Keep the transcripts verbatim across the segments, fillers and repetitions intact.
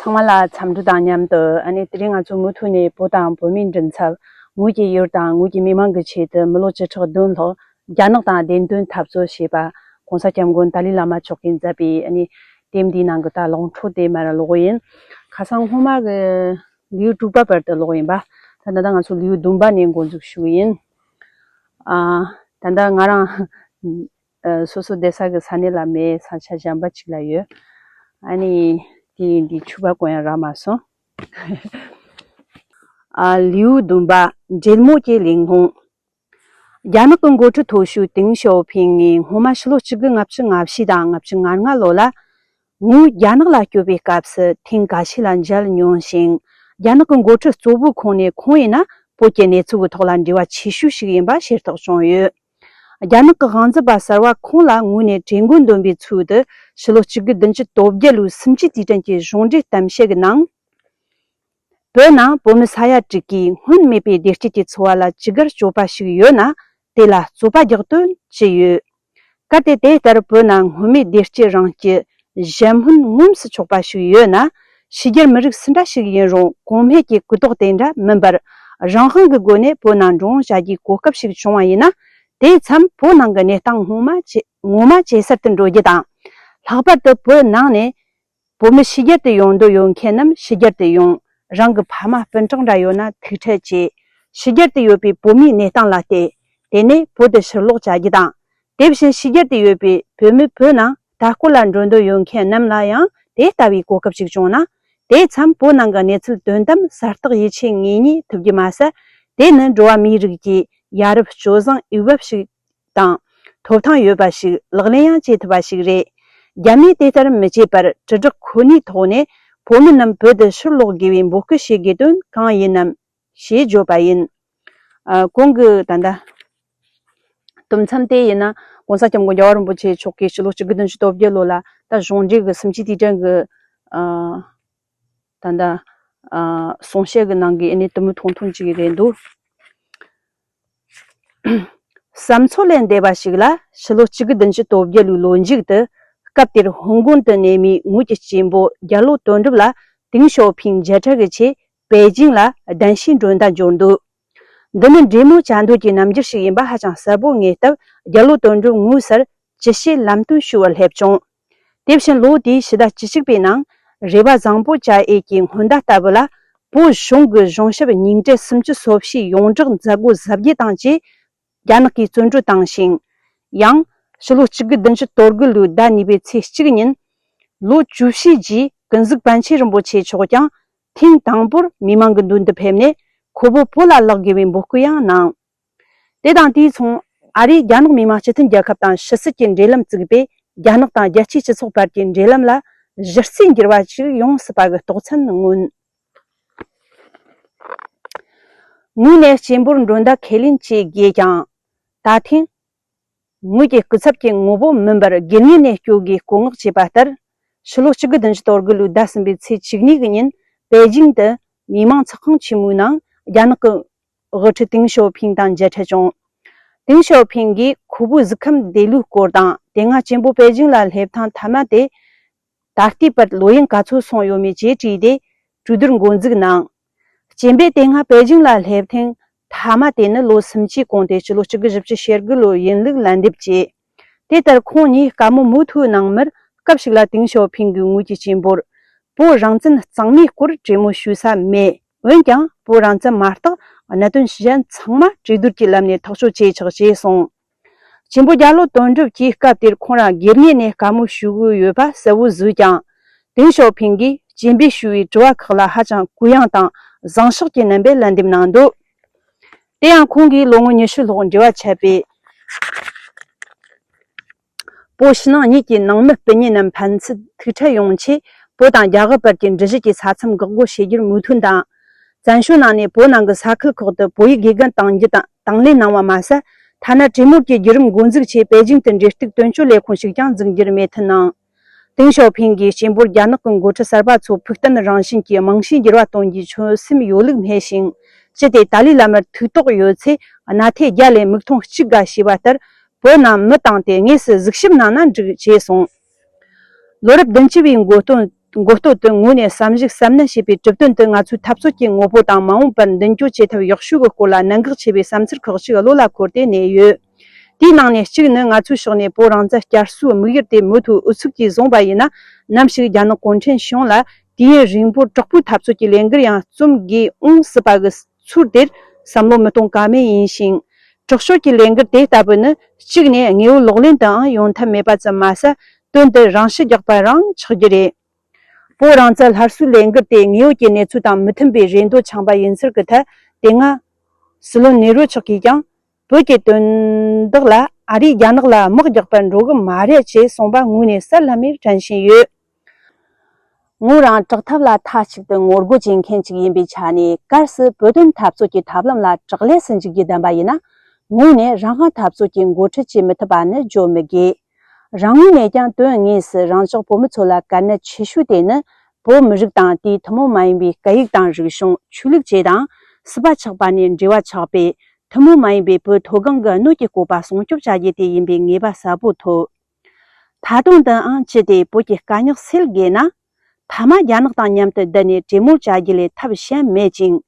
ཚང་མ་ལ་འཚམས་འདྲི་དང་མཉམ་དུ། ཨ་ནི་དེ་རིང་ང་ཚོ་མུ་མཐུད་ནས་བོད་དང་བོད་མིའི་མགྲིན་ཚབ། ངོས་ཀྱི་ཡུལ་དང་ངོས་ཀྱི་མི་མང་གི་ཆེད་དུ་མི་ལོ་བཅུ་ཕྲག་བདུན་ལྷག་རྒྱ་ནག་དང་བདེན་དོན་འཐབ་རྩོད་བྱས་པ་༸གོང་ས་༸སྐྱབས་མགོན་ཏཱ་ལའི་བླ་མ་མཆོག་གིས་མཛད་པའི་ཨ་ནི་དེབ་འདིའི་ནང་གི་ད་ལོ་འཕྲོ་དེ་མར་ཀློག་ཡིན། ཁ་སང་སྔོན་མ་གི་ལེའུ་དྲུག་པ་བར་དུ་ཀློག་ཡིན་པ། ད་ད་ལྟ་ང་ཚོ་ལེའུ་བདུན་པ་ནས་འགོ་འཛུགས་ཞུ་གི་ཡིན། ཨ། ད་ལྟ་ང་རང་ཨ། སོ་སོ་བསྡད་ས་གི་ས་གནས་ལ་མེད། ས་ཆ་གཞན་པ་ཅིག་ལ་ཡོད། ཨ་ནི་དེ་ཡིན་དུས་ཕྱུ་པ་གོན་ཡ་རག་མ་སོང་། ཨ། ལེའུ་བདུན་པ། འབྲེལ་མོལ་གྱི་གླེང་སློང་། རྒྱ་ནག་གི་འགོ་ཁྲིད་མཐོ་ཤོས་ཏེང་ཞའོ་ཕིང་ངས་སྔོན་མ་ཕྱི་ལོ་གཅིག་དགུ་ལྔ་བཅུ་ང་བཞི་དང་ལྔ་བཅུ་ང་ལྔ་ལོ་ལ། ངོས་རྒྱ་ནག་ལ་བསྐྱོད་པའི་སྐབས་སུ་ཐེངས་འགའ་ཤས་ལ་མཇལ་མྱོང་ཞིང་། རྒྱ་ནག་གི་འགོ་ཁྲིད་གཙོ་བོའི་ཁོངས་ནས་ཁོང་ཡིན་ན་བོད་ཀྱི་གནས་ཚུལ་གྱི་ཐོག་ལ་འབྲེལ་བ་ཆེ་ཤོས་ཤིག་ཡིན་པ་ཤེས་རྟོགས་བྱུང་ཡོད། རྒྱ་ནག་གི་དབང་འཛིན་པ་གསར་བ་ཁོང་ལ་ངོས་ནས་གྲོས་འགོ་འདོན་པའི་ཚུལ་དུ་ཕྱི་ལོ་གཅིག་དགུ་བདུན་ཅུ་དོན་བརྒྱད་ལོའི་སུམ་ཅུ་དུས་དྲན་གྱི་གཞུང་འབྲེལ་གཏམ་བཤད་ཀྱི་ནང་། བོད་ནང་བོད་མི་ས་ཡ་དྲུག་གིས་སྔོན་མེད་པའི་བདེ་སྐྱིད་ཀྱི་འཚོ་བ་ལ་ཅི་དགར་སྤྱོད་པ་ཞིག་ཡོད་ན། དེ་ལ་རྩོད་པ་རྒྱག་དོན་ཅི་ཡོད། གལ་ཏེ་དེ་ལྟར་བོད་ནང་སྔོན་མའི་བདེ་སྐྱིད་རང་སྐྱིད་གཞལ་སྨོན་ངོམས་སུ་ཆོག་པ་ཞིག་ཡོད་ན། ཕྱི་རྒྱལ་མི་རིགས་སུ་འདྲ་ཞིག་ཡིན་རུང་གོང་སྨྲས་ཀྱི་གུ་དོག་དེ་འདྲ་མིན་པར། རང་དབང་གི་སྒོ་ནས་བོད་ནང་འགྲོ་འོང་བྱ་རྒྱུའི་གོ་སྐབས་ཤིག་བྱུང་བ་ཡིན་ན། དེ་མཚམས་བོད་ནང་གི་གནས་སྟངས་ངོ་མ་ཇེ་ངོ་མ་ཇེ་གསལ་དུ་འགྲོ་རྒྱུ་དང་། ལྷག་པར་དུ་བོད་ནང་ནས་བོད་མི་ཕྱི་རྒྱལ་དུ་ཡོང་འདོད་ཡོད་མཁན་རྣམས་ཕྱི་རྒྱལ་དུ་ཡོང་། རང་གི་ཕ་མ་སྤུན་གྲོགས་འདྲ་ཡོད་ན་ཐུག་འཕྲད་བྱས། ཕྱི་རྒྱལ་དུ་ཡོད་པའི་བོད་མིའི་གནས་སྟངས་ལ་བལྟས། དེ་ནས་བོད་དུ་ཕྱིར་ལོག་བྱ་རྒྱུ་དང་། དེ་བཞིན་ཕྱི་རྒྱལ་དུ་ཡོད་པའི་བོད་མི་བོད་ནང་ལྟ་སྐོར་ལ་འགྲོ་འདོད་ཡོད་མཁན་རྣམས་ལ་ཡང་དེ་ལྟ་བུའི་གོ་སྐབས་ཤིག་བྱུང་ན། དེ་མཚམས་བོད་ནང་གི་གནས་ཚུལ་དོན་དམ་གསལ་བརྟག་ཡིད་ཆེས་ངེས་ངེས་ཐུབ་རྒྱུ་མ་ཟད། དེ་ནི་འགྲོ་བ་མིའི་རིགས་ཀྱི་ཡ་རབས་སྤྱོད་བཟང་འོས་འབབ་ཤིག་དང་། ཐོབ་ཐང་ཡོད་པ་ཞིག་ལག་ལེན་ཡང་བྱེད་ཐུབ་པ་ཞིག་རེད། རྒྱ་མིས་དེ་ལྟར་མི་བྱེད་པར་དྲིལ་བསྒྲགས་ཁོ་ནའི་ཐོག་ནས་བོད་མི་རྣམས་བོད་དུ་ཕྱིར་ལོག་དགོས་པའི་འབོད་སྐུལ་བྱེད་དགོས་དོན་གང་ཡིན་ནམ་ཞེས་བརྗོད་པ་ཡིན། ཨ། གོང་གི་ད་ལྟ་དུམ་མཚམས་དེ་ཡིན་ན་༸གོང་ས་༸སྐྱབས་མགོན་རྒྱལ་བ་རིན་པོ་ཆེ་མཆོག་གིས་ཕྱི་ལོ་གཅིག་དགུ་བདུན་ཅུ་དོན་བརྒྱད་ལོ་ལ་ད་གཞུང་འབྲེལ་གྱི་སུམ་ཅུ་དུས་དྲན་གྱི། ཨ། ད་ལྟ། ཨ། གསུང་བཤད་ཀྱི་ནང་གི་ཨ་ནི་དུམ་བུ་ཐུང་ཐུང་ཅིག་རེད་འདུག་བསམ་ཚུལ་ལས་འདས་པ་ཞིག་ལ་ཕྱི་ལོ་གཅིག་དགུ་བདུན་ཅུ་དོན་བརྒྱད་ལོའི་ལོ་མཇུག་ཏུ་སྐབས་དེར་ཧོང་ཀོང་དུ་གནས་མི་ངོས་ཀྱི་གཅེན་པོ་རྒྱ་ལོ་དོན་གྲུབ་ལ་ཏེང་ཞའོ་ཕིང་མཇལ་འཕྲད་ཀྱི་ཆེད་པེ་ཅིང་ལ་གདན་ཞུའི་མགྲོན་བརྡ་འབྱོར་འདུག་འདི་ནི་འབྲེལ་མོལ་བྱ་འདོད་ཀྱི་རྣམ་འགྱུར་ཞིག་ཡིན་པ་ཧ་ཅང་གསལ་པོ་ངེས་སྟབས། རྒྱ་ལོ་དོན་གྲུབ་ངོས་སར་ཅི་བྱེད་ལམ་སྟོན་ཞུ་བར་སླེབས་བྱུང་། དེ་བཞིན་ལོ་དེའི་ཕྱི་ཟླ་བཅུ་གཅིག་པའི་ནང་། རེ་བ་བཟང་པོ་བཅའ་ཡས་ཀྱི་སྔོན་བརྡ་ལྟ་བུ་ལ། བོད་གཞུང་གི་གཞུང་ཞབས་རྙིང་གྲས་སུམ་ཅུ་སོ་བཞིའི་ཡོངས་གྲགས་མཛད་སྒོ་གཟབ་རྒྱས་དང་བཅས་རྒྱ་ནག་གིས་བརྩོན་འགྲུས་བཏང་ཞིང་། ཡང་། ཕྱི་ལོ་གཅིག་དགུ་བདུན་ཅུ་དོན་དགུ་ལོའི་ཟླ་གཉིས་པའི་ཚེས་གཅིག་ཉིན། ལོ་བཅུ་བཞི་རྗེས་ཀུན་གཟིགས་པཎ་ཆེན་རིན་པོ་ཆེ་མཆོག་ཀྱང་ཐེངས་དང་པོར་མི་མང་གི་མདུན་དུ་ཕེབས་ནས་ཁོ་བོ་བོད་ལ་ལོག་དགོས་པའི་འབོད་སྐུལ་ཡང་གནང་། དེ་དང་དུས་མཚུངས། ཨ་རིས་རྒྱ་ནག་མི་དམངས་སྤྱི་མཐུན་རྒྱལ་ཁབ་དང་ཕྱི་སྲིད་ཀྱི་འབྲེལ་ལམ་བཙུགས་པས། རྒྱ་ནག་དང་རྒྱལ་སྤྱིའི་སྤྱི་ཚོགས་བར་གྱི་འབྲེལ་ལམ་ལ་གཞི་རྩའི་འགྱུར་བ་ཞིག་ཡོང་སྲིད་པ་གི་རྟོགས་མཚན་མངོན། ངོས་ནས་གཅེན་པོར་མགྲོན་བརྡ་ཁས་ལེན་བྱེད་དགོས་ཀྱང་། ད་ཐེངས་ངོས་ཀྱི་སྐུ་ཚབ་ཀྱི་ངོ་བོ་མིན་པར་སྒེར་ངོས་ནས་སྐྱོད་དགོས་བསྐོ་མངགས་བྱས་པ་ལྟར། ཕྱི་ལོ་གཅིག་དགུ་བདུན་ཅུ་དོན་དགུ་ལོའི་ཟླ་གསུམ་པའི་ཚེས་བཅུ་གཉིས་ཀྱི་ཉིན་པེ་ཅིང་དུ་མི་མང་ཚོགས་ཁང་ཆེན་མོའི་ནང་རྒྱ་ནག་གི་དབུ་ཁྲིད་ཏེང་ཞའོ་ཕིང་དང་མཇལ་འཕྲད་བྱུང་། ཏེང་ཞའོ་ཕིང་གིས་ཁོ་བོའི་གཟུགས་ཁམས་བདེ་ལུགས་སྐོར་དང་། དེ་སྔ་གཅེན་པོ་པེ་ཅིང་ལ་སླེབས་ཐེངས་མཐའ་མ་དེ་ད་ལྟའི་བར་ལོ་ཡུན་ག་ཚོད་སོང་ཡོད་མེད་བཅས་དྲིས་ཏེ་གྲོས་བསྡུར་འགོ་འཛུགས་གནང་། གཅེན་པོས་དེ་སྔ་པེ་ཅིང་ལ་སླེབས་ཐེངས་མཐའ་མ་དེ་ནི་ལོ་སུམ་ཅུའི་གོང་དེ་ཕྱི་ལོ་གཅིག་དགུ་བཞི་བཅུ་ཞེ་དགུ་ལོར་ཡིན་ལུགས་ལན་འདེབས་བྱས། དེ་ལྟར་ཁོང་གཉིས་དཀའ་མོ་མུ་མཐུད་གནང་མུར། སྐབས་ཤིག་ལ་ཏེང་ཞའོ་ཕིང་གིས་ངོས་ཀྱི་གཅེན་པོར། བོད་རང་བཙན་གཙང་མའི་སྐོར་གྲོས་མོལ་ཞུ་ས་མེད། འོན་ཀྱང་བོད་རང་བཙན་མ་གཏོགས་གནད་དོན་གཞན་ཚང་མ་གྲོས་བསྡུར་གྱི་ལམ་ནས་ཐག་གཅོད་བྱས་ཆོག་ཅེས་གསུངས། གཅེན་པོ་རྒྱ་ལོ་དོན་གྲུབ་ཀྱིས་སྐབས་དེར་ཁོང་རང་སྒེར་ངོས་ནས་བཀའ་མོལ་ཞུ་གི་ཡོད་པ་གསལ་བོ་བཟོས་ཀྱང་། ཏེང་ཞའོ་ཕིང་གིས་གཅེན་པོས་ཞུས་པའི་དྲི་བ་ཁག་ལ་ཧ་ཅང་གུ་ཡངས་དང་བཟང་ཕྱོགས་ཀྱི་རྣམ་པས་ལན་འདེབས་གནང་འདུག་དེ་ཡང་ཁོང་གིས་ལོ་ངོ་ཉི་ཤུ་ལྷག་འབྲེལ་བ་ཆད་པའི་བོད་ཕྱི་ནང་གཉིས་ཀྱི་ནང་མི་སྤུན་ཉེ་རྣམས་ཕན་ཚུན་ཐུག་འཕྲད་ཡོང་ཆེད། བོད་དང་རྒྱ་གར་བར་གྱི་འགྲུལ་བཞུད་ཀྱི་ས་མཚམས་འགག་སྒོ་ཕྱེ་རྒྱུར་མོས་མཐུན་དང་། བཙན་བྱོལ་ནང་ནས་བོད་ནང་གི་ས་ཁུལ་ཁག་ཏུ་བོད་ཡིག་དགེ་རྒན་གཏང་རྒྱུ་དང་དང་ལེན་གནང་བ་མ་ཟད། ཐ་ན་གྲོས་མོལ་གྱི་བརྒྱུད་རིམ་འགོ་འཛུགས་ཆེད་པེ་ཅིང་དུ་འབྲེལ་གཏུག་དོན་གཅོད་ལས་ཁུངས་ཤིག་ཀྱང་འཛུགས་རྒྱུར་མོས་མཐུན་གནང་། ཏེང་ཞའོ་ཕིང་གིས་གཅེན་པོར་རྒྱ་ནག་གི་འགོ་ཁྲིད་གསར་པ་ཚོ་ཕུགས་བརྟན་རང་བཞིན་གྱིས་རྨང་གཞིའི་འགྱུར་བ་གཏོང་རྒྱུའི་ཆོད་སེམས་ཡོད་ལུགས་སྨྲས་ཤིང་། ཅི་སྟེ་ཏཱ་ལའི་བླ་མར་ཐུགས་གཏོགས་ཡོད་ཚེ་སྣ་ཐལ་བརྒྱ་ལས་མིག་མཐོང་གཅིག་དགའ་ཞེས་པ་ལྟར། བོད་ནང་མི་བཏང་སྟེ་དངོས་སུ་གཟིགས་ཞིབ་གནང་ན་འགྲིག་ཅེས་གསུངས། ལོ་རབས་བདུན་ཅུ་བའི་འགོ་སྟོད་ མགོ་སྟོད་དུ་ངོས་ནས་བསམ་གཞིག་གསལ་སྣོན་བྱས་པའི་གྲུབ་དོན་དུ། ང་ཚོའི་འཐབ་རྩོད་ཀྱི་ངོ་བོ་དང་མ་འོངས་པར་མདུན་སྐྱོད་བྱེད་ཐབས་ཡག་ཤོས་ཀྱི་སྐོར་ལ་གནད་འགག་ཆེ་བའི་བསམ་ཚུལ་ཁག་ཅིག་བློ་ལ་འཁོར་ཏེ་གནས་ཡོད། དེའི་ནང་ནས་གཅིག་ནི། ང་ཚོའི་ཕྱོགས་ནས་བོད་རང་བཙན་བསྐྱར་གསོའི་དམིགས་ཡུལ་དེ་མུ་མཐུད་ཨུ་ཚུགས་ཀྱིས་བཟུང་བ་ཡིན་ན། ནམ་ཞིག་རྒྱ་ནག་གུང་ཁྲན་གཞུང་ལ་དུས་ཡུན་རིང་པོར་དྲག་པོའི་འཐབ་རྩོད་ཀྱི་ལས་འགུལ་ཡང་རྩོམ་དགོས་འོང་སྲིད་པ་གི་ཚུལ་དེར་བསམ་བློ་མི་གཏོང་ཀ་མེད་ཡིན་ཞིང་། དྲག་ཤོས་ཀྱི་ལས་འགུལ་དེ་ལྟ་བུ་ནི་གཅིག་ནས་དངོས་པོ་ལག་ལེན་དུའང་ཡོང་ཐབས་མེད་པ་ཙམ་མ་ཟད། དོན་དུ་རང་ཤི་རྒྱག་པ་རང་ཆགས་རྒྱུ་རེད། བོད་རང་བཙན་སླར་གསོའི་ལས་འགུལ་དེ་དངོས་ཡོད་ཀྱི་གནས་ཚུལ་དང་མི་མཐུན་པའི་རེ་འདོད་འཆང་པ་ཡིན་ཚུལ་གྱི་ཐད། དེ་སྔ་སྲིད་བློན་ནེ་རུ་མཆོག་གིས་ཀྱང་བོད་ཀྱི་དོན་དག་ལ་ཨ་རིས་རྒྱ་ནག་ལ་དམག་རྒྱག་པར་འགྲོ་གི་མ་རེད་ཅེས་གསུངས་པ་དངོས་གནས་གསལ་ལྷམ་མེར་དྲན་བཞིན་ཡོད། ངོས་རང་དྲག་ཐབས་ལ་མཐའ་གཅིག་ཏུ་ངོ་རྒོལ་བྱེད་མཁན་ཅིག་ཡིན་པའི་ཆ་ནས། གལ་སྲིད་བོད་དོན་འཐབ་རྩོད་ཀྱི་ཐབས་ལམ་ལ་དྲག་ལས་སུ་འཇུག་རྒྱུ་བདམས་པ་ཡིན་ན། ངོས་ནས་རང་དབང་འཐབ་རྩོད་ཀྱི་འགོ་ཁྲིད་བྱེད་མི་ཐུབ་པ་ནི་བརྗོད་མི་དགོས། རང་ངོས་ནས་ཀྱང་དོན་དངོས་སུ་རང་ཅག་བོད་མི་ཚོ་ལ་གལ་གནད་ཆེ་ཤོས་དེ་ནི། བོད་མི་རིགས་དང་དེའི་ཐུན་མོང་མ་ཡིན་པའི་སྐད་ཡིག་དང་རིག་གཞུང་། ཆོས་ལུགས་བཅས་དང་སྲིད་པ་ཆགས་པ་ནས་འབྲེལ་བ་ཆགས་པའི་ཐུན་མོང་མ་ཡིན་པའི་བོད་མཐོ་སྒང་གི་སྣོད་ཀྱི་བཀོད་པ་སྲུང་སྐྱོབ་བྱ་རྒྱུ་དེ་ཡིན་པའི་ངེས་པ་གསལ་པོ་ཐོབ། ད་དུང་དུའང་ཅི་སྟེ་བོད་ཀྱི་དཀའ་རྙོག་སེལ་དགོས་ན། མཐའ་མ་རྒྱ་ནག་དང་མཉམ་དུ་བསྡད་ནས་གྲོས་མོལ་བྱ་རྒྱུ་ལས་ཐབས་གཞན་མེད་ཅིང་།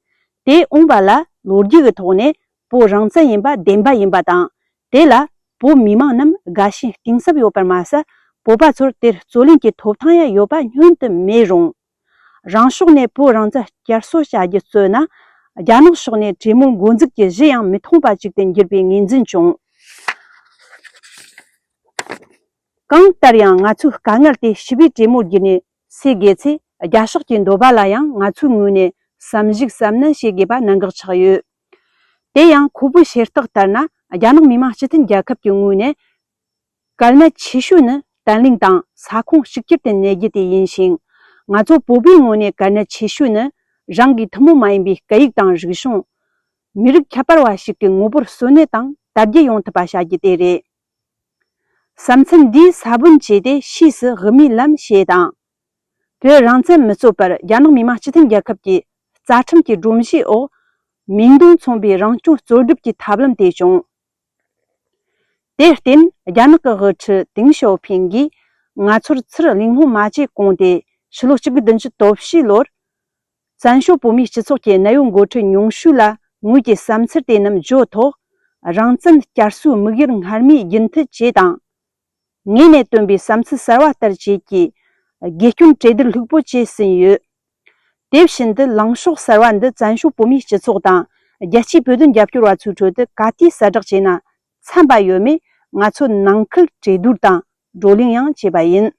དེ་འོངས་པ་ལ་ལོ་རྒྱུས་ཀྱི་ཐོག་ནས་བོད་རང་བཙན་ཡིན་པ་བདེན་པ་ཡིན་པ་དང་། དེ་ལ་བོད་མི་མང་རྣམས་དགའ་ཞེན་གཏིང་ཟབ་ཡོད་པར་མ་ཟད། བོད་པ་ཚོར་དེར་རྩོད་ལེན་གྱི་ཐོབ་ཐང་ཡང་ཡོད་པ་བསྙོན་དུ་མེད་རུང་། རང་ཕྱོགས་ནས་བོད་རང་བཙན་བསྐྱར་གསོ་བྱ་རྒྱུ་རྩོད་ན། རྒྱ་ནག་ཕྱོགས་ནས་གྲོས་མོལ་འགོ་འཛུགས་ཀྱི་གཞི་ཡང་མི་མཐོང་བ་ཅིག་ཏུ་འགྱུར་བའི་ངོས་འཛིན་བྱུང་། གང་ལྟར་ཡང་ང་ཚོའི་དཀའ་ངལ་དེ་ཞི་བའི་གྲོས་མོལ་བརྒྱུད་ནས་སེལ་དགོས་ཚེ། རྒྱ་ཕྱོགས་ཀྱི་འདོད་པ་ལ་ཡང་ང་ཚོའི་ངོས་ནས་བསམ་གཞིག་གསལ་སྣོན་བྱེད་དགོས་པ་གནད་འགག་ཆགས་ཡོད། དེ་ཡང་ཁོ་པོའི་བཤད་སྟངས་ལྟར་ན། རྒྱ་ནག་མི་དམངས་སྤྱི་མཐུན་རྒྱལ་ཁབ་ཀྱི་ངོས་ནས་གལ་གནད་ཆེ་ཤོས་ནི་བརྟན་ལྷིང་དང་ས་ཁོངས་གཅིག་གྱུར་དུ་གནས་རྒྱུ་དེ་ཡིན་ཞིང་། ང་ཚོ་བོད་པའི་ངོས་ནས་གལ་གནད་ཆེ་ཤོས་ནི་རང་གི་ཐུན་མོང་མ་ཡིན་པའི་སྐད་ཡིག་དང་རིག་གཞུང་། མི་རིགས་ཁྱད་པར་བ་ཞིག་གི་ངོ་བོར་གསོན་གནས་དང་དར་རྒྱས་ཡོང་ཐུབ་པ་བྱ་རྒྱུ་དེ་རེད། བསམ་ཚུལ་འདིས་ས་བོན་བཅད་དེ་ཕྱིས་སུ་དབུ་མའི་ལམ་ཞེས་དང་། བོད་རང་བཙན་མི་རྩོད་པར་རྒྱ་ནག་མི་དམངས་སྤྱི་མཐུན་རྒྱལ་ཁབ་ཀྱི་རྩ་ཁྲིམས་ཀྱི་སྒྲོམ་གཞིའི་འོག་མིང་དོན་མཚུངས་པའི་རང་སྐྱོང་རྩོད་སྒྲུབ་ཀྱི་ཐབས་ལམ་དེ་བྱུང་། དེར་བརྟེན། རྒྱ་ནག་གི་དབུ་ཁྲིད་ཏེང་ཞའོ་ཕིང་གིས་ང་ཚོར་ཚུར་གླེང་སློང་མ་བྱེད་གོང་དེ། ཕྱི་ལོ་གཅིག་དགུ་བདུན་ཅུ་དོན་བཞི་ལོར། བཙན་བྱོལ་བོད་མིའི་སྤྱི་ཚོགས་ཀྱི་གནད་ཡོད་འགོ་ཁྲིད་ཉུང་ཤོས་ལ་ངོས་ཀྱི་བསམ་ཚུལ་དེ་རྣམས་བརྗོད་ཐོག་རང་བཙན་བསྐྱར་གསོའི་དམིགས་ཡུལ་སྔར་མེད་རྒྱུན་མཐུད་བྱས་དང་། ངས་ནས་བཏོན་པའི་བསམ་ཚུལ་གསར་བ་ལྟར་བྱེད་ཀྱིས། དགེ་སྐྱོན་གྲོས་བསྡུར་ལྷུག་པོ་བྱས་ཟིན་ཡོད། དེ་བཞིན་དུ་ལངས་ཕྱོགས་གསར་བ་འདི་བཙན་བྱོལ་བོད་མིའི་སྤྱི་ཚོགས་དང་། རྒྱལ་སྤྱིའི་བོད་དོན་རྒྱབ་སྐྱོར་བ་ཚོའི་ཁྲོད་དུ་ག་དུས་གསལ་བསྒྲགས་བྱས་ན་འཚམ་པ་ཡོད་མེད། ང་ཚོ་ནང་ཁུལ་གྲོས་བསྡུར་དང་བགྲོ་གླེང་ཡང་བྱས་པ་ཡིན།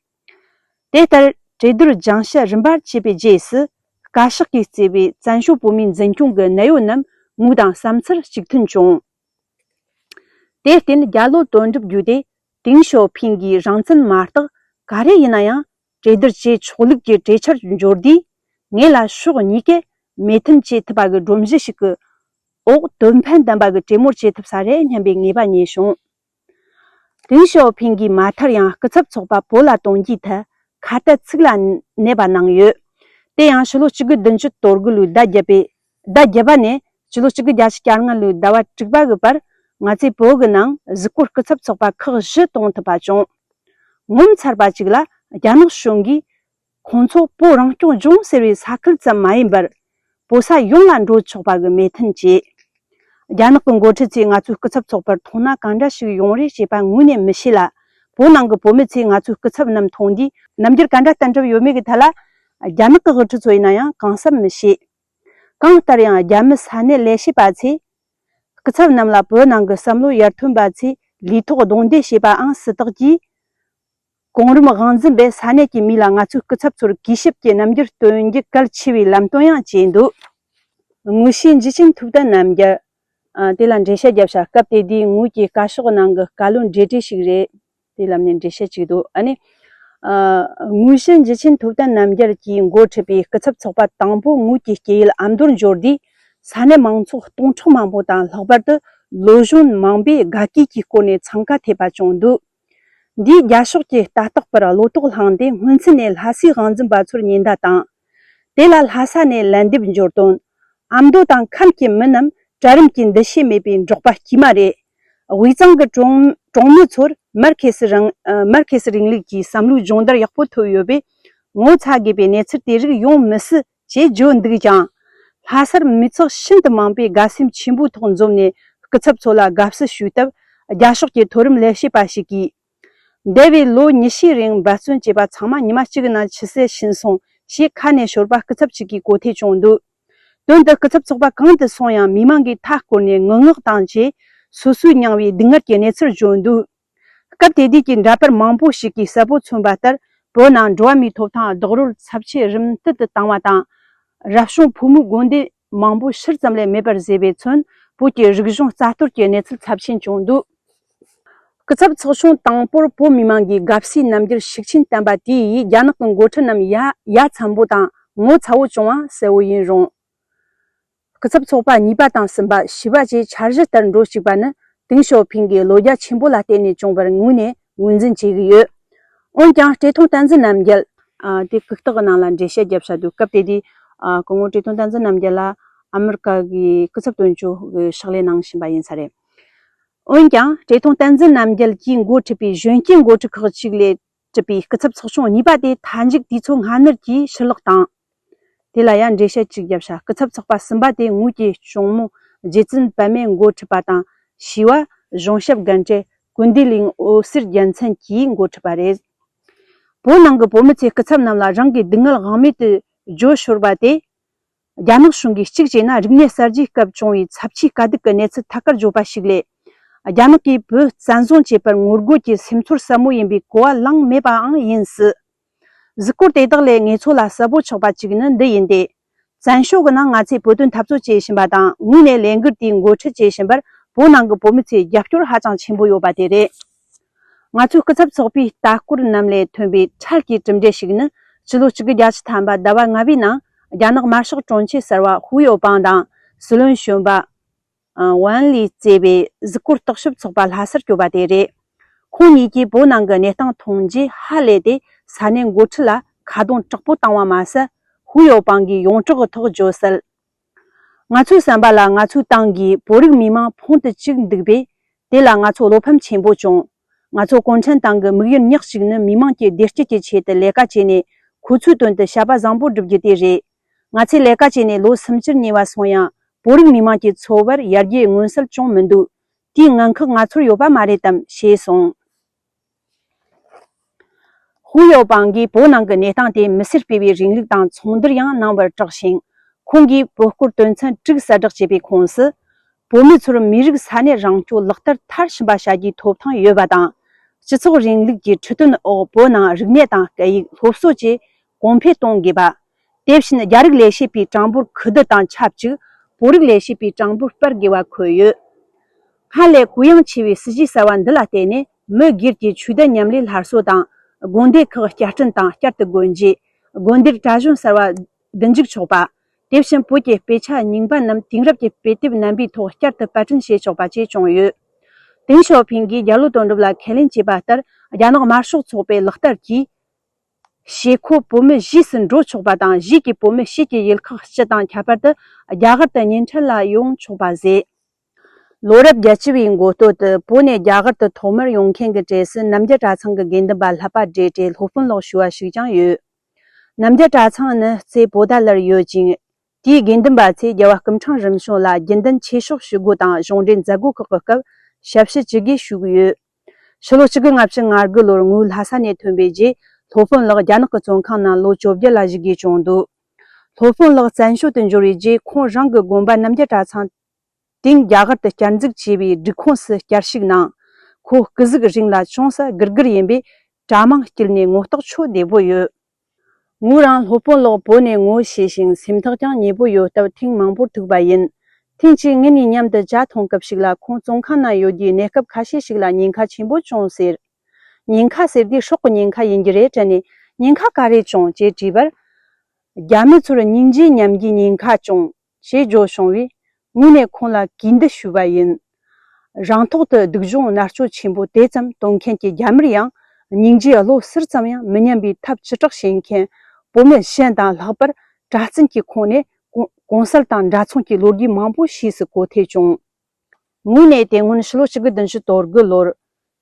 དེ་ལྟར་གྲོས་བསྡུར་སྦྱང་བཤད་རིམ་པར་བྱས་པའི་རྗེས་སུ། བཀའ་ཤག་གིས་གཙོས་པའི་བཙན་བྱོལ་བོད་མིའི་འཛིན་སྐྱོང་གི་གནད་ཡོད་རྣམས་ངོས་དང་བསམ་ཚུལ་གཅིག་མཐུན་བྱུང་། དེར་བརྟེན། རྒྱ་ལོ་དོན་གྲུབ་བརྒྱུད་དེ། ཏེང་ཞའོ་ཕིང་གིས་རང་བཙན་མ་གཏོགས་ག་རེ་ཡིན་ན་ཡང་གྲོས་བསྡུར་བྱེད་ཆོག་ལུགས་ཀྱི་གྲོས་འཆར་འབྱོར་དུས། ངེད་ལ་ཕྱོགས་གཉིས་ཀས་མོས་མཐུན་བྱེད་ཐུབ་པ་གི་སྒྲོམ་གཞི་ཞིག་གི་འོག་དོན་ཕན་ལྡན་པ་གི་གྲོས་མོལ་བྱེད་ཐུབ་ས་རེད་སྙམ་པའི་ངེས་པ་རྙེད་བྱུང་། ཏེང་ཞའོ་ཕིང་གིས་མ་མཐར་ཡང་སྐུ་ཚབ་ཚོགས་པ་བོད་ལ་གཏོང་རྒྱུའི་ཐད་ཁ་གཏད་ཚིག་ལ་གནས་པ་གནང་ཡོད། དེ་ཡང་ཕྱི་ལོ་གཅིག་དགུ་བདུན་ཅུ་དོན་དགུ་ལོའི་ཟླ་བརྒྱད་པའི། ཟླ་བརྒྱད་པ་ནས་ཕྱི་ལོ་གཅིག་དགུ་བརྒྱད་ཅུ་གྱ་ལྔ་ལོའི་ཟླ་བ་དྲུག་པ་གི་བར། ང་ཚོས་བོད་ཀྱི་ནང་གཟིགས་སྐོར་སྐུ་ཚབ་ཚོགས་པ་ཁག་བཞི་གཏོང་ཐུབ་པ་བྱུང་། ངོ་མཚར་བ་ཅིག་ལ། རྒྱ་ནག་གཞུང་གིས་ཁོང་ཚོ་བོད་རང་སྐྱོང་ལྗོངས་ཟེར་བའི་ས་ཁུལ་ཙམ་མ་ཡིན་པར། བོད་ས་ཡོངས་ལ་འགྲོ་ཆོག་པ་གི་མོས་མཐུན་བྱས། རྒྱ་ནག་གི་འགོ་ཁྲིད་ཚོས་ང་ཚོའི་སྐུ་ཚབ་ཚོགས་པར་དོ་སྣང་གང་འདྲ་ཞིག་ཡོང་རེད་ཅེས་པ་ངོས་ནས་མི་ཤེས་ལ། བོད་ནང་གི་བོད་མི་ཚོས་ང་ཚོའི་སྐུ་ཚབ་རྣམས་མཐོང་དུས་རྣམ་འགྱུར་ག་འདྲ་བསྟན་གྲུབ་ཡོད་མེད་ཀྱི་ཐད་ལ། རྒྱ་ནག་གི་དབུ་ཁྲིད་ཚོ་ཡིན་ན་ཡང་གང་བསམ་མི་ཤེས། གང་ལྟར་ཡང་རྒྱ་མི་ས་གནས་ལས་བྱེད་པ་ཚོས། སྐུ་ཚབ་རྣམས་ལ་བོད་ནང་གི་བསམ་བློ་ཡར་ཐོན་པ་ཚོས་ལུས་ཐོག་རྡུང་རྡེག་བྱས་པའང་སྲིད་ཐག་གིས། གོང་རིམ་དབང་འཛིན་པས་ས་གནས་ཀྱི་མི་ལ་ང་ཚོའི་སྐུ་ཚབ་ཚོར་གུས་ཞབས་ཀྱི་རྣམ་འགྱུར་སྟོན་རྒྱུ་གལ་ཆེ་བའི་ལམ་སྟོན་ཡང་བྱས་འདུག། དངོས་བཤེས་འཇུ་ཆེན་ཐུབ་བསྟན་རྣམ་རྒྱལ། ཨ། དེ་ལ་འགྲེལ་བཤད་བརྒྱབ་ཤག། སྐབས་དེ་དུས་ངོས་ཀྱི་བཀའ་ཤོག་ནང་གི་བཀའ་བློན་འབྲེལ་སྒྲིག་ཞིག་རེད། དེ་ལམ་ནས་འགྲེལ་བཤད་ཅིག་འདུག། ཨ་ནི། ཨ། དངོས་བཤེས་འཇུ་ཆེན་ཐུབ་བསྟན་རྣམ་རྒྱལ་གྱིས་འགོ་ཁྲིད་པའི་སྐུ་ཚབ་ཚོགས་པ་དང་པོ་ངོས་ཀྱི་སྐད་ཡིག་ཨ་མདོར་འབྱོར་དུས། ས་གནས་མང་ཚོགས་སྟོང་ཕྲག་མང་པོ་དང་། ལྷག་པར་དུ་ལོ་གཞོན་མང་པོས་དགའ་སྐྱིད་ཀྱི་སྐོར་ནས་འཚང་ཁ་ཐེབས་པ་བྱུང་འདུག། འདིས་རྒྱ་ཕྱོགས་ཀྱི་ལྟ་རྟོག་པར་བློ་དོགས་བསླངས་ཏེ། སྔོན་ཚུད་ནས་ལྷ་སའི་དབང་འཛིན་པ་ཚོར་ཉེན་བརྡ་བཏང་། དེ་ལ་ལྷ་ས་ནས་ལན་འདེབས་འབྱོར་དོན། ཨ་མདོ་དང་ཁམས་ཀྱི་མི་རྣམས་གྲལ་རིམ་གྱི་འདུ་ཤེས་མེད་པའི་འབྲོག་པ་དཀྱུས་མ་རེད། དབུས་གཙང་གི་གྲོང་གྲོང་མི་ཚོར་མར་ཁེ་སི་རིང་། ཨ། མར་ཁེ་སི་རིང་ལུགས་ཀྱི་བསམ་བློའི་སྦྱོང་བརྡར་ཡག་པོ་ཐོབ་ཡོད་པས། ངོ་ཚ་དགོས་པའི་གནས་ཚུལ་དེ་རིགས་ཡོང་མི་སྲིད་ཅེས་བརྗོད་འདུག་ཀྱང་། ལྷ་སར་མི་ཚོགས་ཤིན་ཏུ་མང་པོས་དགའ་སེམས་ཆེན་པོའི་ཐོག་འཛོམས་ནས་སྐུ་ཚབ་ཚོ་ལ་དགའ་བསུ་ཞུས་སྟབས། རྒྱ་ཤོག་གི་མཐོ་རིམ་ལས་བྱེད་པ་ཞིག་གིས། འདས་པའི་ལོ་ཉི་ཤུའི་རིང་འབད་བརྩོན་བྱས་པ་ཚང་མ་ཉི་མ་གཅིག་གི་ནང་ཕྱི་གསལ་ཕྱིན་སོང་ཞེས་ཁ་ནས་ཤོར་བ་སྐུ་ཚབ་ཅིག་གིས་གོ་ཐོས་བྱུང་འདུག་དོན་དུ་སྐུ་ཚབ་ཚོགས་པ་གང་དུ་སོང་ཡང་མི་མང་གིས་མཐའ་བསྐོར་ནས་ངུ་ངག་དང་བཅས་སོ་སོས་མྱངས་པའི་སྡུག་བསྔལ་གྱི་གནས་ཚུལ་བརྗོད་འདུག་སྐབས་དེ་དུས་ཀྱི་འདྲ་པར་མང་པོ་ཞིག་གིས་གསལ་པོ་མཚོན་པ་ལྟར། བོད་ནང་འགྲོ་བ་མིའི་ཐོབ་ཐང་རྡོག་རོལ་ཚབས་ཆེ་རིམ་སྟོན་དུ་བཏང་བ་དང་། རབ་བྱུང་ཕོ་མོའི་དགོན་སྡེ་མང་པོ་ཕྱིར་ཙམ་ལས་མེད་པར་བཟོས་པས་མཚོན། བོད་ཀྱི་རིག་གཞུང་རྩ་གཏོར་གྱི་གནས་ཚུལ་ཚབས་ཆེན་བྱུང་འདུག་སྐུ་ཚབ་ཚོགས་ཆུང་དང་པོར་བོད་མི་མང་གིས་དགའ་བསུའི་རྣམ་འགྱུར་ཤུགས་ཆེན་བསྟན་པ་དེ་ཡིས་རྒྱ་ནག་གི་འགོ་ཁྲིད་རྣམས་ཡ་ཡ་མཚན་པོ་དང་ངོ་ཚ་བོ་བྱུང་བ་གསལ་བོ་ཡིན་རུང་། སྐུ་ཚབ་ཚོགས་པ་གཉིས་པ་དང་གསུམ་པ་བཞི་པ་བཅས་འཆར་གཞི་ལྟར་འགྲོ་བཅུག་པ་ནི་ཏེང་ཞའོ་ཕིང་གི་བློ་རྒྱ་ཆེན་པོ་ལ་བརྟེན་ནས་བྱུང་བར་ངོས་ནས་ངོས་འཛིན་བྱེད་ཀྱི་ཡོད། འོན་ཀྱང་བཀྲས་མཐོང་བསྟན་འཛིན་རྣམ་རྒྱལ། ཨ། དེ་གུག་རྟགས་ཀྱི་ནང་ལ་འགྲེལ་བཤད་བརྒྱབ་བཞག་འདུག་སྐབས་དེ་དུས། ཨ། སྐུ་ངོ་བཀྲས་མཐོང་བསྟན་འཛིན་རྣམ་རྒྱལ་ལ་ཨ་མི་རི་ཀ་གི་སྐུ་ཚབ་དོན་གཅོད་ཀྱི་ཕྱག་ལས་གནང་བཞིན་པ་ཡིན་ས་རེད། འོན་ཀྱང་བཀྲས་མཐོང་བསྟན་འཛིན་རྣམ་རྒྱལ་གྱིས་འགོ་ཁྲིད་པའི་གཞོན་སྐྱེས་འགོ་ཁྲིད་ཁག་ཅིག་ལས་གྲུབ་པའི་སྐུ་ཚབ་ཚོགས་ཆུང་གཉིས་པ་དེ་མཐའ་མཇུག་དུས་ཚོད་སྔ་སྣུར་གྱིས་ཕྱིར་ལོག་དང་། དེ་ལ་ཡང་འགྲེལ་བཤད་ཅིག་བརྒྱབ་བྱ། སྐུ་ཚབ་ཚོགས་པ་གསུམ་པ་དེ་ངོས་ཀྱི་གཅུང་མོ་རྗེ་བཙུན་པདྨས་འགོ་ཁྲིད་པ་དང་། ཞི་བ་གཞུང་ཞབས་རྒན་གྲས་ཀུན་བདེ་གླིང་འོད་ཟེར་རྒྱལ་མཚན་གྱིས་འགོ་ཁྲིད་པ་རེད། བོད་ནང་གི་བོད་མི་ཚོས་སྐུ་ཚབ་རྣམས་ལ་རང་གི་སྡུག་བསྔལ་དབང་མེད་དུ་བརྗོད་ཤོར་བ་དེ། རྒྱ་ནག་གཞུང་གིས་གཅིག་བྱས་ན་རིག་གནས་གསར་བརྗེའི་སྐབས་བྱུང་བའི་ཚབས་ཆེའི་དཀའ་སྡུག་གི་གནས་ཚུལ་ཐད་ཀར་བརྗོད་པ་ཞིག་ལས། རྒྱ་ནག་གིས་བོད་བཙན་བཟུང་བྱས་པར་ངོ་རྒོལ་གྱི་སེམས་ཚོར་ཟབ་མོ་ཡིན་པའི་གོ་བ་ལངས་མེད་པའང་ཡིན་སྲིད། གཟིགས་སྐོར་དེ་དག་ལས་ངེད་ཚོ་ལ་གསལ་པོ་ཆགས་པ་གཅིག་ནི་འདི་ཡིན་ཏེ། བཙན་བྱོལ་གྱི་ནང་ང་ཚོས་བོད་དོན་འཐབ་རྩོད་བྱེད་བཞིན་པ་དང་། ངོས་ནས་ལས་འགུལ་དེའི་འགོ་ཁྲིད་བྱེད་བཞིན་པར་བོད་ནང་གི་བོད་མི་ཚོས་རྒྱབ་སྐྱོར་ཧ་ཅང་ཆེན་པོ་ཡོད་པ་དེ་རེད། ང་ཚོའི་སྐུ་ཚབ་ཚོགས་པའི་ལྟ་སྐོར་རྣམས་ལས་ཐོན་པའི་འཕྲལ་གྱི་གྲུབ་འབྲས་ཤིག་ནི། ཕྱི་ལོ་གཅིག་དགུ་བརྒྱད་ཅུ་ཐམ་པ་ཟླ་བ་ལྔ་པའི་ནང་རྒྱ་ནག་དམར་ཤོག་དྲུང་ཆེ་གསར་པ་ཧུའུ་ཡའོ་པང་དང་སྲིད་བློན་གཞོན་པ་ཝན་ལི་གཙོས་པའི་གཟིགས་སྐོར་རྟོག་ཞིབ་ཚོགས་པ་ལྷ་སར་བསྐྱོད་པ་དེ་རེད། ཁོང་གཉིས་ཀྱིས་བོད་ནང་གི་གནས་སྟངས་མཐོང་རྗེས་ཧ་ལས་ཏེ་ས་གནས་འགོ་ཁྲིད་ལ་ཁ་རྡུང་དྲག་པོ་བཏང་བ་མ་ཟད། ཧུའུ་ཡའོ་པང་གིས་ཡོངས་གྲགས་ཀྱི་ཐོག་བརྗོད་གསལ། ང་ཚོའི་བསམ་པ་ལ་ང་ཚོའི་ཏང་གིས་བོད་རིགས་མི་མང་ཕུང་དུ་བཅུག་འདུག་པས། དེ་ལ་ང་ཚོ་བློ་ཕམ་ཆེན་པོ་བྱུང་། ང་ཚོ་གུང་ཁྲན་ཏང་གི་དམིགས་ཡུལ་ཉག་གཅིག་ནི་མི་མང་གི་བདེ་སྐྱིད་ཀྱི་ཆེད་དུ་ལས་ཀ་བྱས་ནས་ཁོ་ཚོའི་དོན་དུ་བྱ་བ་བཟང་པོ་བསྒྲུབ་རྒྱུ་དེ་རེད། ང་ཚོས་ལས་ཀ་བྱས་ནས་ལོ་སུམ་ཅུར་ཉེ་བ་སོང་ཡང་བོད་རིགས་མི་མང་གི་འཚོ་བར་ཡར་རྒྱས་མངོན་གསལ་བྱུང་མི་འདུག་དེའི་ངང་ཁག་ང་ཚོར་ཡོད་པ་མ་རེད་དམ་ཞེས་གསུངས། ཧུའུ་ཡའོ་པང་གིས་བོད་ནང་གི་གནས་སྟངས་དེ་མི་སེར་སྤེལ་བའི་རིང་ལུགས་དང་ཚོང་བསྡུར་ཡང་གནང་བར་གྲགས་ཤིང་། ཁོང་གིས་བོད་སྐོར་དོན་ཚན་དྲུག་གསལ་བསྒྲགས་བྱས་པའི་ཁོངས་སུ། བོད་མི་ཚོར་མི་རིགས་ས་གནས་རང་སྐྱོང་ལག་བསྟར་མཐར་ཕྱིན་པ་བྱ་རྒྱུའི་ཐོབ་ཐང་ཡོད་པ་དང་། སྤྱི་ཚོགས་རིང་ལུགས་ཀྱི་ཁྲིད་སྟོན་འོག་བོད་ནང་རིག་གནས་དང་སྐད་ཡིག་སློབ་གསོ་བཅས་གོང་འཕེལ་གཏོང་དགོས་པ། དེ་བཞིན་རྒྱ་རིགས་ལས་བྱེད་པའི་གྲངས་འབོར་ཁུ་བསྡུ་དང་ཆབས་ཅིག་བོད་རིགས་ལས་བྱེད་པའི་གྲངས་འབོར་སྤར་དགོས་པ་འཁོད་ཡོད། སྔར་ལས་གུ་ཡངས་ཆེ་བའི་སྲིད་ཇུས་གསར་བ་འདི་ལ་བརྟེན་ནས་མི་སྒེར་གྱི་ཆོས་དད་མཉམ་ལས་སླར་གསོ་དང་། དགོན་སྡེ་ཁག་བསྐྱར་སྐྲུན་དང་བསྐྱར་དུ་སྒོ་འབྱེད། དགོན་སྡེར་གྲྭ་གཞོན་གསར་བ་བསྡུ་འཇུག་ཆོག་པ། དེ་བཞིན་བོད་ཀྱི་དཔེ་ཆ་རྙིང་པ་རྣམས་དེང་རབས་ཀྱི་དཔེ་དེབ་རྣམ་པའི་ཐོག་བསྐྱར་དུ་པར་སྐྲུན་བྱས་ཆོག་པ་བཅས་བྱུང་ཡོད། ཏེང་ཞའོ་ཕིང་གིས་རྒྱ་ལོ་དོན་གྲུབ་ལ་ཁས་ལེན་བྱས་པ་ལྟར། རྒྱ་ནག་དམར་ཤོག་ཚོགས་པའི་ལག་བསྟར་གྱིས། ཞེ་ཁོ་བོད་མི་གཞིས་སུ་འགྲོ་ཆོག་པ་དང་། གཞིས་ཀྱི་བོད་མི་ཕྱིས་ཀྱི་ཡུལ་ཁག་སྤྱི་དང་ཁྱད་པར་དུ་རྒྱ་གར་དུ་གཉེན་འཕྲད་ལ་ཡོང་ཆོག་པ་བཟོས། ལོ་རབས་བརྒྱད་ཅུ་བའི་འགོ་སྟོད་དུ་བོད་ནས་རྒྱ་གར་དུ་ཐོག་མར་ཡོང་མཁན་གྱི་གྲས་སུ་རྣམ་རྒྱལ་གྲྭ་ཚང་གི་དགེ་འདུན་པ་ལྷ་པ་བགྲེས་གྲས་སློབ་དཔོན་ལགས་ཞུ་བ་ཞིག་ཀྱང་ཡོད། རྣམ་རྒྱལ་གྲྭ་ཚང་ནི་རྩེ་བོ་ད་ལར་ཡོད་ཅིང་། དེའི་དགེ་འདུན་པ་ཚོས་རྒྱལ་བ་སྐུ་ཕྲེང་རིམ་བྱོན་ལ་རྒྱུན་ལྡན་ཆོས་ཕྱོགས་ཞུ་སྒོ་དང་གཞུང་འབྲེལ་མཛད་སྒོ་ཁག་གི་སྐབས་ཞབས་ཕྱི་ཇི་དགོས་ཞུ་གི་ཡོད། ཕྱི་ལོ་གཅིག་དགུ་ལྔ་བཅུ་ང་དགུ་ལོར་ངོས་ལྷ་ས་ནས་ཐོན་པའི་རྗེས། སློབ་དཔོན་ལགས་རྒྱ་ནག་གི་བཙོན་ཁང་ནང་ལོ་བཅོ་བརྒྱད་ལ་བཞུགས་དགོས་བྱུང་འདུག་སློབ་དཔོན་ལགས་བཙན་བྱོལ་དུ་འབྱོར་བའི་རྗེས། ཁོང་རང་གི་དགོན་པ་རྣམ་རྒྱལ་གྲྭ་ཚང་དེང་རྒྱ་གར་དུ་བསྐྱར་འཛུགས་བྱས་པའི་སྒྲིག་ཁོངས་སུ་བསྐྱར་ཞུགས་གནང་། ཁོ་སྐུ་གཟུགས་རིང་ལ་ཅུང་ཟད་སྒུར་སྒུར་ཡིན་པས། གྲྭ་མང་དཀྱིལ་ནས་ངོ་རྟགས་ཆོད་བདེ་པོ་ཡོད། ངོས་རང་སློབ་དཔོན་ལགས་བོད་ནས་ངོ་ཤེས་ཤིང་སེམས་ཐག་ཀྱང་ཉེ་པོ་ཡོད་སྟབས། ཐེངས་མང་པོར་ཐུག་པ་ཡིན། ཐེངས་གཅིག་ངེད་གཉིས་མཉམ་དུ་ཇ་འཐུང་སྐབས་ཤིག་ལ། ཁོང་བཙོན་ཁང་ན་ཡོད་དུས་གནས་སྐབས་ཁ་ཤས་ཤིག་ལ་ཉེན་ཁ་ཆེན་པོ་བྱུང་ཟེར། ཉེན་ཁ་ཟེར་དུས་སྲོག་གི་ཉེན་ཁ་ཡིན་རྒྱུ་རེད་དྲན་ནས། ཉེན་ཁ་ག་རེ་བྱུང་ཅེས་དྲིས་པར། རྒྱ་མི་ཚོར་སྙིང་རྗེ་ཉམས་རྒྱུའི་ཉེན་ཁ་བྱུང་ཞེས་བརྗོད་བྱུང་བས། ངོས་ནས་ཁོང་ལ་གུས་འདུད་ཞུས་པ་ཡིན། རང་ཐོག་ཏུ་སྡུག་སྦྱོང་མནར་གཅོད་ཆེན་པོ་དེ་ཙམ་བཏོན་མཁན་གྱི་རྒྱ་མིར་ཡང་། སྙིང་རྗེ་བློ་གསེར་ཙམ་ཡང་མི་ཉམས་པའི་ཐབས་ཅི་དྲག་བྱེད་མཁན་བོད་མི་གཞན་དང་ལྷག་པར། གྲྭ་བཙུན་གྱི་ཁོངས་ནས་གོང་གོང་གསལ་དང་འདྲ་མཚུངས་ཀྱི་ལོ་རྒྱུས་མང་པོ་ཞེས་སུ་གོ་ཐོས་བྱུང་། ངོས་ནས་དེ་སྔོན་ཕྱི་ལོ་གཅིག་དགུ་བདུན་ཅུ་དོན་དགུ་ལོར།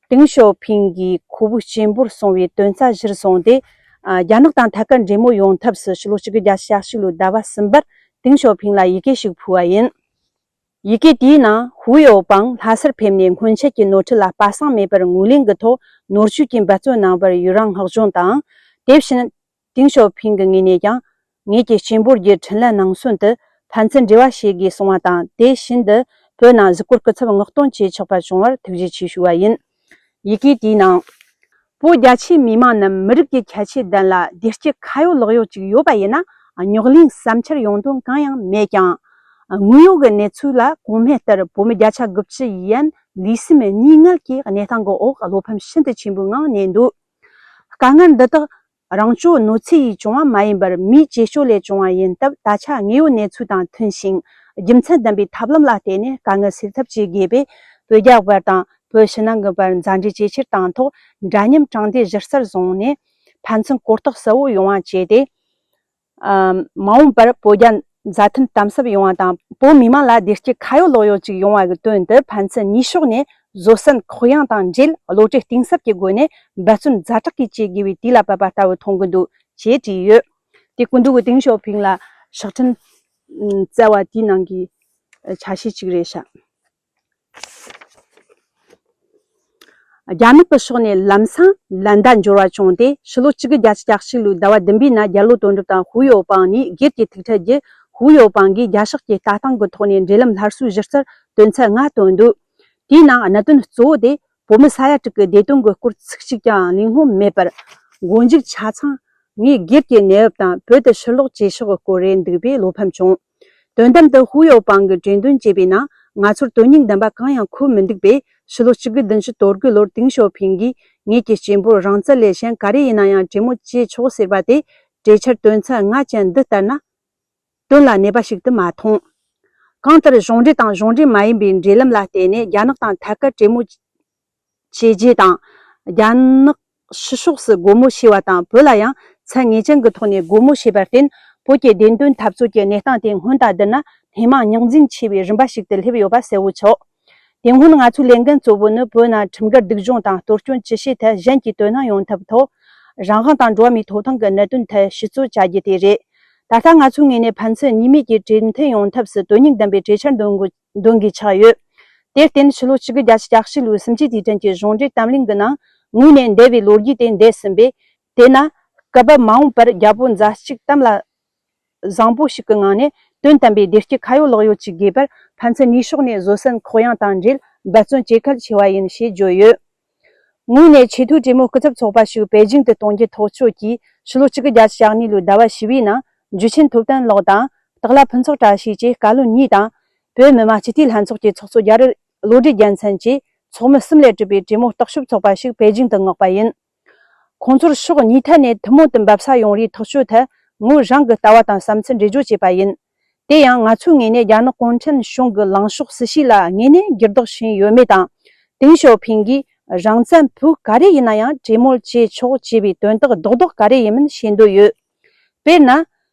ཏེང་ཞའོ་ཕིང་གིས་ཁོ་བོའི་གཅེན་པོར་སོང་བའི་དོན་རྩ་གཞིར་བཟུང་སྟེ། ཨ། རྒྱ་ནག་དང་ཐད་ཀར་འབྲེལ་མོལ་ཡོང་ཐབས་སུ་ཕྱི་ལོ་གཅིག་དགུ་བརྒྱ་ཞེ་གཅིག་ལོའི་ཟླ་བ་གསུམ་པར་ཏེང་ཞའོ་ཕིང་ལ་ཡི་གེ་ཞིག་ཕུལ་བ་ཡིན། ཡི་གེ་དེའི་ནང་ཧུའུ་ཡའོ་པང་ལྷ་སར་ཕེབས་ནས་སྔོན་ཆད་ཀྱི་ནོར་འཁྲུལ་ལ་སྤ་གསང་མེད་པར་ངོས་ལེན་གྱི་ཐོག་ནོར་བཅོས་ཀྱིས་འབད་བརྩོན་གནང་བར་ཡི་རང་བསྔགས་བརྗོད་དང་། དེ་བཞིན་ཏེང་ཞའོ་ཕིང་གི་ངོས་ནས་ཀྱང་ངེད་ཀྱི་གཅེན་པོར་རྒྱུ་འཕྲིན་ལན་ནང་གསོན་དུ་ཕན་ཚུན་འབྲེལ་བ་བྱེད་དགོས་གསུངས་པ་དང་། དེ་བཞིན་དུ་བོད་ནང་གཟིགས་སྐོར་སྐུ་ཚབ་མངགས་གཏོང་བྱེད་ཆོག་པ་བྱུང་བར་ཐུགས་རྗེ་ཆེ་ཞུ་བ་ཡིན། ཡི་གེ་དེའི་ནང་། བོད་རྒྱ་ཆེའི་མི་མང་རྣམས་མི་རིགས་ཀྱི་ཁྱད་ཆོས་ལྡན་ལ་བདེ་སྐྱིད་ཁ་ཡོད་ལག་ཡོད་ཅིག་ཡོད་པ་ཡིན་ན། རྙོག་གླེང་བསམ་འཆར་ཡོང་དོན་གང་ཡང་མེད་ཀྱང་། དངོས་ཡོད་ཀྱི་གནས་ཚུལ་ལ་གོང་སྨྲས་ལྟར་བོད་མི་བརྒྱ་ཆ་དགུ་བཅུ་ཡན་ལུས་སེམས་གཉིས་མངལ་གྱི་གནས་སྟངས་ཀྱི་འོག་བློ་ཕམ་ཤིན་ཏུ་ཆེན་པོའི་ངང་གནས་འདུག་དཀའ་ངལ་འདི་དག་རང་གཅོད་གནོད་འཚེ་ཡིས་བྱུང་བ་མ་ཡིན་པར་མིའི་བྱེད་སྤྱོད་ལས་བྱུང་བ་ཡིན་སྟབས། ད་ཆ་དངོས་ཡོད་གནས་ཚུལ་དང་མཐུན་ཞིང་རྒྱུ་མཚན་ལྡན་པའི་ཐབས་ལམ་ལ་བརྟེན་ནས་དཀའ་ངལ་སེལ་ཐབས་བྱེད་དགོས་པས། བོད་རྒྱ་བར་དང་བོད་ཕྱི་ནང་གི་བར་མཛའ་འབྲེལ་ཇེ་ཆེར་བཏང་ཐོག་འདྲ་མཉམ་དྲང་བདེན་གཞི་རྩར་བཟུང་ནས་ཕན་ཚུན་གོ་རྟོགས་གསལ་བོ་ཡོང་བ་བྱས་ཏེ། ཨ། མ་འོངས་པར་བོད་རྒྱ་མཛའ་མཐུན་དམ་ཟབ་ཡོང་བ་དང་། བོད་མི་མང་ལ་བདེ་སྐྱིད་ཁ་ཡོད་ལག་ཡོད་ཅིག་ཡོང་བ་གི་དོན་དུ་ཕན་ཚུན་གཉིས་ཕྱོགས་ནས་བཟོད་བསྲན་ཁོག་ཡངས་དང་འབྲེལ། བློ་གྲོས་གཏིང་ཟབ་ཀྱི་སྒོ་ནས་འབད་བརྩོན་ཛ་དྲག་གིས་བྱེད་དགོས་པའི་དུས་ལ་བབ་པ་ལྟ་བུ་མཐོང་གི་འདུག་ཅེས་བྲིས་ཡོད། དེ་སྐུ་མདུན་གྱིས་ཏེང་ཞའོ་ཕིང་ལ་ཕྱག་འཕྲིན་བསྩལ་བ་དེའི་ནང་གི་ཆ་ཤས་གཅིག་རེད་ཤག་རྒྱ་ནག་གི་ཕྱོགས་ནས་ལམ་སང་ལན་གདའ་འབྱོར་བ་བྱུང་སྟེ། ཕྱི་ལོ་གཅིག་དགུ་བརྒྱ་ཆ་གཅིག་ལོའི་ཟླ་བ་བདུན་པའི་ནང་རྒྱ་ལོ་དོན་གྲུབ་དང་ཧུའུ་ཡའོ་པང་གཉིས་སྒེར་གྱི་ཐུག་འཕྲད་རྒྱུ། ཧུའུ་ཡའོ་པང་གིས་རྒྱ་ཕྱོགས་ཀྱི་ལྟ་སྟངས་ཀྱི་ཐོག་ནས་འབྲེལ་ལམ་སླར་གསོའི་གཞི་རྩར་དོན་ཚན་ལྔ་བཏོན་འདུག་དེའི་ནང་གནད་དོན་གཙོ་བོ་དེ་བོད་མི་ས་ཡ་དྲུག་གི་བདེ་དོན་གྱི་སྐོར་ཚིག་གཅིག་ཀྱང་གླེང་སློང་མེད་པར། མགོ་མཇུག་ཆ་ཚང་ངའི་སྒེར་གྱི་གནས་བབ་དང་བོད་དུ་ཕྱིར་ལོག་བྱེད་ཕྱོགས་ཀྱི་སྐོར་རེད་འདུག་པས་བློ་ཕམ་བྱུང་། དོན་དམ་དུ་ཧུའུ་ཡའོ་པང་གིས་གྲོས་འདོན་བྱས་པའི་ནང་། ང་ཚོར་དོན་སྙིང་ལྡན་པ་གང་ཡང་འཁོད་མི་འདུག་པས། ཕྱི་ལོ་གཅིག་དགུ་བདུན་ཅུ་དོན་དགུ་ལོར་ཏེང་ཞའོ་ཕིང་གིས་ངེད་ཀྱི་གཅེན་པོར་རང་བཙན་ལས་གཞན་ག་རེ་ཡིན་ན་ཡང་གྲོས་མོལ་བྱེད་ཆོག་ཟེར་བ་དེ། གྲོས་འཆར་དོན་ཚན་ལྔ་ཅན་འདི་ལྟར་ན། དོན་ལ་གནས་པ་ཞིག་ཏུ་མ་མཐོང་། གང་ལྟར་གཞུང་འབྲེལ་དང་གཞུང་འབྲེལ་མ་ཡིན་པའི་འབྲེལ་ལམ་ལ་བརྟེན་ནས་རྒྱ་ནག་དང་ཐད་ཀར་གྲོས་མོལ་བྱས་རྗེས་དང་། རྒྱ་ནག་ཕྱི་ཕྱོགས་སུ་སྒོ་མོ་ཕྱེ་བ་དང་། བོད་ལ་ཡང་ཚད་ངེས་ཅན་གྱི་ཐོག་ནས་སྒོ་མོ་ཕྱེ་བར་བརྟེན། བོད་ཀྱི་བདེན་དོན་འཐབ་རྩོད་ཀྱི་གནས་སྟངས་དེ་སྔོན་དང་བསྡུར་ན་སྣེ་མང་རྙོག་འཛིང་ཆེ་བའི་རིམ་པ་ཞིག་ཏུ་སླེབས་ཡོད་པ་གསལ་བོ་ཆགས། དེ་སྔོན་ང་ཚོའི་ལས་འགན་གཙོ་བོ་ནི་བོད་ནང་ཁྲིམས་འགལ་སྡུག་སྦྱོང་དང་གཏོར་སྐྱོན་ཅི་བྱེད་ཐད་གཞན་གྱིས་དོ་སྣང་ཡོང་ཐབས་ཐོག་རང་དབང་དང་འགྲོ་བ་མིའི་ཐོབ་ཐང་གི་གནད་དོན་ཐད་ཞིབ་འཚོལ་བྱ་རྒྱུ་དེ་རེད། ད་ལྟ་ང་ཚོའི་ངོས་ནས་ཕན་ཚུན་གཉིས་མོས་ཀྱི་གྲོས་མཐུན་ཡོང་ཐབས་སུ་དོན་སྙིང་ལྡན་པའི་གྲོས་འཆར་འདོན་དགོས་འདོན་དགོས་ཆགས་ཡོད། དེར་བརྟེན་ཕྱི་ལོ་གཅིག་དགུ་བརྒྱ་ཆ་གཅིག་ལོའི་གསུམ་བཅུའི་དུས་དྲན་གྱི་གཞུང་འབྲེལ་བརྟན་བརླིང་གི་ནང་ངོས་ནས་འདས་པའི་ལོ་རྒྱུས་དེ་འདས་ཟིན་པས། དེས་ན་སྐབས་བབ་མ་འོངས་པར་རྒྱལ་པོ་མཛའ་གཅུགས་གཏམ་ལ་བཟང་པོ་ཞིག་གི་ངང་ནས་དོན་དམ་པའི་བདེ་སྐྱིད་ཁ་ཡོད་ལག་ཡོད་ཅིག་དགོས་པར་ཕན་ཚུན་གཉིས་ཕྱོགས་ནས་བཟོད་བསྲན་ཁོག་ཡངས་དང་འབྲེལ་འབད་བརྩོན་བྱེད་གལ་ཆེ་བ་ཡིན་ཞེས་བརྗོད་ཡོད། ངོས་ནས་ཆེས་མཐོའི་གྲོས་མོལ་སྐུ་ཚབ་ཚོགས་པ་ཞིག་པེ་ཅིང་དུ་གཏོང་རྒྱུ་ཐག་གཅོད་ཀྱིས། ཕྱི་ལོ་གཅིག་དགུ་བརྒྱ་ཆ་གཉིས་ལོའི་ཟླ་བ་བཞི་པའི་ནང་འཇུ་ཆེན་ཐུབ་བསྟན་ལགས་དང་སྟག་ལྷ་ཕུན་ཚོགས་བཀྲ་ཤིས་བཅས་བཀའ་བློན་གཉིས་དང་། བོད་མི་མང་སྤྱི་འཐུས་ལྷན་ཚོགས་ཀྱི་ཚོགས་གཙོ་རྒྱ་རི་བློ་གྲོས་རྒྱལ་མཚན་བཅས་ཚོགས་མི་གསུམ་ལས་གྲུབ་པའི་གྲོས་མོལ་རྟོག་ཞིབ་ཚོགས་པ་ཞིག་པེ་ཅིང་དུ་མངགས་པ་ཡིན། ཁོང་ཚོར་ཕྱོགས་གཉིས་ཐད་ནས་ཐུན་མོང་དུ་འབབ་ས་ཡོང་རེའི་ཐག་གཅོད་ཐད་ངོས་རང་གི་ལྟ་བ་དང་བསམ་ཚུལ་འགྲེལ་བརྗོད་བྱས་པ་ཡིན། དེ་ཡང་ང་ཚོའི་ངོས་ནས་རྒྱ་ནག་གུང་ཁྲན་གཞུང་གི་ལངས་ཕྱོགས་སྲིད་བྱུས་ལ་དངོས་གནས་འགྱུར་ལྡོག་ཕྱིན་ཡོད་མེད་དང་། ཏེང་ཞའོ་ཕིང་གིས་རང་བཙན་བོད་ག་རེ་ཡིན་ན་ཡང་གྲོས་མོལ་བྱེད་ཆོག་ཅེས་པའི་དོན་དག་རྡོག་རྡོག་ག་རེ་ཡིན་མིན་ཤེས་འདོད་ཡོད། དཔེར་ན།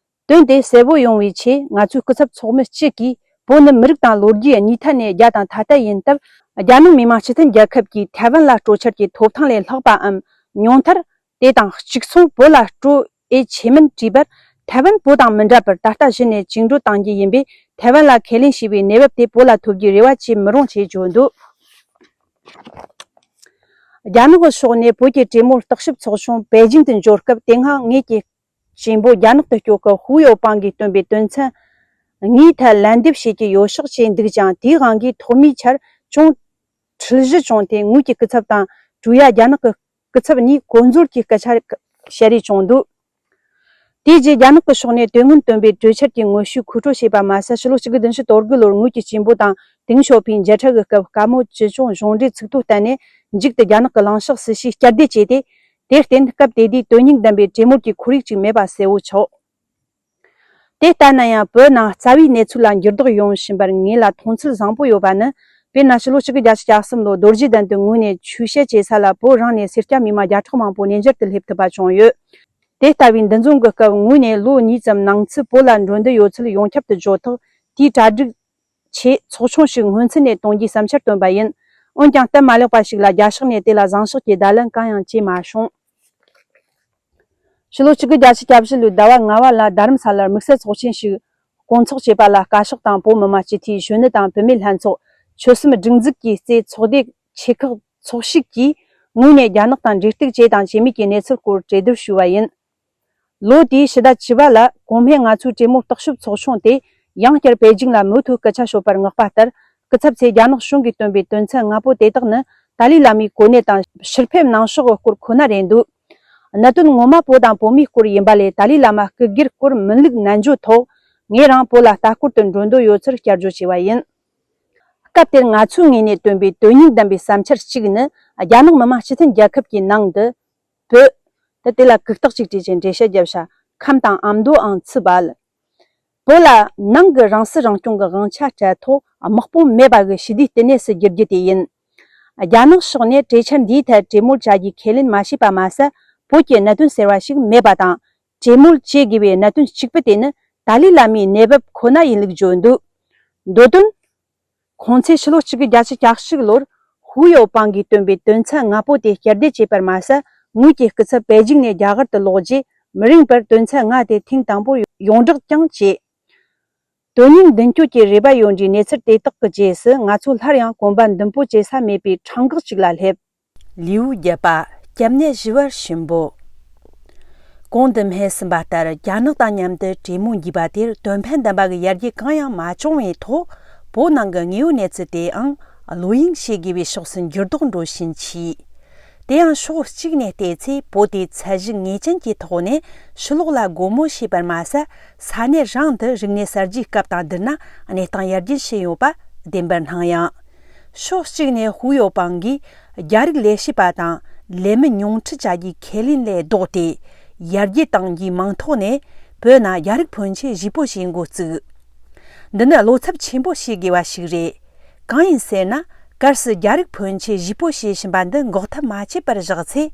དོན་དེ་གསལ་བོ་ཡོང་བའི་ཆེད་ང་ཚོའི་སྐུ་ཚབ་ཚོགས་མི་གཅིག་གིས་བོད་ནི་མི་རིགས་དང་ལོ་རྒྱུས་གཉིས་ཐད་ནས་རྒྱ་དང་ཐ་དད་ཡིན་སྟབས། རྒྱ་ནག་མི་དམངས་སྤྱི་མཐུན་རྒྱལ་ཁབ་ཀྱིས་ཐའེ་ཝན་ལ་སྤྲོད་འཆར་གྱི་ཐོབ་ཐང་ལས་ལྷག་པའམ་ཉུང་མཐར། དེ་དང་གཅིག་མཚུངས་བོད་ལ་སྤྲོད་འོས་ཆེ་མིན་དྲིས་པར། ཐའེ་ཝན་བོད་དང་མི་འདྲ་བར་ད་ལྟ་གཞི་ནས་བཅིངས་འགྲོལ་བཏང་རྒྱུ་ཡིན་པས། ཐའེ་ཝན་ལ་ཁས་ལེན་བྱས་པའི་གནས་བབ་དེ་བོད་ལ་ཐོབ་རྒྱུའི་རེ་བ་བྱེད་མི་རུང་ཞེས་བརྗོད་འདུག་རྒྱ་ནག་གི་ཕྱོགས་ནས་བོད་ཀྱི་གྲོས་མོལ་རྟོག་ཞིབ་ཚོགས་ཆུང་པེ་ཅིང་དུ་འབྱོར་སྐབས། དེ་སྔ་ངེད་ཀྱི་གཅེན་པོ་རྒྱ་ནག་ཏུ་སྐྱོད་སྐབས་ཧུའུ་ཡའོ་པང་གིས་བཏོན་པའི་དོན་ཚན་ལྔའི་ཐད་ལན་འདེབས་བྱེད་ཀྱི་ཡོད་ཤག་ཅེས་འདུག་ཀྱང་། དེའི་དབང་གིས་ཐོག་མའི་ཆར་ཅུང་འཁྲུལ་གཞི་བྱུང་སྟེ། ངོས་ཀྱི་སྐུ་ཚབ་དང་ཀྲུའུ་ཡ་རྒྱ་ནག་གི་སྐུ་ཚབ་གཉིས་གོ་འཛོལ་གྱི་སྐད་ཆ་བཤད་རེས་བྱུང་འདུག་དེའི་རྗེས་རྒྱ་ནག་གི་ཕྱོགས་ནས་དེ་སྔོན་བཏོན་པའི་གྲོས་འཆར་གྱི་ངོ་བཤུས་མཁོ་སྤྲོད་བྱས་པ་མ་ཟད། ཕྱི་ལོ་གཅིག་དགུ་བདུན་ཅུ་དོན་དགུ་ལོར་ངོས་ཀྱི་གཅེན་པོ་དང་ཏེང་ཞའོ་ཕིང་མཇལ་འཕྲད་ཀྱི་སྐབས། བཀའ་མོལ་ཅི་བྱུང་གཞུང་འབྲེལ་ཚིག་ཐོ་བསྟན་ནས་མཇུག་ཏུ་རྒྱ་ནག་གི་ལངས་ཕྱོགས་སྲིད་བྱུས་བསྐྱར་ཟློས་བྱས་ཏེ། དེར་བརྟེན་སྐབས་དེ་དུས་དོན་སྙིང་ལྡན་པའི་གྲོས་མོལ་གྱི་ཁོར་ཡུག་ཅིག་མེད་པ་གསལ་བོ་ཆགས། དེ་ལྟ་ན་ཡང་། བོད་ནང་རྩ་བའི་གནས་ཚུལ་ལ་འགྱུར་ལྡོག་ཡོང་བཞིན་པར་ངེད་ལ་མཐོང་ཚུལ་བཟང་པོ་ཡོད་པ་ནི། དཔེར་ན། ཕྱི་ལོ་གཅིག་དགུ་བརྒྱ་ཆ་གྱ་གསུམ་ལོ་རྡོ་རྗེ་གདན་དུ་ངོས་ནས་ཆོས་བཤད་བྱེད་ས་ལ་བོད་རང་ནས་སེར་སྐྱ་མི་མང་བརྒྱ་ཕྲག་མང་པོ་གནས་མཇལ་དུ་སླེབས་ཐུབ་པ་བྱུང་ཡོད། དེ་ལྟ་བུའི་འདུ་འཛོམས་ཀྱི་སྐབས། ངོས་ནས་ལོ་གཉིས་ཙམ་ནང་ཚུད་བོད་ལ་འགྲོ་འདོད་ཡོད་ཚུལ་ཡོངས་ཁྱབ་ཏུ་བརྗོད་ཐོག་དེའི་གྲ་སྒྲིག་ཆེད་ཚོགས་ཆུང་ཞིག་སྔོན་ཚུད་ནས་གཏོང་རྒྱུའི་བསམ་འཆར་བཏོན་པ་ཡིན། འོན་ཀྱང་། སྟབས་མ་ལེགས་པ་ཞིག་ལ་རྒྱ་ཕྱོགས་ནས་དེ་ལ་བཟང་ཕྱོགས་ཀྱི་བརྡ་ལན་གང་ཡང་བྱས་མ་བྱུང་། ཕྱི་ལོ་གཅིག་དགུ་བརྒྱད་ཅུ་གྱ་བཞི་ལོའི་ཟླ་བ་ལྔ་བ་ལ་རྡ་རམ་ས་ལར་དམིགས་བསལ་ཚོགས་ཆེན་ཞིག་སྐོང་ཚོགས་བྱས་པ་ལ། བཀའ་ཤག་དང་བོད་མི་མང་སྤྱི་འཐུས་གཞོན་ནུ་དང་བུད་མེད་ལྷན་ཚོགས་ཆོལ་གསུམ་སྒྲིག་འཛུགས་ཀྱི་རྩེ་ཚོགས་སྡེ་ཆེ་ཁག་ཚོགས་ཞུགས་ཀྱིས་ངོས་ནས་རྒྱ་ནག་དང་འབྲེལ་གཏུག་བྱས་དང་བྱེད་མུས་ཀྱི་གནས་ཚུལ་སྐོར་གྲོས་བསྡུར་ཞུས་པ་ཡིན། ལོ་དེའི་ཕྱི་ཟླ་བཅུ་པ་ལ་གོང་སྨན་ང་ཚོའི་གྲོས་མོལ་རྟོག་ཞིབ་ཚོགས་ཆུང་དེ་ཡང་བསྐྱར་པེ་ཅིང་ལ་མུ་མཐུད་སྐད་ཆ་ཤོད་པར་མངགས་པ་ལྟར། སྐུ་ཚབ་ཚོས་རྒྱ་ནག་གཞུང་གིས་བཏོན་པའི་དོན་ཚན་ལྔ་པོ་དེ་དག་ནི་ཏཱ་ལའི་བླ་མའི་གོ་གནས་དང་ཕྱིར་ཕེབས་གནང་ཕྱོགས་ཀྱི་སྐོར་ཁོ་ན་རེད་འདུག་གནད་དོན་ངོ་མ་བོད་དང་བོད་མིའི་སྐོར་ཡིན་པ་ལས། ཏཱ་ལའི་བླ་མ་སྐུ་སྒེར་སྐོར་མིན་ལུགས་ནན་བརྗོད་ཐོག་ངས་རང་བོད་ལ་ལྟ་སྐོར་དུ་འགྲོ་འདོད་ཡོད་ཚུལ་བསྐྱར་བརྗོད་བྱས་པ་ཡིན། སྐབས་དེར་ང་ཚོའི་ངོས་ནས་བཏོན་པའི་དོན་སྙིང་ལྡན་པའི་བསམ་འཆར་གཅིག་ནི། རྒྱ་ནག་མི་དམངས་སྤྱི་མཐུན་རྒྱལ་ཁབ་ཀྱི་ནང་དུ་བོད། ད་དེ་ལ་གུག་རྟགས་གཅིག་བྲིས་ཀྱི་འགྲེལ་བཤད་བརྒྱབ་ཤག་ཁམས་དང་ཨ་མདོ་ཨང་ཚུ་བལ། བོད་ལ་ནང་གི་རང་སྲིད་རང་སྐྱོང་གི་དབང་ཆ་སྤྲད་ཐོག་དམག་དཔུང་མེད་པ་གི་ཞི་བདེའི་བསྟི་གནས་སུ་བསྒྱུར་རྒྱུ་དེ་ཡིན། རྒྱ་ནག་ཕྱོགས་ནས་གྲོས་འཆར་འདིའི་ཐད་གྲོས་མོལ་བྱ་རྒྱུའི་ཁས་ལེན་མ་བྱས་པ་མ་ཟད། བོད་ཀྱི་གནད་དོན་ཟེར་བ་ཞིག་མེད་པ་དང་། གྲོས་མོལ་བྱེད་དགོས་པའི་གནད་དོན་གཅིག་པུ་དེ་ནི་ཏཱ་ལའི་བླ་མའི་གནས་བབ་ཁོ་ན་ཡིན་ལུགས་བརྗོད་འདུག་མདོ་དོན། ཁོང་ཚོས་ཕྱི་ལོ་གཅིག་དགུ་བརྒྱད་ཅུ་གྱ་གཅིག་ལོར་ཧུའུ་ཡའོ་པང་གིས་བཏོན་པའི་དོན་ཚན་ལྔ་པོ་དེ་བསྐྱར་ཟློས་བྱས་པར་མ་ཟད། ངོས་ཀྱི་སྐུ་ཚབ་པེ་ཅིང་ནས་རྒྱ་གར་དུ་ལོག་རྗེས་མི་རིང་བར་དོན་ཚན་ལྔ་དེ་ཐེངས་དང་པོར་ཡོངས་བསྒྲགས་ཀྱང་བྱས། དོན་སྙིང་མདུན་སྐྱོད་ཀྱི་རེ་བ་ཡོད་འདྲའི་གནས་ཚུལ་དེ་དག་གི་རྗེས་སུ། ང་ཚོ་སླར་ཡང་གོམ་པ་མདུན་སྤོ་བྱེད་ས་མེད་པའི་ཁྲང་འགག་ཅིག་ལ་སླེབས། ལེའུ་བརྒྱད་པ། སྐྱབས་གནས་ཞུ་བར་ཞུ་འབོད། གོང་དུ་སྨྲས་ཟིན་པ་ལྟར། རྒྱ་ནག་དང་མཉམ་དུ་གྲོས་མོལ་བགྱིས་པ་དེར་དོན་ཕན་ལྡན་པ་གི་ཡར་རྒྱས་གང་ཡང་མ་བྱུང་བའི་ཐོག་བོད་ནང་གི་དངོས་ཡོད་གནས་ཚུལ་དེའང་བློ་གཡེང་བྱེད་དགོས་པའི་ཕྱོགས་སུ་འགྱུར་ལྡོག་འགྲོ་བཞིན་མཆིས། དེ་ཡང་ཕྱོགས་གཅིག་ནས་བལྟས་ཚེ། བོད་དེ་ཚད་གཞི་ངེས་ཅན་གྱི་ཐོག་ནས་ཕྱི་ལོགས་ལ་སྒོ་མོ་ཕྱེ་བར་མ་ཟད། ས་གནས་རང་དུ་རིག་གནས་གསར་བརྗེའི་སྐབས་དང་བསྡུར་ན་གནས་སྟངས་ཡར་རྒྱས་ཕྱིན་ཡོད་པ་བདེན་པར་སྣང་ཡང་། ཕྱོགས་གཅིག་ནས་ཧུའུ་ཡའོ་པང་གིས་རྒྱ་རིགས་ལས་བྱེད་པ་དང་ལས་མི་ཉུང་འཕྲི་བྱ་རྒྱུའི་ཁས་ལེན་ལས་ལྡོག་སྟེ། ཡར་རྒྱས་གཏང་རྒྱུའི་མིང་ཐོག་ནས་བོད་ནང་རྒྱ་རིགས་ཕོན་ཆེ་གཞིས་སྤོ་བྱེད་འགོ་བཙུགས། འདི་ནི་བློ་འཚབ་ཆེན་པོ་བྱེད་དགོས་པ་ཞིག་རེད། གང་ཡིན་ཟེར་ན། གལ་སྲིད་རྒྱ་རིགས་ཕོན་ཆེ་གཞིས་སྤོ་བྱེད་བཞིན་པ་འདི་འགོག་ཐབས་མ་བྱས་པར་བཞག་ཚེ།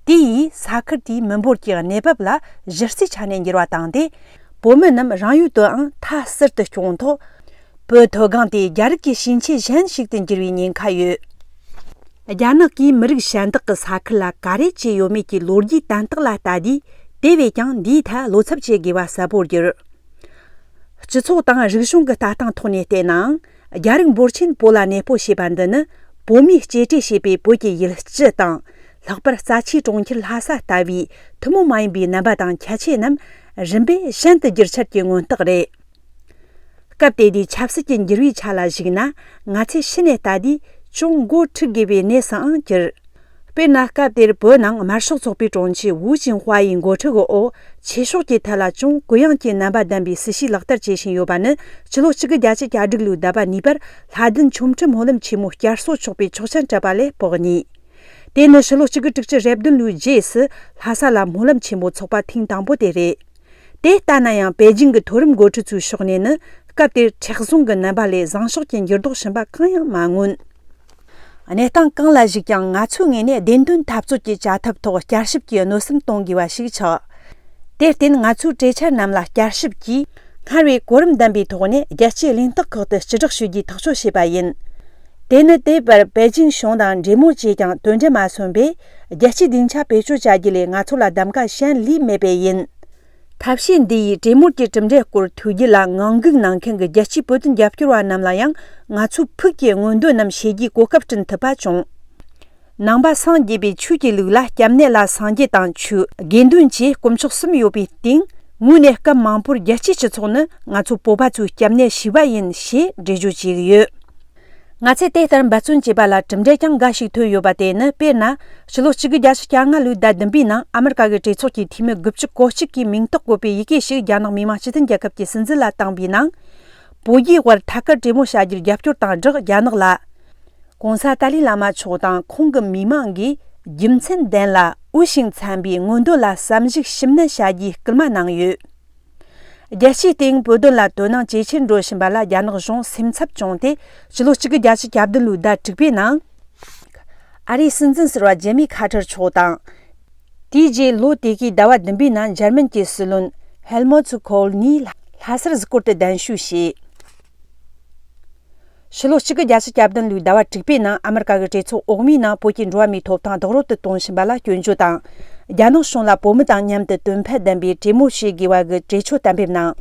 དེ་ཡིས་ས་ཁུལ་དེའི་མི་འབོར་གྱི་གནས་བབ་ལ་གཞི་རྩའི་ཆ་ནས་འགྱུར་བ་བཏང་སྟེ། བོད་མི་རྣམས་རང་ཡུལ་དུའང་མཐའ་གསར་དུ་སྐྱོང་ཐོག་བོད་མཐོ་སྒང་དེ་རྒྱ་རིགས་ཀྱི་བྱེད་ཆས་གཞན་ཞིག་ཏུ་འགྱུར་བའི་ཉེན་ཁ་ཡོད། རྒྱ་ནག་གིས་མི་རིགས་གཞན་དག་གི་ས་ཁུལ་ལ་ག་རེ་བྱས་ཡོད་མེད་ཀྱི་ལོ་རྒྱུས་དན་རྟགས་ལ་ལྟ་དུས། དེ་བས་ཀྱང་འདིའི་ཐད་བློ་འཚབ་བྱེད་དགོས་པ་གསལ་པོར་གྱུར། སྤྱི་ཚོགས་དང་རིག་གཞུང་གི་ལྟ་སྟངས་ཐོག་ནས་བལྟས་ནའང་། རྒྱ་རིགས་འབོར་ཆེན་བོད་ལ་གནས་སྤོ་བྱས་པ་འདི་ནི། བོད་མིས་གཅེས་སྤྲས་བྱས་པའི་བོད་ཀྱི་ཡུལ་སྤྱི་དང་། ལྷག་པར་རྩ་ཆེའི་གྲོང་ཁྱེར་ལྷ་ས་ལྟ་བུའི་ཐུན་མོང་མ་ཡིན་པའི་རྣམ་པ་དང་ཁྱད་ཆོས་རྣམས་རིམ་པས་གཞན་དུ་འགྱུར་འཆར་གྱི་མངོན་རྟགས་རེད། སྐབས་དེ་དུས་ཆབ་སྲིད་ཀྱི་འགྱུར་བའི་ཆ་ལ་གཞིགས་ན། ང་ཚོས་ཕྱི་ནས་ལྟ་དུས་ཅུང་མགོ་འཁྲུག་དགོས་པའི་གནས་སུའང་གྱུར། དཔེར་ན། སྐབས་དེར་བོད་ནང་དམར་ཤོག་ཚོགས་པའི་དྲུང་ཆེ་ཝུ་ཅིན་ཧྭ་ཡི་འགོ་ཁྲིད་ཀྱི་འོག་ཆོས་ཕྱོགས་ཀྱི་ཐད་ལ་ཅུང་གུ་ཡངས་ཀྱི་རྣམ་པ་ལྡན་པའི་སྲིད་བྱུས་ལག་བསྟར་བྱེད་བཞིན་ཡོད་པ་ནི། ཕྱི་ལོ་གཅིག་དགུ་བརྒྱད་ཅུ་གྱ་དྲུག་ལོའི་ཟླ་བ་གཉིས་པར་ལྷ་ལྡན་ཆོ་འཕྲུལ་སྨོན་ལམ་ཆེན་མོ་བསྐྱར་གསོ་ཆོག་པའི་ཆོག་མཆན་སྤྲད་པ་ལས་ལྤགས་གཉིས། དེ་ནི་ཕྱི་ལོ་གཅིག་དགུ་དྲུག་ཅུ་རེ་བདུན་ལོའི་རྗེས་སུ་ལྷ་ས་ལ་སྨོན་ལམ་ཆེན་མོ་འཚོགས་པ་ཐེངས་དང་པོ་དེ་རེད། དེ་ལྟ་ན་ཡང་པེ་ཅིང་གི་མཐོ་རིམ་འགོ་ཁྲིད་ཚོའི་ཕྱོགས་ནས་ནི། སྐབས་དེར་མཁྲེགས་བཟུང་གི་རྣམ་པ་ལས་བཟང་ཕྱོགས་ཀྱི་འགྱུར་ལྡོག་ཕྱིན་པ་གང་ཡང་མ་མངོན། གནས་སྟངས་གང་ལ་གཞིགས་ཀྱང་ང་ཚོའི་ངོས་ནས་བདེན་དོན་འཐབ་རྩོད་ཀྱི་བྱ་ཐབས་ཐོག་བསྐྱར་ཞིབ་ཀྱིས་གནོན་སེམས་གཏོང་དགོས་པ་ཞིག་ཆགས། དེར་བརྟེན། ང་ཚོས་གྲོས་འཆར་རྣམས་ལ་བསྐྱར་ཞིབ་ཀྱིས་སྔར་བས་གོ་རིམ་ལྡན་པའི་ཐོག་ནས་རྒྱལ་སྤྱིའི་གླེང་སྟེགས་ཁག་ཏུ་སྤྱི་བསྒྲགས་ཞུ་རྒྱུའི་ཐག་གཅོད་བྱས་པ་ཡིན། དེ་ནི་དེ་བར་པེ་ཅིང་གཞུང་དང་འབྲེལ་མོལ་བྱས་ཀྱང་དོན་འབྲས་མ་སོན་པས། རྒྱལ་སྤྱིའི་སྡིངས་ཆ་བེད་སྤྱོད་བྱ་རྒྱུ་ལས་ང་ཚོ་ལ་གདམ་ག་གཞན་ལས་མེད་པས་ཡིན། ཐབས་ཤེས་འདི་ཡིས་གྲོས་མོལ་གྱི་གྲུབ་འབྲས་སྐོར་ཐོས་རྒྱུ་ལ་ངང་སྒུག་གནང་མཁན་གྱི་རྒྱལ་སྤྱིའི་བོད་དོན་རྒྱབ་སྐྱོར་བ་རྣམས་ལ་ཡང་ང་ཚོའི་ཕུགས་ཀྱི་མངོན་འདོད་རྣམས་བྱེད་རྒྱུའི་གོ་སྐབས་བསྐྲུན་ཐུབ་པ་བྱུང་། ནང་པ་སངས་རྒྱས་པའི་ཆོས་ཀྱི་ལུགས་ལ་སྐྱབས་གནས་ལ་སངས་རྒྱས་དང་ཆོས་དགེ་འདུན་བཅས་དཀོན་མཆོག་གསུམ་ཡོད་པའི་སྟེང་། ངོས་ནས་སྐབས་མང་པོར་རྒྱལ་སྤྱིའི་སྤྱི་ཚོགས་ནི་ང་ཚོ་བོད་པ་ཚོའི་སྐྱབས་གནས་ཞུས་པ་ཡིན་ཞེས་འགྲེལ་བརྗོད་བྱས་ཡོད། ང་ཚོས་དེ་ལྟར་འབད་བརྩོན་བྱས་པ་ལ་གྲུབ་འབྲས་ཀྱང་འགའ་ཞིག་ཐོན་ཡོད་པ། དེ་ནི་དཔེར་ན། ཕྱི་ལོ་གཅིག་དགུ་བརྒྱད་ཅུ་གྱ་ལྔ་ལོའི་ཟླ་བདུན་པའི་ནང་ཨ་མི་རི་ཀ་གི་གྲོས་ཚོགས་ཀྱི་འཐུས་མི་དགུ་བཅུ་གོ་གཅིག་གིས་མིང་རྟགས་བཀོད་པའི་ཡི་གེ་ཞིག་རྒྱ་ནག་མི་དམངས་སྤྱི་མཐུན་རྒྱལ་ཁབ་ཀྱི་སྲིད་འཛིན་ལ་བཏང་བའི་ནང་། བོད་རྒྱའི་དབར་ཐད་ཀར་གྲོས་མོལ་བྱ་རྒྱུར་རྒྱབ་སྐྱོར་དང་སྦྲགས། རྒྱ་ནག་ལ། ྋགོང་ས་ཏཱ་ལའི་བླ་མ་མཆོག་དང་ཁོང་གི་མི་མང་གིས་རྒྱུ་མཚན་ལྡན་ལ་འོས་ཤིང་འཚམ་པའི་མངོན་འདོད་ལ་བསམ་གཞིགས་ཞིབ་ནན་བྱ་རྒྱུའི་སྐུལ་མ་གནང་ཡོད། རྒྱལ་སྤྱིའི་སྟེང་བོད་དོན་ལ་དོ་སྣང་ཇེ་ཆེར་འགྲོ་བཞིན་པ་ལ་རྒྱ་ནག་གཞུང་སེམས་འཚབ་བྱུང་སྟེ། ཕྱི་ལོ་གཅིག་དགུ་བརྒྱད་ཅུ་གྱ་བདུན་ལོའི་ཟླ་དྲུག་པའི་ནང་། ཨ་རིའི་སྲིད་འཛིན་ཟུར་པ་ཇེ་མི་ཁ་ཏར་མཆོག་དང་། དེའི་རྗེས་ལོ་དེ་གའི་ཟླ་བ་བདུན་པའི་ནང་འཇར་མན་གྱི་སྲིད་བློན་ཧེལ་མོ་ཚུ་ཁོལ་གཉིས་ལྷ་སར་གཟིགས་སྐོར་དུ་གདན་ཞུ་བྱས། ཕྱི་ལོ་གཅིག་དགུ་བརྒྱད་ཅུ་གྱ་བདུན་ལོའི་ཟླ་བ་དྲུག་པའི་ནང་ཨ་མི་རི་ཀ་གི་གྲོས་ཚོགས་འོག་མའི་ནང་བོད་ཀྱི་འགྲོ་བ་མིའི་ཐོབ་ཐང་རྡོག་རོལ་དུ་གཏོང་བཞིན་པ་ལ་སྐྱོན་བརྗོད་དང་ རྒྱ་ནག་གཞུང་ལ་བོད་མི་དང་མཉམ་དུ་དོན་ཕན་ལྡན་པའི་གྲོས་མོལ་བྱེད་དགོས་པ་གི་གྲོས་ཆོད་གཏན་འབེབས་གནང་།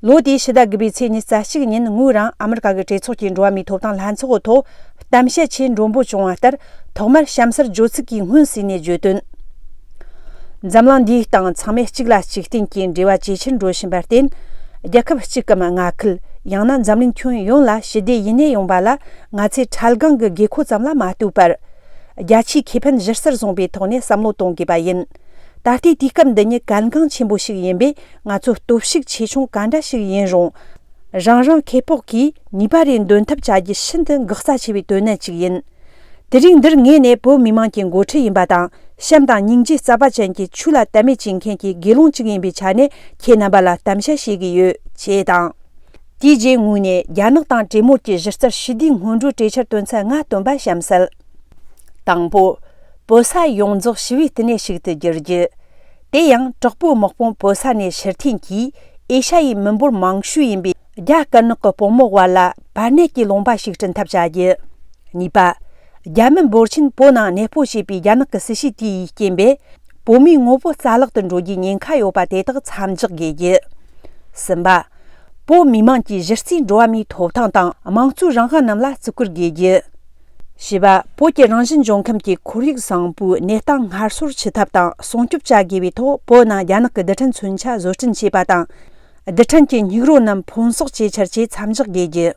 ལོ་དེའི་ཕྱི་ཟླ་དགུ་པའི་ཚེས་ཉི་ཤུ་རྩ་གཅིག་ཉིན་ངོས་རང་ཨ་མི་རི་ཀ་གི་གྲོས་ཚོགས་ཀྱི་འགྲོ་བ་མིའི་ཐོབ་ཐང་ལྷན་ཚོགས་ཐོག་གཏམ་བཤད་ཆེད་མགྲོན་པོ་བྱུང་བ་ལྟར། ཐོག་མར་གཤམ་གསལ་བརྗོད་ཚིག་གིས་སྔོན་བསུས་ནས་བརྗོད་དོན། འཛམ་གླིང་འདིའི་སྟེང་ཚང་མས་གཅིག་ལ་གཅིག་བརྟེན་གྱིས་འབྲེལ་བ་ཇེ་ཆེར་འགྲོ་བཞིན་པར་བརྟེན། རྒྱལ་ཁབ་གཅིག་གམ་མངའ་ཁུལ། ཡང་ན་འཛམ་གླིང་ཁྱོན་ཡོངས་ལ་ཞི་བདེ་ཡུན་གནས་ཡོང་བ་ལ། ང་ཚོས་ཁྲལ་སྒང་གི་དགོས་མཁོ་ཙམ་ལ་མ་ལྟོས་པར། རྒྱ་ཆེའི་ཁེ་ཕན་གཞི་རྩར་བཟུང་པའི་ཐོག་ནས་བསམ་བློ་གཏོང་དགོས་པ་ཡིན། ད་ལྟའི་དུས་སྐབས་འདི་ཉིད་གལ་འགངས་ཆེན་པོ་ཞིག་ཡིན་པས། ང་ཚོ་སྟོབས་ཤུགས་ཆེ་ཆུང་ག་འདྲ་ཞིག་ཡིན་རུང་། རང་རང་ཁེ་སྤོགས་ཀྱིས་ནུས་པ་རེ་འདོན་ཐབས་བྱ་རྒྱུ་ཤིན་ཏུ་འགག་རྩ་ཆེ་བའི་དོན་གནད་ཅིག་ཡིན། དེ་རིང་འདིར་ངོས་ནས་བོད་མི་མང་གི་འགོ་ཁྲིད་ཡིན་པ་དང་། བྱམས་དང་སྙིང་རྗེ་རྩ་བ་ཅན་གྱི་ཆོས་ལ་དད་མོས་བྱེད་མཁན་གྱི་དགེ་སློང་ཅིག་ཡིན་པའི་ཆ་ནས། ཁྱེད་རྣམ་པ་ལ་གཏམ་བཤད་བྱེད་ཀྱི་ཡོད། ཅེས་དང་། དེའི་རྗེས་ངོས་ནས་རྒྱ་ནག་དང་གྲོས་མོལ་གྱི་གཞི་རྩར་ཞི་བདེའི་སྔོན་འགྲོའི་གྲོས་འཆར་དོན་ཚན་ལྔ་བཏོན་པ་གཤམ་གསལ། དང་པོ། བོད་ས་ཡོངས་རྫོགས་ཞི་བའི་བསྟི་གནས་ཤིག་ཏུ་བསྒྱུར་རྒྱུ། དེ་ཡང་དྲག་པོའི་དམག་དཔུང་བོད་ས་ནས་ཕྱིར་འཐེན་གྱིས། ཨེ་ཤ་ཡའི་མི་འབོར་མང་ཤོས་ཡིན་པའི་རྒྱ་དཀར་ནག་གི་བུ་མོ་དབར་ལ་བར་གནས་ཀྱི་ལུང་པ་ཞིག་བསྐྲུན་ཐབས་བྱ་རྒྱུ། གཉིས་པ། རྒྱ་མི་འབོར་ཆེན་བོད་ནང་གནས་སྤོ་བྱས་པའི་རྒྱ་ནག་གི་སྲིད་བྱུས་དེ་ཡི་རྐྱེན་པས། བོད་མིའི་ངོ་བོ་རྩ་བརླག་ཏུ་འགྲོ་རྒྱུའི་ཉེན་ཁ་ཡོད་པ་དེ་དག་མཚམས་འཇོག་དགོས་རྒྱུ། གསུམ་པ། བོད་མི་མང་གི་གཞི་རྩའི་འགྲོ་བ་མིའི་ཐོབ་ཐང་དང་། དམངས་གཙོའི་རང་དབང་རྣམས་ལ་བརྩི་བཀུར་དགོས་རྒྱུ། བཞི་པ། བོད་ཀྱི་རང་བཞིན་འབྱུང་ཁམས་ཀྱི་ཁོར་ཡུག་བཟང་པོའི་གནས་སྟངས་སྔར་སྲོལ་ཆུད་ཐབས་དང་སྲུང་སྐྱོབ་བྱ་དགོས་པའི་ཐོག་བོད་ནང་རྒྱ་ནག་གི་རྡུལ་ཕྲན་མཚོན་ཆ་བཟོ་སྐྲུན་བྱས་པ་དང་། རྡུལ་ཕྲན་གྱི་སྙིགས་རོ་རྣམས་ཕུང་གསོག་བྱེད་འཆར་ཆེད་མཚམས་འཇོག་དགོས་རྒྱུ།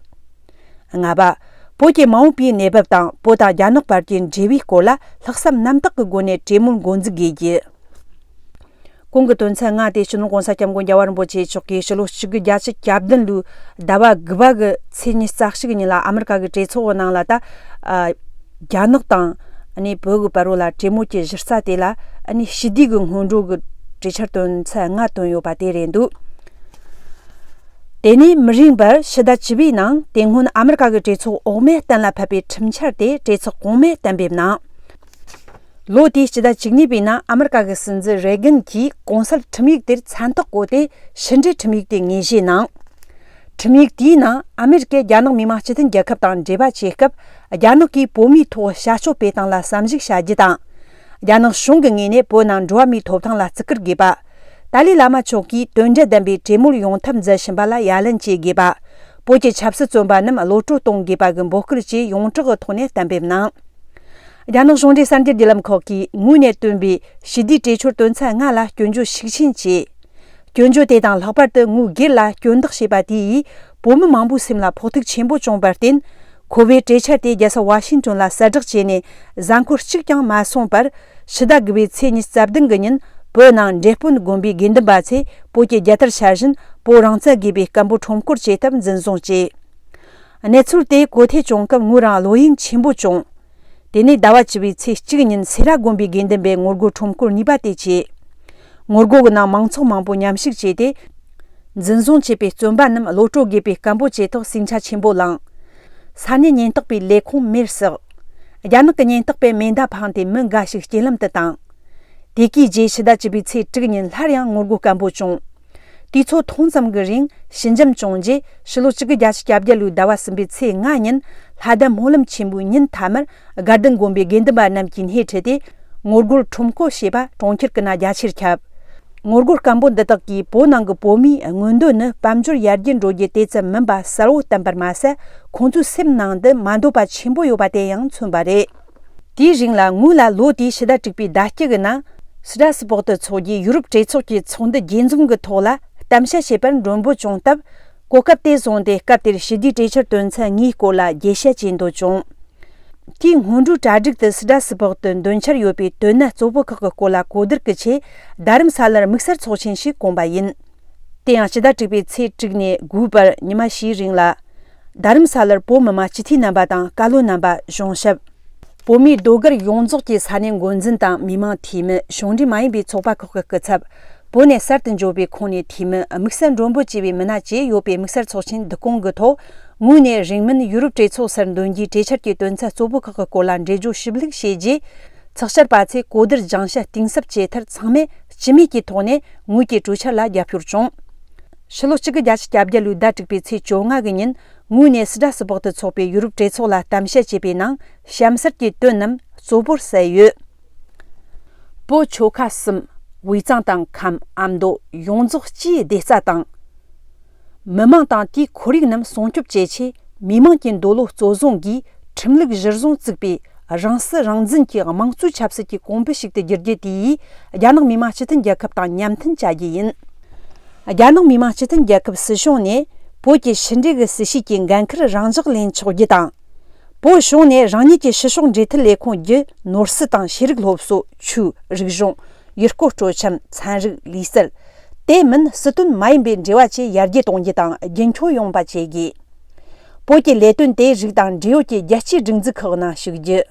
ལྔ་པ། བོད་ཀྱི་མ་འོངས་པའི་གནས་བབ་དང་བོད་དང་རྒྱ་ནག་བར་གྱི་འབྲེལ་བའི་སྐོར་ལ་ལྷག་བསམ་རྣམ་དག་གི་སྒོ་ནས་གྲོས་མོལ་འགོ་འཛུགས་དགོས་རྒྱུ། གོང་གི་དོན་ཚན་ལྔ་དེ་སྤྱི་ནོར་༸གོང་ས་༸སྐྱབས་མགོན་རྒྱལ་བ་རིན་པོ་ཆེ་མཆོག་གིས་ཕྱི་ལོ་ཆིག་སྟོང་དགུ་བརྒྱ་བརྒྱད་ཅུ་གྱ་བདུན་ལོའི་ཟླ་བ་དགུ་པ་གི་ཚེས་ཉི་ཤུ་རྩ་གཅིག་ཉིན་ལ་ཨ་མི་རི་ཀ་གི་གྲོས་ཚོགས་ནང་ལ། ད་ཨ་རྒྱ་ནག་དང་ཨ་ནི་བོད་ཀྱི་བར་རོ་ལ་གྲོས་མོལ་གྱི་གཞི་རྩ་དེ་ལ་ཨ་ནི་ཞི་བདེ་གི་སྔོན་འགྲོ་གི་གྲོས་འཆར་དོན་ཚན་ལྔ་བཏོན་ཡོད་པ་དེ་རེད་འདུག་དེ་ནས་མི་རིང་བར་ཕྱི་ཟླ་བཅུ་པའི་ནང་དེ་སྔོན་ཨ་མི་རི་ཀ་གི་གྲོས་ཚོགས་འོག་མས་གཏན་ལ་ཕབ་པའི་ཁྲིམས་འཆར་དེ་གྲོས་ཚོགས་གོང་མས་གཏན་འབེབས་གནང་། ལོ་དེའི་སྤྱི་ཟླ་བཅུ་གཉིས་པའི་ནང་ཨ་མི་རི་ཀ་གི་སྲིད་འཛིན་རེ་གན་གྱིས་གོང་གསལ་ཁྲིམས་ཡིག་དེར་མཚན་རྟགས་བཀོད་དེ་ཕྱི་འབྲེལ་ཁྲིམས་ཡིག་དེ་ངོས་བཞེས་གནང་། ཁྲིམས་ཡིག་དེའི་ནང་ཨ་མི་རི་ཀས་རྒྱ་ནག་མི་དམངས་སྤྱི་མཐུན་རྒྱལ་ཁབ་དང་འབྲེལ་བ་བྱེད་སྐབས། རྒྱ་ནག་གིས་བོད་མིའི་ཐོག་བྱ་སྤྱོད་སྤེལ་སྟངས་ལ་བསམ་གཞིགས་བྱ་རྒྱུ་དང་། རྒྱ་ནག་གཞུང་གི་ངོས་ནས་བོད་ནང་འགྲོ་བ་མིའི་ཐོབ་ཐང་ལ་བརྩི་བཀུར་དགོས་པ། ཏཱ་ལའི་བླ་མ་མཆོག་གིས་དོན་འབྲེལ་ལྡན་པའི་གྲོས་མོལ་ཡོང་ཐབས་མཛད་བཞིན་པ་ལ་ཡ་ལན་བྱེད་དགོས་པ། བོད་ཀྱི་ཆབ་སྲིད་བཙོན་པ་རྣམས་གློད་བཀྲོལ་གཏོང་དགོས་པ་གི་འབོད་སྐུལ་བཅས་ཡོངས་གྲགས་ཀྱི་ཐོག་ནས་གཏན་འབེབས་གནང་། རྒྱ་ནག་གཞུང་འབྲེལ་གསར་འགྱུར་བརྒྱུད་ལམ་ཁག་གིས་ངོས་ནས་བཏོན་པའི་ཞི་བདེའི་གྲོས་ཆོད་དོན་ཚན་ལྔ་ལ་སྐྱོན་བརྗོད་ཤུགས་ཆེན་བྱས། སྐྱོན་བརྗོད་དེ་དང་ལྷག་པར་དུ་ངོས་སྒེར་ལ་སྐྱོན་བདག་བྱས་པ་དེ་ཡིས་བོད་མི་མང་པོའི་སེམས་ལ་ཕོག་ཐུག་ཆེན་པོ་བྱུང་བར་བརྟེན། ཁོ་བོས་གྲོས་འཆར་དེ་རྒྱལ་ས་ཝ་ཤིང་ཏོན་ལ་གསལ་བསྒྲགས་བྱས་ནས་གཟའ་འཁོར་གཅིག་ཀྱང་མ་སོང་བར། ཕྱི་ཟླ་དགུ་པའི་ཚེས་ཉི་ཤུ་རྩ་བདུན་གི་ཉིན་བོད་ནང་འབྲས་སྤུངས་དགོན་པའི་དགེ་འདུན་པ་ཚོས་བོད་ཀྱི་རྒྱལ་དར་འཕྱར་བཞིན་བོད་རང་བཙན་དགོས་པའི་སྐད་འབོད་ཁྲོམ་སྐོར་བྱེད་ཐབས་འཛིན་བཟུང་བྱས། གནས་ཚུལ་དེ་གོ་ཐོས་བྱུང་སྐབས་ངོས་རང་བློ་གཡེང་ཆེན་པོ་བྱུང་། དེ་ནས་ཟླ་བ་བཅུ་པའི་ཚེས་གཅིག་ཉིན་སེ་ར་དགོན་པའི་དགེ་འདུན་པས་ངོ་རྒོལ་ཁྲོམ་སྐོར་གཉིས་པ་དེ་བྱས། ངོ་རྒོལ་གྱི་ནང་མང་ཚོགས་མང་པོ་མཉམ་ཞུགས་བྱས་ཏེ། འཛིན་བཟུང་བྱས་པའི་བཙོན་པ་རྣམས་གློད་བཀྲོལ་དགོས་པའི་སྐད་འབོད་བཅས་ཐོག་ཟིང་ཆ་ཆེན་པོ་བསླངས། ས་གནས་ཉེན་རྟོག་པས་ལས་ཁུངས་མེར་བསྲེགས། རྒྱ་ནག་གི་ཉེན་རྟོག་པས་མེ་མདའ་འཕངས་ཏེ་མི་འགའ་ཞིག་རྐྱེན་ལམ་དུ་བཏང་། དེ་གའི་རྗེས་ཕྱི་ཟླ་བཅུ་པའི་ཚེས་དྲུག་ཉིན་སླར་ཡང་ངོ་རྒོལ་སྐད་འབོད་བྱུང་། དུས་ཚོད་ཐུང་ཙམ་གྱི་རིང་ཞི་འཇམ་བྱུང་རྗེས། ཕྱི་ལོ་ཆིག་སྟོང་དགུ་བརྒྱ་བརྒྱད་ཅུ་གྱ་བརྒྱད་ལོའི་ཟླ་བ་གསུམ་པའི་ཚེས་ལྔ་ཉིན་ལྷ་ལྡན་སྨོན་ལམ་ཆེན་མོའི་ཉིན་མཐའ་མར་དགའ་ལྡན་དགོན་པའི་དགེ་འདུན་པ་རྣམས་ཀྱིས་སྣེ་ཁྲིད་དེ། ངོ་རྒོལ་ཁྲོམ་སྐོར་བྱས་པ་གྲོང་ཁྱེར་གྱི་ནང་རྒྱ་ཆེར་ཁྱབ། ངོ་རྒོལ་སྐད་འབོད་འདི་དག་གིས་བོད་ནང་གི་བོད་མིའི་མངོན་འདོད་ནི་དཔལ་འབྱོར་ཡར་རྒྱས་འགྲོ་རྒྱུ་དེ་ཙམ་མིན་པ་གསལ་བོ་བསྟན་པར་མ་ཟད། ཁོང་ཚོའི་སེམས་ནང་དུ་མ་འདོད་པ་ཆེན་པོ་ཡོད་པ་དེ་ཡང་མཚོན་པ་རེད། དེའི་རིང་ལ་ངོས་ལ་ལོ་དེའི་ཕྱི་ཟླ་དྲུག་པའི་ཟླ་དཀྱིལ་གྱི་ནང་། སི་ཏྲ་སི་པོག་ཏུ་ཚོགས་རྒྱུའི་ཡུ་རོབ་གྲོས་ཚོགས་ཀྱི་ཚོགས་འདུ་རྒྱས་འཛོམས་ཀྱི་ཐོག་ལ་གཏམ་བཤད་བྱེད་པར་མགྲོན་འབོད་བྱུང་སྟབས། གོ་སྐབས་དེ་བཟུང་སྟེ་སྐབས་དེར་ཞི་བདེའི་གྲོས་འཆར་དོན་ཚན་ལྔའི་སྐོར་ལ་རྒྱས་བཤད་བྱེད་འདོད་བྱུང་། དེའི་སྔོན་འགྲོའི་གྲ་སྒྲིག་ཏུ་སི་ཏྲ་སི་པོག་ཏུ་འདོན་འཆར་ཡོད་པའི་དོན་གནད་གཙོ་བོ་ཁག་གི་སྐོར་ལ་གོ་བསྡུར་གྱི་ཆེད། རྡ་རམ་ས་ལར་དམིགས་བསལ་ཚོགས་ཆེན་ཞིག་བསྐོངས་པ་ཡིན། དེ་ཡང་ཕྱི་ཟླ་དྲུག་པའི་ཚེས་དྲུག་ནས་དགུ་བར་ཉི་མ་བཞིའི་རིང་ལ། རྡ་རམ་ས་ལར་བོད་མི་མང་སྤྱི་འཐུས་རྣམ་པ་དང་བཀའ་བློན་རྣམ་པ། གཞུང་ཞབས། བོད་མིའི་ཟློས་གར་ཡོངས་རྫོགས་ཀྱི་ས་གནས་འགོ་འཛིན་དང་མི་མང་འཐུས་མི། གཞུང་འབྲེལ་མ་ཡིན་པའི་ཚོགས་པ་ཁག་གི་སྐུ་ཚབ། བོད་ནས་གསར་དུ་འབྱོར་བའི་ཁོངས་ནས་འཐུས་མི། དམིགས་བསལ་མགྲོན་པོ་བཅས་པའི་མི་སྣ་བཅས་ཡོད་པའི་དམིགས་བསལ་ཚོགས་ཆེན་བསྡུ་སྐོང་གི་ཐོག། ངོས་ནས་རིང་མིན་ཡུ་རོབ་གྲོས་ཚོགས་སར་འདོན་རྒྱུའི་གྲོས་འཆར་གྱི་དོན་ཚན་གཙོ་བོ་ཁག་གི་སྐོར་ལ་འགྲེལ་བརྗོད་ཞིབ་ལྷུག་བྱས་རྗེས། ཚོགས་བཅར་པ་ཚོས་གོ་བསྡུར་སྦྱང་བཤད་གཏིང་ཟབ་བྱས་མཐར། ཚང་མས་སྤྱི་མོས་ཀྱི་ཐོག་ནས་ངོས་ཀྱི་གྲོས་འཆར་ལ་རྒྱབ་སྐྱོར་བྱུང་། ཕྱི་ལོ་ཆིག་སྟོང་དགུ་བརྒྱ་གྱ་བརྒྱད་ལོའི་ཟླ་དྲུག་པའི་ཚེས་བཅོ་ལྔ་གི་ཉིན། ངོས་ནས་སི་ཏྲ་སི་པོག་ཏུ་ཚོགས་པའི་ཡུ་རོབ་གྲོས་ཚོགས་ལ་གཏམ་བཤད་བྱས་པའི་ནང་གཤམ་གསལ་གྱི་དོན་རྣམས་གཙོ་བོར་གསལ་ཡོད། བོད་ཆོལ་ཁ་གསུམ། དབུས་གཙང་དང་ཁམས། ཨ་མདོ་ཡོངས་རྫོགས་སྤྱིའི་བདེ་རྩ་དང་། མི་དམངས་དང་དེའི་ཁོར་ཡུག་རྣམས་སྲུང་སྐྱོབ་བྱེད་ཆེད། མི་དམངས་ཀྱི་འདོད་བློ་གཙོ་བཟུང་གིས་ཁྲིམས་ལུགས་གཞིར་བཟུང་བཙུགས་པའི་རང་སྲིད་རང་འཛིན་གྱི་དམངས་གཙོའི་ཆབ་སྲིད་ཀྱི་གོང་བུ་ཞིག་ཏུ་བསྒྱུར་རྒྱུ་དེ་ཡིས་རྒྱ་ནག་མི་དམངས་སྤྱི་མཐུན་རྒྱལ་ཁབ་དང་མཉམ་མཐུན་བྱ་རྒྱུ་ཡིན། རྒྱ་ནག་མི་དམངས་སྤྱི་མཐུན་རྒྱལ་ཁབ་སྲིད་གཞུང་ནས་བོད་ཀྱི་ཕྱི་འབྲེལ་གྱི་སྲིད་བྱུས་ཀྱི་འགན་འཁུར་རང་འཇགས་ལེན་ཆོག་རྒྱུ་དང་། བོད་གཞུང་ནས་རང་ཉིད་ཀྱི་ཕྱི་ཕྱོགས་འབྲེལ་མཐུད་ལས་ཁུངས་བརྒྱུད་ནོར་སྲིད་དང་ཤེས་རིག་སློབ་གསོ། ཆོས། རིག་གཞུང་། ཡུལ་སྐོར་སྤྲོ་འཆམ། ཚན་རིག་ལུས་རྩལ། དེ་མིན་སྲིད་དོན་མ་ཡིན་པའི་འབྲེལ་བ་བཅས་ཡར་རྒྱས་གཏོང་རྒྱུ་དང་རྒྱུན་འཁྱོངས་ཡོང་བ་བྱེད་དགོས། བོད་ཀྱི་ལས་དོན་དེ་རིགས་དང་འབྲེལ་ཡོད་ཀྱི་རྒྱལ་སྤྱིའི་སྒྲིག་འཛུགས་ཁག་ནང་ཞུགས་རྒྱུ།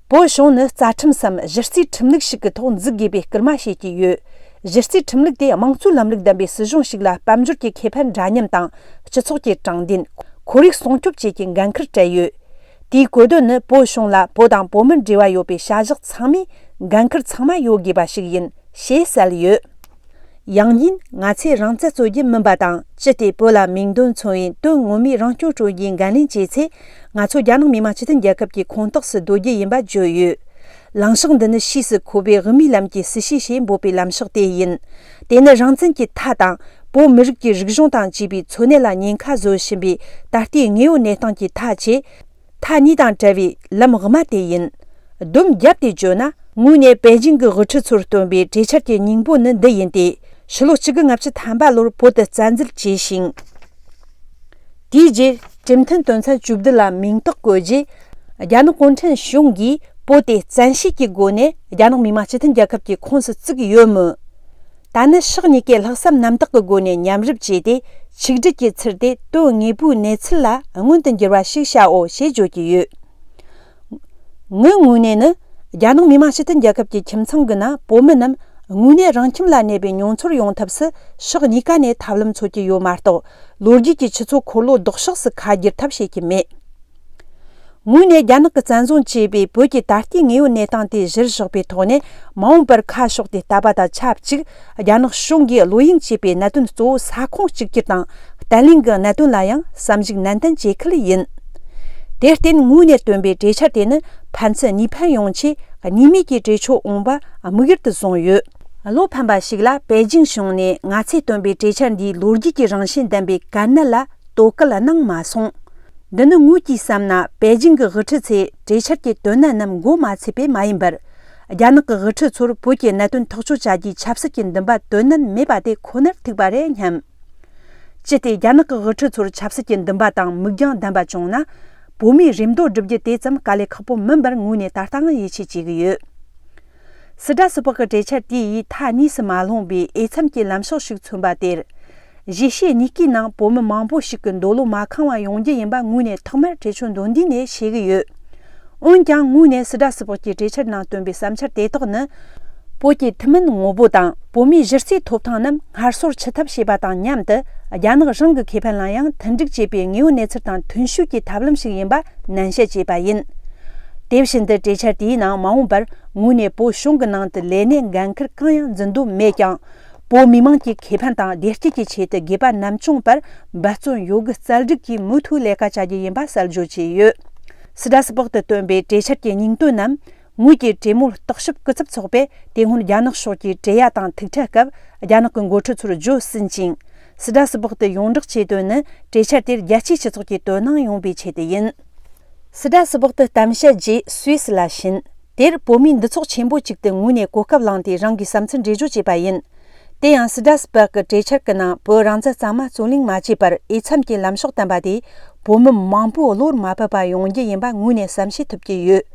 བོད་གཞུང་ནི་རྩ་ཁྲིམས་སམ་གཞི་རྩའི་ཁྲིམས་ལུགས་ཤིག་གི་ཐོག་འཛུགས་དགོས་པའི་སྐུལ་མ་བྱེད་ཀྱི་ཡོད། གཞི་རྩའི་ཁྲིམས་ལུགས་དེ་དམངས་གཙོའི་ལམ་ལུགས་ལྡན་པའི་སྲིད་གཞུང་ཞིག་ལ་དཔལ་འབྱོར་གྱི་ཁེ་ཕན་འདྲ་མཉམ་དང་། སྤྱི་ཚོགས་ཀྱི་དྲང་བདེན། ཁོར་ཡུག་སྲུང་སྐྱོབ་བཅས་ཀྱི་འགན་འཁུར་སྤྲད་ཡོད། དེའི་གོ་དོན་ནི་བོད་གཞུང་ལ་བོད་དང་བོད་མིར་འབྲེལ་བ་ཡོད་པའི་བྱ་གཞག་ཚང་མའི་འགན་འཁུར་ཚང་མ་ཡོད་དགོས་པ་ཞིག་ཡིན་ཞེས་གསལ་ཡོད། ཡང་སྙིང་ང་ཚོས་རང་རྩ་གཙོ་རྒྱུ་མིན་པ་དང་། ཅི་སྟེ་བོད་ལ་མིང་དོན་མཚུངས་པའི་དོན་ངོ་མའི་རང་སྐྱོང་སྤྲོད་རྒྱུའི་འགན་ལེན་བྱས་ཚེ། ང་ཚོ་རྒྱ་ནག་མི་དམངས་སྤྱི་མཐུན་རྒྱལ་ཁབ་ཀྱི་ཁོངས་གཏོགས་སུ་སྡོད་རྒྱུ་ཡིན་པ་བརྗོད་ཡོད། ལངས་ཕྱོགས་འདི་ནི་ཕྱིས་སུ་ཁོ་པའི་དབུ་མའི་ལམ་གྱི་སྲིད་བྱུས་ཞེས་འབོད་པའི་ལམ་ཕྱོགས་དེ་ཡིན། དེ་ནི་རང་བཙན་གྱི་མཐའ་དང་། བོད་མི་རིགས་ཀྱི་རིག་གཞུང་དང་བཅས་པའི་འཚོ་གནས་ལ་ཉེན་ཁ་བཟོ་བཞིན་པའི་ད་ལྟའི་དངོས་ཡོད་གནས་སྟངས་ཀྱི་མཐའ་བཅས། མཐའ་གཉིས་དང་བྲལ་བའི་ལམ་དབུ་མ་དེ་ཡིན། སྡོམ་བརྒྱབ་སྟེ་བརྗོད་ན། ངོས་ནས་པེ་ཅིང་གི་དབུ་ཁྲིད་ཚོར་བཏོན་པའི་གྲོས་འཆར་གྱི་སྙིང་པོ་ནི་འདི་ཡིན་ཏེ། ཕྱི་ལོ་གཅིག་དགུ་ལྔ་བཅུ་ཐམ་པ་ལོར་བོད་དུ་བཙན་འཛུལ་བྱས་ཤིང་། དེའི་རྗེས་གྲོས་མཐུན་དོན་ཚན་བཅུ་བདུན་ལ་མིང་རྟགས་བཀོད་རྗེས། རྒྱ་ནག་གུང་ཁྲན་གཞུང་གིས་བོད་དེ་བཙན་ཤེད་ཀྱི་སྒོ་ནས་རྒྱ་ནག་མི་དམངས་སྤྱི་མཐུན་རྒྱལ་ཁབ་ཀྱི་ཁོངས་སུ་བཙུགས་ཡོད་མོད། ད་ནི་ཕྱོགས་གཉིས་ཀས་ལྷག་བསམ་རྣམ་དག་གི་སྒོ་ནས་མཉམ་རུབ་བྱས་ཏེ། ཆིག་སྒྲིལ་གྱི་ཚུལ་དེ་དོན་དངོས་པོའི་གནས་ཚུལ་ལ་མངོན་དུ་འགྱུར་བ་ཞིག་བྱའོ་ཞེས་བརྗོད་ཀྱི་ཡོད། ངའི་ངོས་ནས་ནི། རྒྱ་ནག་མི་དམངས་སྤྱི་མཐུན་རྒྱལ་ཁབ་ཀྱི་ཁྱིམ་ཚང་གི་ནང་བོད་མི་རྣམས་དངོས་གནས་རང་ཁྱིམ་ལ་གནས་པའི་མྱོང་ཚོར་ཡོང་ཐབས་སུ་ཕྱོགས་གཉིས་ཀ་ནས་ཐབས་ལམ་འཚོལ་གྱི་ཡོད་མ་གཏོགས། ལོ་རྒྱུས་ཀྱི་ཆུ་ཚོད་འཁོར་ལོ་ལྡོག་ཕྱོགས་སུ་ཁ་བསྒྱུར་ཐབས་བྱེད་ཀྱི་མེད། ངོས་ནས་རྒྱ་ནག་གིས་བཙན་བཟུང་བྱས་པའི་བོད་ཀྱི་ད་ལྟའི་དངོས་ཡོད་གནས་སྟངས་དེ་གཞིར་བཞག་པའི་ཐོག་ནས། མ་འོངས་པར་ཁ་ཕྱོགས་ཏེ་ལྟ་བ་དང་ཆབས་ཅིག་རྒྱ་ནག་གཞུང་གིས་བློ་གཡེང་བྱས་པའི་གནད་དོན་གཙོ་བོ་ས་ཁོངས་གཅིག་གྱུར་དང་བརྟན་ལྷིང་གི་གནད་དོན་ལ་ཡང་བསམ་གཞིག་ནན་ཏན་བྱེད་ཁུལ་ཡིན། དེར་བརྟེན་ངོས་ནས་བཏོན་པའི་གྲོས་འཆར་དེ་ནི་ཕན་ཚུན་གཉིས་ཕན་ཡོང་ཆེད་གཉིས་མོས་ཀྱི་གྲོས་ཆོད་འོངས་པ་དམིགས་ཡུལ་དུ་བཟུང་ཡོད། བློ་ཕམ་པ་ཞིག་ལ་པེ་ཅིང་གཞུང་ནས་ང་ཚོས་བཏོན་པའི་གྲོས་འཆར་འདིའི་ལོ་རྒྱུས་ཀྱི་རང་བཞིན་ལྡན་པའི་དཀའ་གནད་ལ་དོ་གལ་གནང་མ་སོང་། འདི་ནི་ངོས་ཀྱིས་བསམ་ན། པེ་ཅིང་གི་དབུ་ཁྲིད་ཚོས་གྲོས་འཆར་གྱི་དོན་གནད་རྣམས་མགོ་མ་ཚོས་པས་མ་ཡིན་པར། རྒྱ་ནག་གི་དབུ་ཁྲིད་ཚོར་བོད་ཀྱི་གནད་དོན་ཐག་གཅོད་བྱ་རྒྱུའི་ཆབ་སྲིད་ཀྱི་འདུན་པ་དོན་གནད་མེད་པ་དེ་ཁོ་ནར་ཐུག་པ་རེད་སྙམ། ཅི་སྟེ་རྒྱ་ནག་གི་དབུ་ཁྲིད་ཚོར་ཆབ་སྲིད་ཀྱི་འདུན་པ་དང་མིག་རྒྱང་ལྡན་པ་བྱུང་ན། བོད་མིའི་རེ་འདོད་བསྒྲུབ་རྒྱུ་དེ་ཙམ་དཀའ་ལས་ཁག་པོ་མིན་པར་ངོས་ནས་ད་ལྟའང་ཡིད་ཆེས་བྱེད་ཀྱི་ཡོད། སུ་ཌ་སུ་པག་གི་གྲོས་འཆར་དེ་ཡིས་མཐའ་གཉིས་སུ་མ་ལྷུང་བའི་འོས་འཚམ་གྱི་ལམ་ཕྱོགས་ཤིག་མཚོན་པ་དེར། གཞིས་བྱེས་གཉིས་ཀའི་ནང་བོད་མི་མང་པོ་ཞིག་གི་འདོད་བློ་མ་ཁེངས་པ་ཡོང་རྒྱུ་ཡིན་པ་ངོས་ནས་ཐོག་མར་གྲོས་ཆོད་མདོར་བསྡུས་ནས་ཞུ་གི་ཡོད། འོན་ཀྱང་ངོས་ནས་སུ་ཌ་སུ་པག་གི་གྲོས་འཆར་ནང་བཏོན་པའི་བསམ་འཆར་དེ་དག་ནི། བོད་ཀྱི་ཐུན་མིན་ངོ་བོ་དང་བོད་མིའི་གཞི་རྩའི་ཐོབ་ཐང་རྣམས་སྔར་སོར་ཆུད་ཐབས་བྱེད་པ་དང་མཉམ་དུ། རྒྱ་ནག་རང་གི་ཁེ་ཕན་ལ་ཡང་མཐུན་འགྲིག་བྱེད་པའི་དངོས་ཡོད་གནས་ཚུལ་དང་མཐུན་ཤོས་ཀྱི་ཐབས་ལམ་ཞིག་ཡིན་པ་ནན་བཤད་བྱས་པ་ཡིན། དེ་བཞིན་དུ་གྲོས་འཆར་དེའི་ནང་མ་འོངས་པར་ངོས་ནས་བོད་གཞུང་གི་ནང་དུ་ལས་གནས་འགན་འཁུར་གང་ཡང་འཛིན་འདོད་མེད་ཀྱང་། བོད་མི་མང་གི་ཁེ་ཕན་དང་བདེ་སྐྱིད་ཀྱི་ཆེད་དུ་དགོས་པ་ནམ་བྱུང་བར་འབད་བརྩོན་ཡོད་རྒུ་རྩལ་སྤྲུགས་ཀྱིས་མུ་མཐུད་ལས་ཀ་བྱ་རྒྱུ་ཡིན་པ་གསལ་བརྗོད་བྱས་ཡོད། སུ་ཌ་སུ་པག་ཏུ་བཏོན་པའི་གྲོས་འཆར་གྱི་སྙིང་དོན་རྣམས། ངོས་ཀྱི་གྲོས་མོལ་རྟོག་ཞིབ་སྐུ་ཚབ་ཚོགས་པས་དེ་སྔོན་རྒྱ་ནག་ཕྱོགས་ཀྱི་བྲེལ་ཡ་དང་ཐུག་འཕྲད་སྐབས། རྒྱ་ནག་གི་འགོ་ཁྲིད་ཚོར་བརྗོད་ཟིན་ཅིང་། སུ་ཌ་སུ་པག་ཏུ་ཡོངས་བསྒྲགས་བྱས་དོན་ནི། གྲོས་འཆར་དེར་རྒྱལ་སྤྱིའི་སྤྱི་ཚོགས་ཀྱི་དོ་སྣང་ཡོང་བའི་ཆེད་དུ་ཡིན། སུ་ཌ་སུ་པག་ཏུ་གཏམ་བཤད་རྗེས་སུད་སི་ལ་ཕྱིན། དེར་བོད་མིའི་འདུ་ཚོགས་ཆེན་པོ་ཅིག་ཏུ་ངོས་ནས་གོ་སྐབས་བླངས་ཏེ་རང་གི་བསམ་ཚུལ་འགྲེལ་བརྗོད་བྱས་པ་ཡིན། དེ་ཡང་སུ་ཌ་སུ་པག་གི་གྲོས་འཆར་གྱི་ནང་བོད་རང་བཙན་གཙང་མ་རྩོད་ལེན་མ་བྱས་པར་འོས་འཚམ་གྱི་ལམ་ཕྱོགས་བསྟན་པ་དེས་བོད་མི་མང་པོ་བློར་མ་བབ་པ་ཡོང་རྒྱུ་ཡིན་པ་ངོས་ནས་བསམ་ཤེས་ཐུབ་ཀྱི་ཡོད།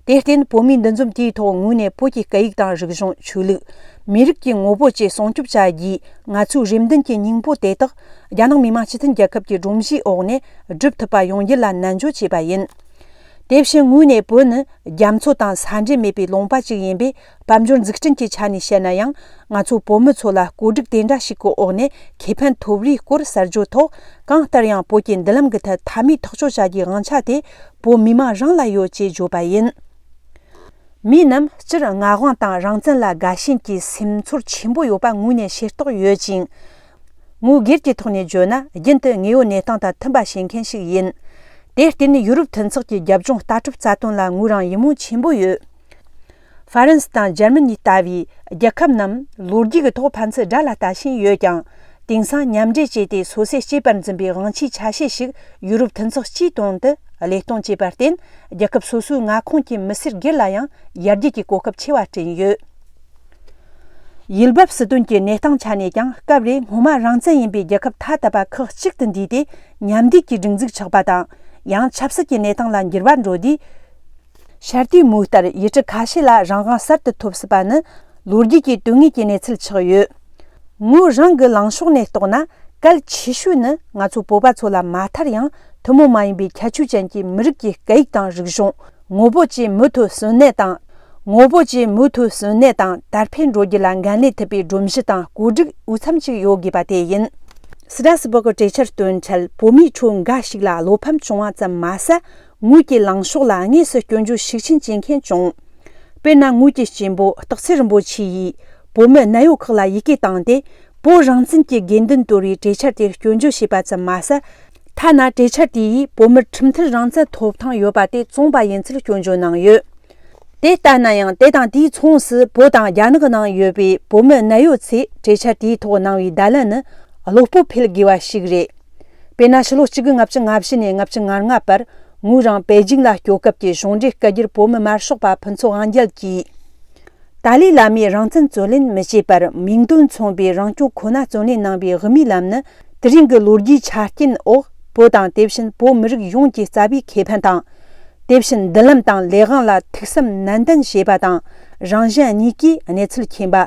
དེར་བརྟེན་བོད་མིའི་འདུ་འཛོམས་དེའི་ཐོག་ངོས་ནས་བོད་ཀྱི་སྐད་ཡིག་དང་རིག་གཞུང་། ཆོས་ལུགས། མི་རིགས་ཀྱི་ངོ་བོ་བཅས་སྲུང་སྐྱོབ་བྱ་རྒྱུའི་ང་ཚོའི་རེ་འདུན་གྱི་སྙིང་པོ་དེ་དག་རྒྱ་ནག་མི་དམངས་སྤྱི་མཐུན་རྒྱལ་ཁབ་ཀྱི་སྒྲོམ་གཞིའི་འོག་ནས་སྒྲུབ་ཐུབ་པ་ཡོང་རྒྱུ་ལ་ནན་བརྗོད་བྱས་པ་ཡིན། དེ་བཞིན་ངོས་ནས་བོད་ནི་རྒྱ་མཚོ་དང་ས་འབྲེལ་མེད་པའི་ལུང་པ་ཞིག་ཡིན་པས། དཔལ་འབྱོར་འཛུགས་སྐྲུན་གྱི་ཆ་ནས་བཤད་ན་ཡང་། ང་ཚོ་བོད་མི་ཚོ་ལ་བཀོད་སྒྲིག་དེ་འདྲ་ཞིག་གི་འོག་ནས་ཁེ་ཕན་ཐོབ་རེས་སྐོར་གསར་བརྗོད་ཐོག། གང་ལྟར་ཡང་བོད་ཀྱི་མདུན་ལམ་གྱི་ཐད་མཐའ་མའི་ཐག་གཅོད་བྱ་རྒྱུའི་དབང་ཆ་དེ་བོད་མི་མང་རང་ལ་ཡོད་ཅེས་བརྗོད་པ་ཡིན། མི་རྣམས་སྤྱིར་མངའ་དབང་དང་རང་བཙན་ལ་དགའ་ཞེན་གྱི་སེམས་ཚོར་ཆེན་པོ་ཡོད་པ་ངོས་ནས་ཤེས་རྟོགས་ཡོད་ཅིང་། ངོས་སྒེར་གྱི་ཐོག་ནས་བརྗོད་ན། རྒྱུན་དུ་དངོས་ཡོད་གནས་སྟངས་དང་མཐུན་པ་བྱེད་མཁན་ཞིག་ཡིན། དེར་བརྟེན་ཡུ་རོབ་མཐུན་ཚོགས་ཀྱི་རྒྱབ་ལྗོངས་ལྟ་གྲུབ་རྩ་དོན་ལ་ངོས་རང་ཡིད་སྨོན་ཆེན་པོ་ཡོད། ཧྥ་རན་སི་དང་འཇར་མ་ནི་ལྟ་བུའི་རྒྱལ་ཁབ་རྣམས་ལོ་རྒྱུས་ཀྱི་ཐོག་ཕན་ཚུན་དགྲ་ལ་ལྟ་བཞིན་ཡོད་ཀྱང་། དེང་སང་མཉམ་འབྲེལ་བྱས་ཏེ་སོ་སོས་གཅེས་པར་འཛིན་པའི་དབང་ཆའི་ཆ་ཤས་ཤིག་ཡུ་རོབ་མཐུན་ཚོགས་སྤྱིའི་དོན་དུ་བློས་གཏོང་བྱས་པར་བརྟེན། རྒྱལ་ཁབ་སོ་སོའི་མངའ་ཁོངས་ཀྱི་མི་སེར་སྒེར་ལ་ཡང་ཡར་རྒྱས་ཀྱི་གོ་སྐབས་ཆེ་བ་བསྐྲུན་ཡོད། ཡུལ་བབ་སྲིད་དོན་གྱི་གནས་སྟངས་ཆ་ནས་ཀྱང་སྐབས་རེ་སྔོན་མ་རང་བཙན་ཡིན་པའི་རྒྱལ་ཁབ་ཐ་དད་པ་ཁག་ཅིག་ཏུ་འདུས་ཏེ་མཉམ་འདུས་ཀྱི་སྒྲིག་འཛུགས་ཆགས་པ་དང་། ཡང་ཆབ་སྲིད་ཀྱི་གནས་སྟངས་ལ་འགྱུར་བ་འགྲོ་དུས། ཤར་དུས་མུའུ་ལྟར་ཡུལ་གྲུ་ཁ་ཤས་ལ་རང་དབང་གསར་དུ་ཐོབ་སྲིད་པ་ནི་ལོ་རྒྱུས་ཀྱི་དོན་དངོས་ཀྱི་གནས་ཚུལ་ཆགས་ཡོད། ངོས་རང་གི་ལངས་ཕྱོགས་ནས་རྟོགས་ན། གལ་ཆེ་ཤོས་ནི་ང་ཚོ་བོད་པ་ཚོ་ལ་མ་མཐར་ཡང་ཐུན་མོང་མ་ཡིན་པའི་ཁྱད་ཆོས་ཅན་གྱི་མི་རིགས་ཀྱི་སྐད་ཡིག་དང་རིག་གཞུང་། ངོ་བོ་བཅས་མུ་མཐུད་གསོན་གནས་དང་། ངོ་བོ་བཅས་མུ་མཐུད་གསོན་གནས་དང་དར་འཕེལ་འགྲོ་རྒྱུ་ལ་འགན་ལེན་ཐུབ་པའི་སྒྲོམ་གཞི་དང་བཀོད་སྒྲིག་འོས་འཚམ་ཞིག་ཡོད་དགོས་པ་དེ་ཡིན། སི་ཏྲ་སི་སྦུག་གི་གྲོས་འཆར་བཏོན་འཕྲལ་བོད་མིའི་ཁྲོད་འགའ་ཞིག་ལ་བློ་ཕམ་བྱུང་བ་ཙམ་མ་ཟད། ངོས་ཀྱི་ལངས་ཕྱོགས་ལ་དངོས་སུ་སྐྱོན་བརྗོད་ཤུགས་ཆེན་བྱེད་མཁན་བྱུང་། དཔེར་ན། ངོས་ཀྱི་གཅེན་པོ་སྟག་འཚེར་རིན་པོ་ཆེ་ཡིས་བོད་མི་ནད་གཡོག་ཁག་ལ་ཡི་གེ་བཏང་སྟེ། བོད་རང་བཙན་གྱི་དགོས་འདུན་དོར་བའི་གྲོས་འཆར་དེར་སྐྱོན་བརྗོད་བྱས་པ་ཙམ་མ་ཟད། ཐ་ན་གྲོས་འཆར་དེ་ཡིས་བོད་མིར་ཁྲིམས་མཐུན་རང་བཙན་ཐོབ་ཐང་ཡོད་པ་དེ་བཙོངས་པ་ཡིན་ཚུལ་སྐྱོན་བརྗོད་གནང་ཡོད། དེ་ལྟ་ན་ཡང་། དེ་དང་དེའི་མཚུངས་སུ་བོད་དང་རྒྱ་ནག་ནང་ཡོད་པའི་བོད་མི་ནད་གཡོག་ཚོས་གྲོས་འཆར་དེའི་ཐོག་གནང་བའི་བརྡ་ལན་ནི་བློ་སྤོབས་འཕེལ་དགོས་པ་ཞིག་རེད། དཔེར་ན། ཕྱི་ལོ་གཅིག་དགུ་ལྔ་བཅུ་ང་བཞི་ནས་ལྔ་བཅུ་ང་ལྔ་བར་ངོས་རང་པེ་ཅིང་ལ་སྐྱོད་སྐབས་ཀྱི་གཞུང་འབྲེལ་སྐད་སྒྱུར་བོད་མི་དམར་ཤོག་པ་ཕུན་ཚོགས་དབང་རྒྱལ་གྱིས། ཏཱ་ལའི་བླ་མས་རང་བཙན་རྩོད་ལེན་མི་བྱེད་པར་མིང་དོན་མཚུངས་པའི་རང་སྐྱོང་ཁོ་ན་རྩོད་ལེན་གནང་བའི་དབུ་མའི་ལམ་ནི། དེ་རིང་གི་ལོ་རྒྱུས་ཆ་རྐྱེན་འོག་བོད་དང་དེ་བཞིན་བོད་མི་རིགས་ཡོངས་ཀྱི་རྩ་བའི་ཁེ་ཕན་དང་། དེ་བཞིན་མདུན་ལམ་དང་ལས་དབང་ལ་ཐུགས་བསམ་ནན་ཏན་བཞེས་པ་དང་། རང་གཞན་གཉིས་ཀས་གནས་ཚུལ་མཁྱེན་པ།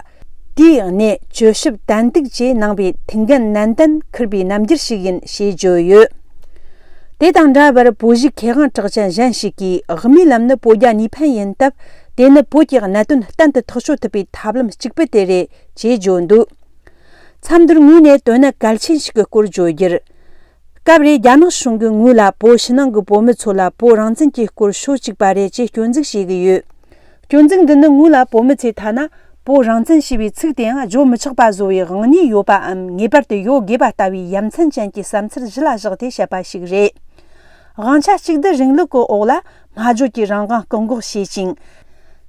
དེའི་གནད་བཅོལ་ཞིབ་ཏན་ཏིག་བཅས་གནང་བའི་ཐུགས་འགན་ནན་ཏན་འཁུར་བའི་རྣམ་འགྱུར་ཞིག་ཡིན་ཞེས་བརྗོད་ཡོད། དེ་དང་འདྲ་བར། བོད་གཞིས་མཁས་དབང་གྲགས་ཅན་གཞན་ཞིག་གིས། དབུ་མའི་ལམ་ནི་བོད་རྒྱ་གཉིས་ཕན་ཡིན་སྟབས། དེ་ནི་བོད་ཀྱི་གནད་དོན་གཏན་དུ་ཐག་གཅོད་ཐུབ་པའི་ཐབས་ལམ་གཅིག་པུ་དེ་རེད་ཅེས་བརྗོད་འདུག་མཚམས་འདིར་ངོས་ནས་དོན་གནད་གལ་ཆེན་ཞིག་གི་སྐོར་བརྗོད་རྒྱུར། སྐབས་རེ་རྒྱ་ནག་གཞུང་གིས་ངོས་ལ་བོད་ཕྱི་ནང་གི་བོད་མི་ཚོ་ལ་བོད་རང་བཙན་གྱི་སྐོར་ཤོད་ཅིག་པ་རེད་ཅེས་སྐྱོན་འཛུགས་བྱེད་ཀྱི་ཡོད། སྐྱོན་འཛུགས་འདི་ནི་ངོས་ལ་བོད་མི་ཚོས་ཐ་ན་བོད་རང་བཙན་ཞེས་པའི་ཚིག་དེའང་བརྗོད་མི་ཆོག་པ་བཟོ་བའི་དབང་ཉེས་ཡོད་པའམ་ངེས་པར་དུ་ཡོད་དགོས་པ་ལྟ་བུའི་ཡ་མཚན་ཅན་གྱི་བསམ་ཚུལ་གཞི་ལ་བཞག་སྟེ་བཤད་པ་ཞིག་རེད། དབང་ཆ་གཅིག་སྡུད་རིང་ལུགས་ཀྱི་འོག་ལ་སྨྲ་བརྗོད་ཀྱི་རང་དབང་བཀག་འགོག་བྱེད་ཅིང་།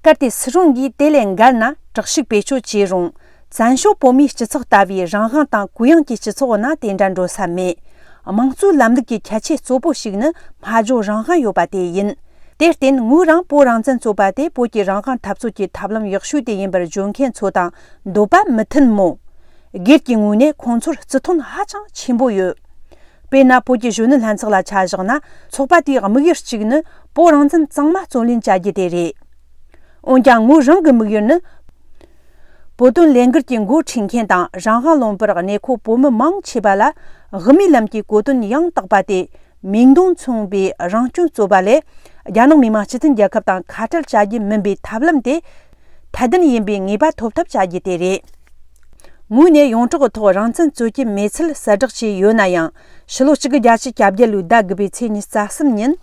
གལ་ཏེ་སྲིད་གཞུང་གིས་དེ་ལས་འགལ་ན་དྲག་ཤུགས་བེད་སྤྱོད་བྱས་རུང་། བཙན་བྱོལ་བོད་མིའི་སྤྱི་ཚོགས་ལྟ་བུའི་རང་དབང་དང་གུ་ཡངས་ཀྱི་སྤྱི་ཚོགས་ནང་དེ་འདྲ་འགྲོ་ས་མེད། དམངས་གཙོའི་ལམ་ལུགས་ཀྱི་ཁྱད་ཆོས་གཙོ་བོ་ཞིག་ནི་སྨྲ་བརྗོད་རང་དབང་ཡོད་པ་དེ་ཡིན། དེར་བརྟེན་ངོས་རང་བོད་རང་བཙན་རྩོད་པ་དེ་བོད་ཀྱི་རང་དབང་འཐབ་རྩོད་ཀྱི་ཐབས་ལམ་ཡག་ཤོས་དེ་ཡིན་པར་བརྗོད་མཁན་ཚོ་དང་འདོད་པ་མི་མཐུན་མོད། སྒེར་གྱི་ངོས་ནས་ཁོང་ཚོར་བརྩི་མཐོང་ཧ་ཅང་ཆེན་པོ་ཡོད། དཔེར་ན། བོད་ཀྱི་གཞོན་ནུ་ལྷན་ཚོགས་ལ་ཆ་བཞག་ན། ཚོགས་པ་དེའི་དམིགས་ཡུལ་གཅིག་ནི་བོད་རང་བཙན་གཙང་མ་རྩོད་ལེན་བྱ་རྒྱུ་དེ་རེད། འོན་ཀྱང་། ངོས་རང་གི་དམིགས་ཡུལ་ནི། བོད་དོན་ལས་འགུལ་གྱི་འགོ་ཁྲིད་མཁན་དང་། རང་དབང་ལུང་པར་གནས་འཁོད་བོད་མི་མང་ཆེ་བ་ལ་དབུ་མའི་ལམ་གྱི་གོ་དོན་ཡང་དག་པ་དེ། མིང་དོན་མཚུངས་པའི་རང་སྐྱོང་རྩོད་པ་ལས། རྒྱ་ནག་མི་དམངས་སྤྱི་མཐུན་རྒྱལ་ཁབ་དང་ཁ་བྲལ་བྱ་རྒྱུ་མིན་པའི་ཐབས་ལམ་དེ། ཐད་ལྡན་ཡིན་པའི་ངེས་པ་ཐོབ་ཐབས་བྱ་རྒྱུ་དེ་རེད། ངོས་ནས་ཡོངས་གྲགས་ཀྱི་ཐོག་རང་བཙན་རྩོད་ཀྱི་མེད་ཚུལ་གསལ་བསྒྲགས་བྱས་ཡོད་ན་ཡང་། ཕྱི་ལོ་གཅིག་དགུ་བརྒྱད་ཅུ་གྱ་བརྒྱད་ལོའི་ཟླ་དགུ་པའི་ཚེས་ཉི་ཤུ་རྩ་གསུམ་ཉིན།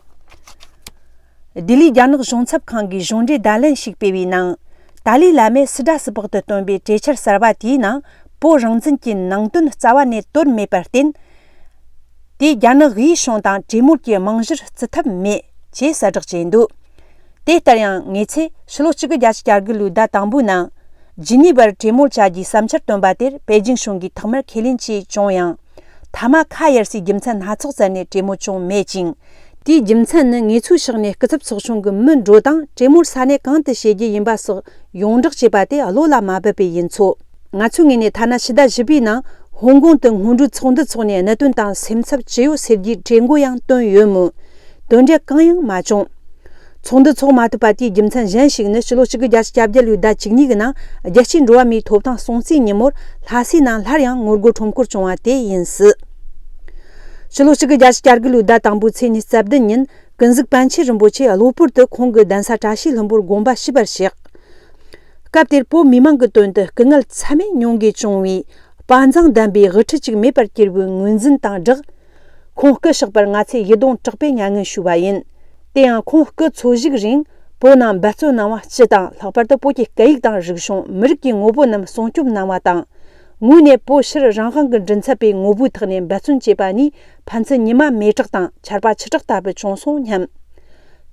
ལྡི་ལིའི་རྒྱ་ནག་གཞུང་ཚབ་ཁང་གིས་གཞུང་འབྲེལ་བརྡ་ལན་ཞིག་སྤེལ་བའི་ནང་། ཏཱ་ལའི་བླ་མས་སི་ཏྲ་སི་པག་ཏུ་བཏོན་པའི་གྲོས་འཆར་གསར་བ་དེའི་ནང་། བོད་རང་བཙན་གྱི་ནང་དོན་རྩ་བ་ནས་དོར་མེད་པར་བརྟེན། དེས་རྒྱ་ནག་དབུས་གཞུང་དང་གྲོས་མོལ་གྱི་རྨང་གཞིར་བརྩི་ཐབས་མེད་ཅེས་གསལ་བསྒྲགས་བྱས་འདུག་དེ་ལྟར་ཡང་། ངེད་ཚོས་ཕྱི་ལོ་གཅིག་དགུ་བརྒྱད་ཅུ་གྱ་དགུ་ལོའི་ཟླ་དང་པོའི་ནང་། ཇི་ནི་ཝར་གྲོས་མོལ་བྱ་རྒྱུའི་བསམ་འཆར་བཏོན་པ་དེར་པེ་ཅིང་གཞུང་གིས་ཐོག་མར་ཁས་ལེན་བྱས་བྱུང་ཡང་། མཐའ་མ་ཁ་གཡར་སའི་རྒྱུ་མཚན་སྣ་ཚོགས་བཙལ་ནས་གྲོས་མོལ་བྱུང་མེད་ཅིང་། དེའི་རྒྱུ་མཚན་ནི། ངེད་ཚོའི་ཕྱོགས་ནས་སྐུ་ཚབ་ཚོགས་ཆུང་གི་མི་འགྲོ་དང་གྲོས་མོལ་ས་གནས་གང་དུ་བྱེད་རྒྱུ་ཡིན་པ་སོགས་ཡོངས་བསྒྲགས་བྱས་པ་དེ་བློ་ལ་མ་བབས་པས་ཡིན་ཚོད། ང་ཚོའི་ངོས་ནས་ཐ་ན་ཕྱི་ཟླ་བཞི་པའི་ནང་ཧོང་ཀོང་དུ་སྔོན་འགྲོའི་ཚོགས་འདུ་འཚོགས་ནས་གནད་དོན་དང་སེམས་འཚབ་ཅི་ཡོད་སེལ་རྒྱུའི་གྲོས་འགོ་ཡང་བཏོན་ཡོད་མོད། དོན་འབྲས་གང་ཡང་མ་བྱུང་། ཚོགས་འདུ་འཚོགས་མ་ཐུབ་པ་དེའི་རྒྱུ་མཚན་གཞན་ཞིག་ནི། ཕྱི་ལོ་གཅིག་དགུ་བརྒྱད་ཅུ་གྱ་བརྒྱད་ལོའི་ཟླ་བཅུ་གཉིས་ཀྱི་ནང་། རྒྱལ་སྤྱིའི་འགྲོ་བ་མིའི་ཐོབ་ཐང་སྲུང་བརྩིའི་ཉིན་མོར་ལྷ་སའི་ནང་སླར་ཡང་ངོ་རྒོལ་ཁྲོམ་སྐོར་བྱུང་བ་དེ་ཡིན་སྲིད། ཕྱི་ལོ་གཅིག་དགུ་བརྒྱད་ཅུ་གྱ་དགུ་ལོའི་ཟླ་དང་པོའི་ཚེས་ཉི་ཤུ་རྩ་བདུན་ཉིན། ཀུན་གཟིགས་པཎ་ཆེན་རིན་པོ་ཆེ་གློ་བུར་དུ་ཁོང་གི་གདན་ས་བཀྲ་ཤིས་ལྷུན་པོར་དགོངས་པ་ཞུས་པར་གཤེགས། སྐབས་དེར་བོད་མི་མང་གི་དོན་དུ་སྐུ་ངལ་ཚད་མེད་མྱོང་དགོས་བྱུང་བའི་དཔའ་མཛངས་ལྡན་པའི་དབུ་ཁྲིད་ཅིག་མེད་པར་གྱུར་བའི་ངོས་འཛིན་དང་སྦྲགས། ཁོང་སྐུ་གཤེགས་པར་ང་ཚོས་ཡིད་གདུང་དྲག་པོས་མྱ་ངན་ཞུས་པ་ཡིན། དེ་ཡང་ཁོང་སྐུ་འཚོ་བཞུགས་རིང་བོད་ནང་འབད་བརྩོན་གནང་བ་སྤྱི་དང་། ལྷག་པར་དུ་བོད་ཀྱི་སྐད་ཡིག་དང་རིག་གཞུང་། མི་རིགས་ཀྱི་ངོ་བོ་རྣམས་སྲུང་སྐྱོབ་གནང་བ་དང་། ངོས་ནས་བོད་ཕྱིར་རང་དབང་གི་མགྲིན་ཚབ་པའི་ངོ་བོའི་ཐོག་ནས་འབད་བརྩོན་བྱས་པ་ནི་ཕན་ཚུན་ཉི་མ་མེ་དྲག་དང་ཆར་པ་ཆུ་དྲག་ལྟ་བུ་བྱུང་སོང་སྙམ།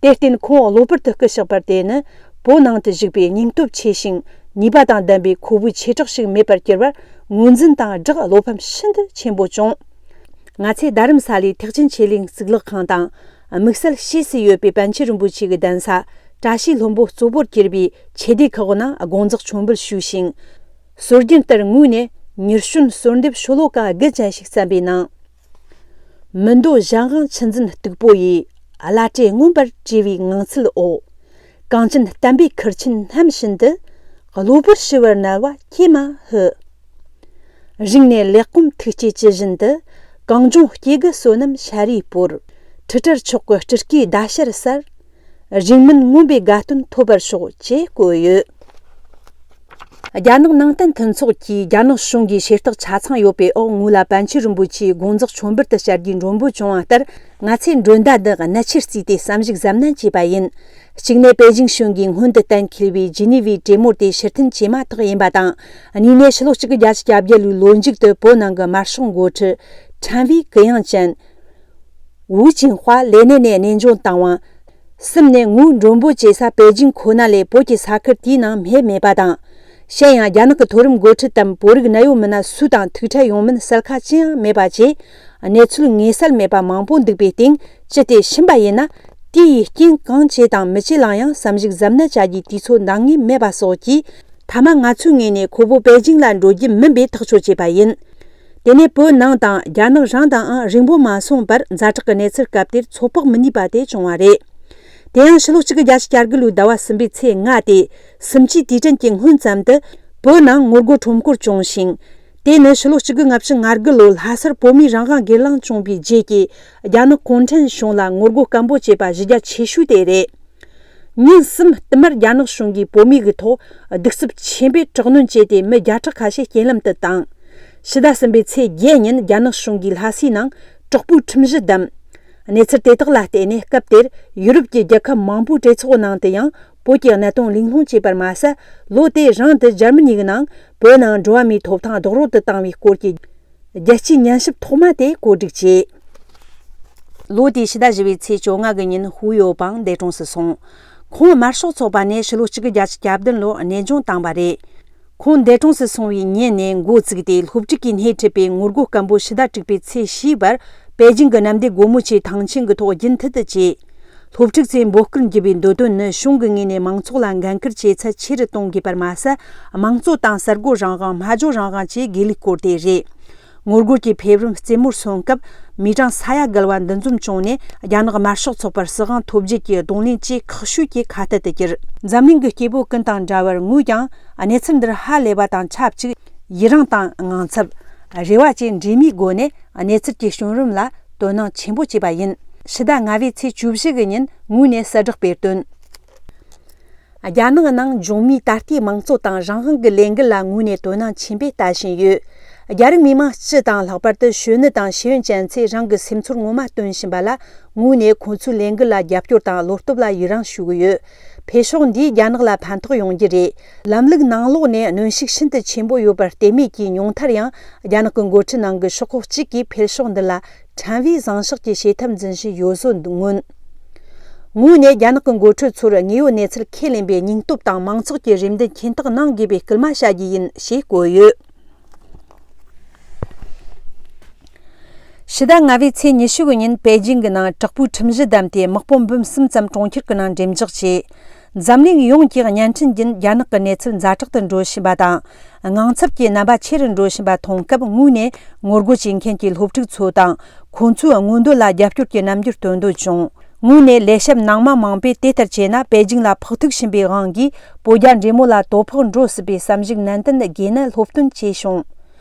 དེར་བརྟེན་ཁོང་གློ་བུར་དུ་སྐུ་གཤེགས་པར་དེ་ནི། བོད་ནང་དུ་བཞུགས་པའི་སྙིང་སྟོབས་ཆེ་ཞིང་ནུས་པ་དང་ལྡན་པའི་ཁོ་བོའི་ཆེ་དྲགས་ཤིག་མེད་པར་གྱུར་བར་ངོས་འཛིན་དང་སྦྲགས་བློ་ཕམ་ཤིན་ཏུ་ཆེན་པོ་བྱུང་། ང་ཚོས་རྡ་རམ་ས་ལའི་ཐེག་ཆེན་ཆོས་གླིང་གཙུག་ལག་ཁང་དང་། དམིགས་བསལ་ཕྱིས་སུ་ཡོད་པའི་པཎ་ཆེན་རིན་པོ་ཆེ་གི་གདན་ས་བཀྲ་ཤིས་ལྷུན་པོ་གཙོ་བོར་གྱུར་པའི་ཆོས་སྡེ་ཁག་ནང་དགོངས་རྫོགས་མཆོད་འབུལ་ཞུས་ཤིང་། སྲོལ་རྒྱུན་ལྟར་ངོས་ནས་མྱུར་བྱོན་གསོལ་འདེབས་ཤོ་ལོ་ཀ་དགུ་ཅན་ཞིག་བརྩམས་པའི་ནང་། མི་འདོད་གཞན་དབང་ཆུ་འཛིན་སྟུག་པོ་ཡིས། བླ་བྲེ་མངོན་པར་བྲེལ་བའི་ངང་ཚུལ་འོག། གངས་ཅན་བསྟན་པའི་ཁུར་ཆེན་སྣམ་བཞིན་དུ། གློ་བུར་ཞི་བར་མནལ་བ་ཁྱེད་མ་ཧི། རིང་ནས་ལེགས་གོམས་ཐུགས་བསྐྱེད་ཇི་བཞིན་དུ། གངས་ལྗོངས་སྐྱེ་དགུའི་བསོད་ནམས་ཤར་རིའི་སྤོར། ཁྲི་ཁྲར་མཆོག་གི་སྤྲུལ་སྐུའི་ཟླ་ཤར་གསལ། རིང་མིན་མངོན་པའི་དགའ་སྟོན་ཐོབ་པར་ཤོག་ཅེས་བཀོད་ཡོད། རྒྱ་ནག་ནང་བསྟན་མཐུན་ཚོགས་ཀྱིས་རྒྱ་ནག་གཞུང་གི་བྱེ་བྲག་ཆ་ཚང་ཡོད་པའི་འོག་ངོས་ལ་པཎ་ཆེན་རིན་པོ་ཆེའི་དགོངས་རྫོགས་མཆོད་འབུལ་དུ་བཅར་རྒྱུའི་མགྲོན་འབོད་བྱུང་བ་ལྟར། ང་ཚོས་མགྲོན་བརྡ་འདི་གནད་ཆེར་བརྩིས་ཏེ་བསམ་གཞིག་གཟབ་ནན་བྱས་པ་ཡིན། གཅིག་ནས་པེ་ཅིང་གཞུང་གིས་སྔོན་དུ་གཏན་འཁེལ་བའི་ཇི་ནི་ཝའི་གྲོས་མོལ་དེ་ཕྱིར་འཐེན་བྱས་མ་ཐག་ཡིན་པ་དང་། གཉིས་ནས་ཕྱི་ལོ་གཅིག་དགུ་བརྒྱ་ཆ་གྱ་བརྒྱད་ལོའི་ལོ་མཇུག་ཏུ་བོད་ནང་གི་དམར་ཤོག་འགོ་ཁྲིད་ཁྲན་ཝུའེ་ཀུ་ཡང་ཅན། ཝུའུ་ཅིན་ཧྭ་ལས་གནས་ནས་གནས་དབྱུང་བཏང་བ། གསུམ་ནས་ངོས་མགྲོན་འབོད་བྱེད་ས་པེ་ཅིང་ཁོ་ན་ལས་བོད་ཀྱི་ས་ཁུལ་དེའི་ནང་སྨད་མེད་པ་དང་། གཞན་ཡང་རྒྱ་ནག་གི་མཐོ་རིམ་འགོ་ཁྲིད་དམ་བོད་རིགས་གནད་ཡོད་མི་སྣ་སུ་དང་ཐུག་འཕྲད་ཡོང་མིན་གསལ་ཁ་ཅི་ཡང་མེད་པ་བཅས། གནས་ཚུལ་ངེས་གསལ་མེད་པ་མང་པོ་འདུག་པའི་སྟེང་ཅི་སྟེ་ཕྱིན་པ་ཡིན་ན། དེ་ཡི་རྐྱེན་གང་བྱས་དང་མི་བྱེད་ལ་ཡང་བསམ་གཞིག་གཟབ་ནན་བྱ་རྒྱུའི་དུས་ཚོད་འདང་ངེས་མེད་པ་སོགས་ཀྱིས། མཐའ་མ་ང་ཚོའི་ངོས་ནས་ཁོ་བོ་པེ་ཅིང་ལ་འགྲོ་རྒྱུ་མིན་པའི་ཐག་གཅོད་བྱས་པ་ཡིན། དེ་ནས་བོད་ནང་དང་རྒྱ་ནག་རང་དུའང་རིང་པོ་མ་སོང་བར་ཛ་དྲག་གི་གནས་ཚུལ་སྐབས་དེར་ཚོད་དཔག་མི་ནུས་པ་དེ་བྱུང་བ་རེད། དེ་ཡང་ཕྱི་ལོ་གཅིག་དགུ་བརྒྱ་ཆ་གྱ་དགུ་ལོའི་ཟླ་བ་གསུམ་པའི་ཚེས་ལྔ་སྟེ། སུམ་ཅུའི་དུས་དྲན་གྱི་སྔོན་ཙམ་དུ། བོད་ནང་ངོ་རྒོལ་ཁྲོམ་སྐོར་བྱུང་ཞིང་། དེ་ནི་ཕྱི་ལོ་གཅིག་དགུ་ལྔ་བཅུ་ང་དགུ་ལོ་ལྷ་སར་བོད་མིའི་རང་དབང་སྒེར་ལངས་བྱུང་བའི་རྗེས་ཀྱི་རྒྱ་ནག་གུང་ཁྲན་གཞུང་ལ་ངོ་རྒོལ་སྐད་འབོད་བྱས་པ་གཞི་རྒྱ་ཆེ་ཤོས་དེ་རེད། ཉིན་གསུམ་བསྟུད་མར་རྒྱ་ནག་གཞུང་གིས་བོད་མིའི་གི་ཐོག་གདུག་རྩུབ་ཆེན་པོས་དྲག་གནོན་བྱས་ཏེ། མི་བརྒྱ་ཕྲག་ཁ་ཤས་རྐྱེན་ལམ་དུ་བཏང་། ཕྱི་ཟླ་གསུམ་པའི་ཚེས་བརྒྱད་ཉིན་རྒྱ་ནག་གཞུང་གིས་ལྷ་སའི་ནང་དྲག་པོའི་ཁྲིམས་གཞི་བསྡམས། གནས་ཚུལ་དེ་དག་ལ་བརྟེན་ནས་སྐབས་དེར་ཡུ་རོབ་ཀྱི་རྒྱལ་ཁབ་མང་པོའི་གྲོས་ཚོགས་ནང་དུ་ཡང་བོད་ཀྱི་གནད་དོན་གླེང་སློང་བྱས་པར་མ་ཟད། ལོ་དེ་རིང་དུ་འཇར་མ་ནི་གི་ནང་བོད་ནང་འགྲོ་བ་མིའི་ཐོབ་ཐང་རྡོག་རོལ་དུ་བཏང་བའི་སྐོར་གྱི་རྒྱལ་སྤྱིའི་ཉན་ཞིབ་ཐོག་མ་དེ་གོ་སྒྲིག་བྱས། ལོ་དེའི་ཕྱི་ཟླ་བཞི་པའི་ཚེས་བཅོ་ལྔ་གི་ཉིན་ཧུའུ་ཡོ་པང་འདས་གྲོངས་སུ་སོང་། ཁོང་དམར་ཤོག་ཚོགས་པ་ནས་ཕྱི་ལོ་གཅིག་དགུ་བརྒྱ་བཅུ་གྱ་བདུན་ལོར་གནས་དབྱུང་བཏང་བ་རེད། ཁོང་འདས་གྲོངས་སུ་སོང་བའི་ཉིན་ནས་འགོ་བཙུགས་ཏེ། སློབ་ཕྲུག་གིས་སྣེ་ཁྲིད་པའི་ངོ་རྒོལ་སྐད་འབོད་ཕྱི་ཟླ་དྲུག་པའི་ཚེས་བཞིའི་བར་པེ་ཅིང་གི་གནམ་བདེ་སྒོ་མོ་ཆེའི་ཐང་ཆེན་གྱི་ཐོག་རྒྱུན་མཐུད་དུ་བྱས། སློབ་ཕྲུག་ཚོས་འབོད་སྐུལ་བགྱི་བའི་འདོད་དོན་ནི། གཞུང་གི་ངོས་ནས་མང་ཚོགས་ལ་འགན་འཁུར་བྱེད་ཚད་ཆེ་རུ་གཏོང་དགོས་པར་མ་ཟད། དམངས་གཙོ་དང་གསར་བརྗེའི་རང་དབང་། སྨྲ་བརྗོད་རང་དབང་བཅས་དགོས་ལུགས་སྐོར་དེ་རེད། ངོ་རྒོལ་གྱི་ཕེབས་རིམ་རྩེ་མོར་སོན་སྐབས། མི་གྲངས་ས་ཡ་བརྒལ་བ་འདུ་འཛོམས་བྱུང་ནས། རྒྱ་ནག་དམར་ཤོག་ཚོགས་པར་སྲིད་དབང་ཐོབ་རྒྱུ་གྱི་གདོང་ལེན་བཅས་ཁག་ཤོས་ཀྱི་ཁ་གཏད་དུ་གྱུར། འཛམ་གླིང་གི་སྐྱེ་བོ་ཀུན་དང་འདྲ་བར། ངོས་ཀྱང་གནས་ཚུལ་འདིར་ཧ་ལས་པ་དང་ཆབས་ཅིག་ཡི་རངས་དང་དངངས་འཚབ། རེ་བ་བཅས་འདྲེས་མའི་སྒོ་ནས་གནས་ཚུལ་གྱི་བྱུང་རིམ་ལ་དོ་སྣང་ཆེན་པོ་བྱས་པ་ཡིན། ཕྱི་ཟླ་ལྔ་པའི་ཚེས་བཅུ་བཞི་གི་ཉིན་ངོས་ནས་གསལ་བསྒྲགས་སྤེལ་དོན། རྒྱ་ནག་ནང་འབྱུང་མིའི་ད་ལྟའི་དམངས་གཙོ་དང་རང་དབང་གི་ལས་འགུལ་ལ་ངོས་ནས་དོ་སྣང་ཆེན་པོས་ལྟ་བཞིན་ཡོད། རྒྱ་རིགས་མི་མང་སྤྱི་དང་། ལྷག་པར་དུ་གཞོན་ནུ་དང་ཤེས་ཡོན་ཅན་ཚོས་རང་གི་སེམས་ཚོར་ངོ་མ་སྟོན་བཞིན་པ་ལ། ངོས་ནས་ཁོང་ཚོའི་ལས་འགུལ་ལ་རྒྱབ་སྐྱོར་དང་བློ་སྟོབས་ལ་ཡི་རངས་ཞུ་གི་ཡོད། འཕེལ་ཕྱོགས་འདིས་རྒྱ་ནག་ལ་ཕན་ཐོགས་ཡོང་རྒྱུ་རེད། ལམ་ལུགས་ནང་ལོགས་ནས་གནོན་ཤུགས་ཤིན་ཏུ་ཆེན་པོ་ཡོད་པར་བརྟེན་མེད་ཀྱི་ཉུང་མཐར་ཡང་། རྒྱ་ནག་གི་འགོ་ཁྲིད་ནང་གི་ཤོག་ཁག་གཅིག་གིས་འཕེལ་ཕྱོགས་འདི་ལ་ཕྲན་བུའི་བཟང་ཕྱོགས་ཀྱི་བྱེད་ཐབས་འཛིན་བཞིན་ཡོད་བཟོ་མངོན། ངོས་ནས་རྒྱ་ནག་གི་འགོ་ཁྲིད་ཚོར་དངོས་ཡོད་གནས་ཚུལ་ཁས་ལེན་པའི་སྙིང་སྟོབས་དང་། མང་ཚོགས་ཀྱི་རེ་འདུན་མཁྱེན་རྟོགས་གནང་དགོས་པའི་སྐུལ་མ་བྱ་རྒྱུ་ཡིན་ཞེས་བཀོད་ཡོད། ཕྱི་ཟླ་ལྔ་པའི་ཚེས་ཉི་ཤུ་གི་ཉིན་པེ་ཅིང་གི་ནང་དྲག་པོའི་ཁྲིམས་གཞི་བསྡམས་ཏེ། དམག་དཔུང་འབུམ་གསུམ་ཙམ་གྲོང་ཁྱེར་གྱི་ནང་འགྲེམས་འཇོག་བྱས། འཛམ་གླིང་ཡོངས་ཀྱིས་བརྙན་འཕྲིན་བརྒྱུད་རྒྱ་ནག་གི་གནས་ཚུལ་ཛ་དྲག་ཏུ་འགྲོ་བཞིན་པ་དང་། དངངས་འཚབ་ཀྱི་རྣམ་པ་ཆེ་རུ་འགྲོ་བཞིན་པ་མཐོང་སྐབས། ངོས་ནས་ངོ་རྒོལ་བྱེད་མཁན་གྱི་སློབ་ཕྲུག་ཚོ་དང་། ཁོང་ཚོའི་མངོན་འདོད་ལ་རྒྱབ་སྐྱོར་གྱི་རྣམ་འགྱུར་སྟོན་འདོད་བྱུང་། ངོས་ནས་ལས་བྱེད་ནང་མི་མང་པོས་དེ་ལྟར་བྱས་ན། པེ་ཅིང་ལ་ཕོག་ཐུག་ཕྱིན་པའི་དབང་གིས། བོད་རྒྱ་འབྲེལ་མོལ་ལ་དོ་ཕོག་འགྲོ་སྲིད་པའི་བསམ་གཞིག་ནན་ཏན་དགོས་ནི་སློབ་སྟོན་བྱས་བྱུང་།